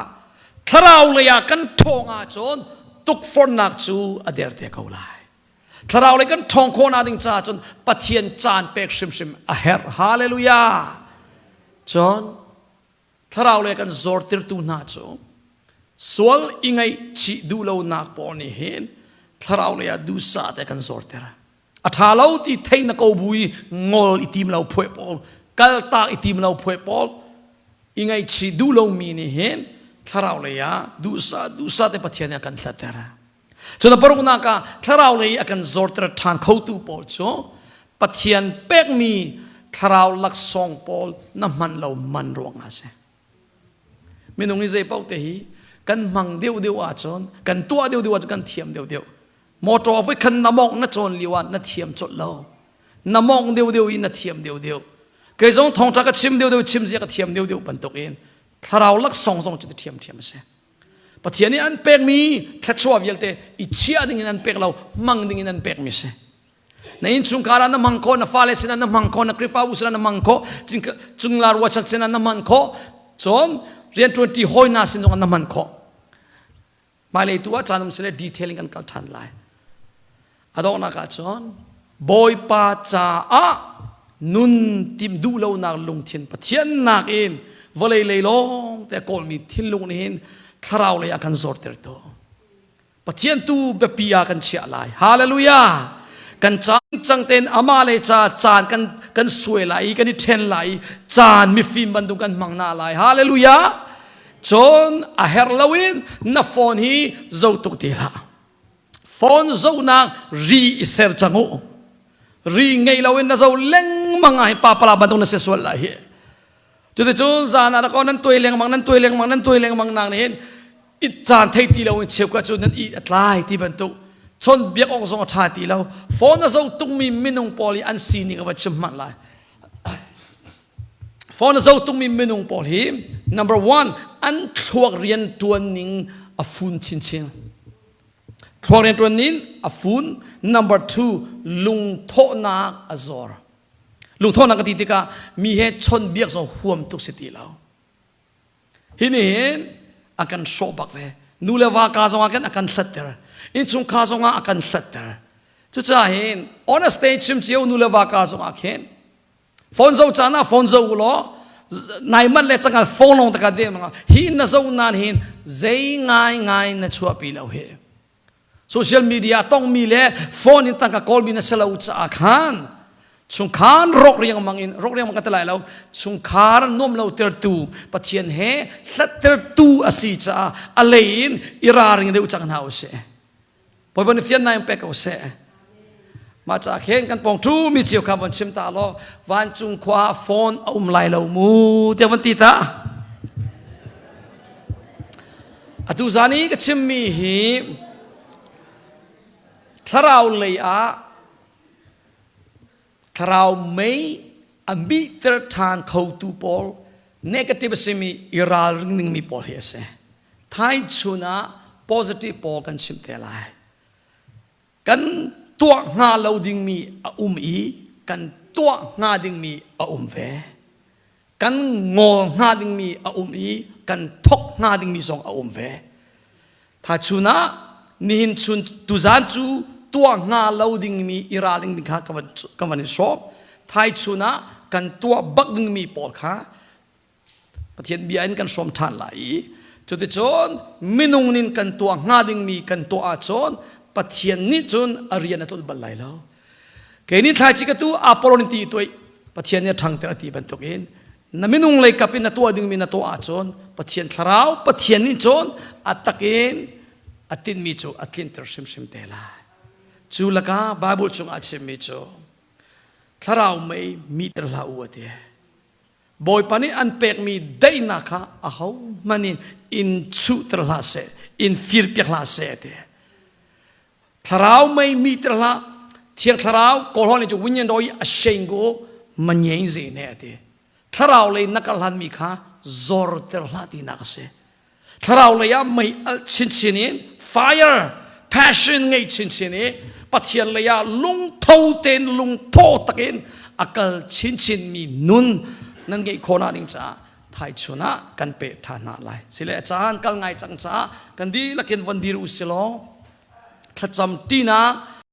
thlarau lei ah kan ṭhawng ahcun tukforhnak cu a der te ko lai. Thlarau lei kan ṭhawng khawhnak ding caah cun Pathian caan pek hrimhrim a herh. Hallelujah! Cun thlarau lei kan zortirtu hna cu sual i ngaihchih duh lonak pawl nih hin thlarau lei ah duhsah te kan zorter. A ṭha lo ti theih na ko bu i ngol i tim lo phuai pawl, kaltak i tim lo phuai pawl, i ngaihchih duh lomi nih hin thlarau lei ah duhsah duhsah te Pathian nih a kan hlatter. Cun a paruknak ah thlarau lei a kan zorter ṭhan khotu pawl cu Pathian pekmi thlarau laksawng pawl na hman lo man ruangah a si. Minung i zei paoh te hi kan hmang deuhdeuh ahcun kan tuah deuhdeuh ahcun kan thiam deuhdeuh. Motor voi khan na mawngh na cawn lio ah na thiam colh lo. Na mawngh deuhdeuh i na thiam deuhdeuh. Kei zong thawngṭha ka chim deuhdeuh chim zia ka thiam deuhdeuh bantukin thlarau laksawng zong cu ti ṭhiamṭhiam a si. Pathian nih an pekmi thluachuah vialte i chiah ding in an pek lo, hmang ding in an pekmi si. Na innchungkhar ah na hmang khawh, na fale sinah na hmang khawh, na Khrihfabu sinah na hmang khawh, cungla ruachat sinah na hman khawh, cun rianṭuanṭi hawi hna sin zongah na hman khawh. Hmailei tu ah caan um sile detail in kan kal ṭhan lai. A donghnak ah cun Bawipa caah nun timh duh lonak lungthin Pathian nakin vawlei lei lawng te a kawlmi thinlung nih hin thlarau lei a kan zorter tu. Pathian tu biapi ah kan chiah lai. Hallelujah! Kan caan cang tein amah le ca caan kan kan suai lai i kan i ṭhen lai i caan mifim bantuk kan hmang na lai. Hallelujah! Cun a herh loin na phone hi zo tuk ti hlah. Phone zohnak ri i ser cang u. Ri ngei loin na zo lengmang ah hin papala bantuk na si sual lai hi. Cuticun zan ah ko nan tuai lengmang nan tuai lengmang nan tuai lengmang nak nih hin it caan thei ti lo in cheukhat cu nan i a tlai ti bantuk chon biak awk zong a ṭha ti lo. Phone a zo tungmi minung pawl i an sining ka va chim hmanh lai. Phone a zo tungmi minung pawl hi number one an thluak rian ṭuan ning a fun chinchin. Thluak rian ṭuan ning a fun. Number two lungthawhnak a zor. Lungthawhnak ka ti tikah mi he chon biak zong huam tuk si ti lo. Hi nih hin a kan hrawh bak ve. Nu le va ka zongah khan a kan hlatter. Innchungkhar zongah a kan hlatter. Cucaah hin honest tein chim cio nu le va ka zongah khin Phone zo caan ah phone zo u law nai manh le cangka phone lawng taka de hi na zo nan hin zei ngai ngai na chuahpi lo hi. Social media tongmi le phone in tangka kawlmi na si lo caah khan chungkhar rok riangmang in rok riangmang ka ti lai lo chungkhar nuam lo tertu Pathian he hlattertu a si caah a lei in i ralring deuh cang hna usih. Bawipa nih fiannak in pek ko seh. Mah ca khen kan pawng ṭhu mi cio kha von chim ta law vancung khua phone a um lai lo mu tiah von ti ta. Atu zan i ka chimmi hi thlarau lei ah thlarau mei a mihter ṭhan khotu pawl negative a simi i ralring dingmi pawl hi a si. Thai chun ah positive pawl kan chimh te lai. Kan tuah hnga lo dingmi a um i kan tuah hnga dingmi a um ve. Kan ngol hnga dingmi a um i kan thok hnga dingmi zong a um ve. Tha chun ah nihin chun tuzan cu tuah hnga lo dingmi i ralring ding kha ka van ka van in sawm. Thai chun ah kan tuah bak dingmi pawl kha Pathian bia in kan hrawm ṭhan lai i cuticun minung nin kan tuah hnga dingmi kan tuah ahcun Pathian nih cun a rian a tlolh bal lai lo. Kei nih thlaici ka tu Apollo nih ti tuai Pathian nih a ṭhangter a ti bantukin na minung lei kap in na tuah dingmi na tuah ahcun Pathian thlarau Pathian nih cun a takin a tinhmi cu a tlinter hrimhrim te lai. Cu lakah Bible chungah a chimmi cu thlarau mei mihter hlah u a ti. Bawipa nih an pekmi daihnak kha ahohmanh in in chuhter hlah seh, in firpiak hlah seh ti. Thlarau mei mi ter hlah, Thiang Thlarau kawlhawn nih cu winyan doi a sheng ku manyen ze ne ati. Thlarau lei na kal hlanmi kha zorter hlah tinak a si. Thlarau lei ah mei alh chinchin in fire passion ngei chinchin i Pathian lei ah lungtho tein lungtho takin a kal chinchin mi nun nan ngeih khawh nak ding caah thaichun ah kan pe ṭhan hna lai. Sile a caan kal ngai cang caah kan dihlak in von dir u silaw thlacam ṭinak.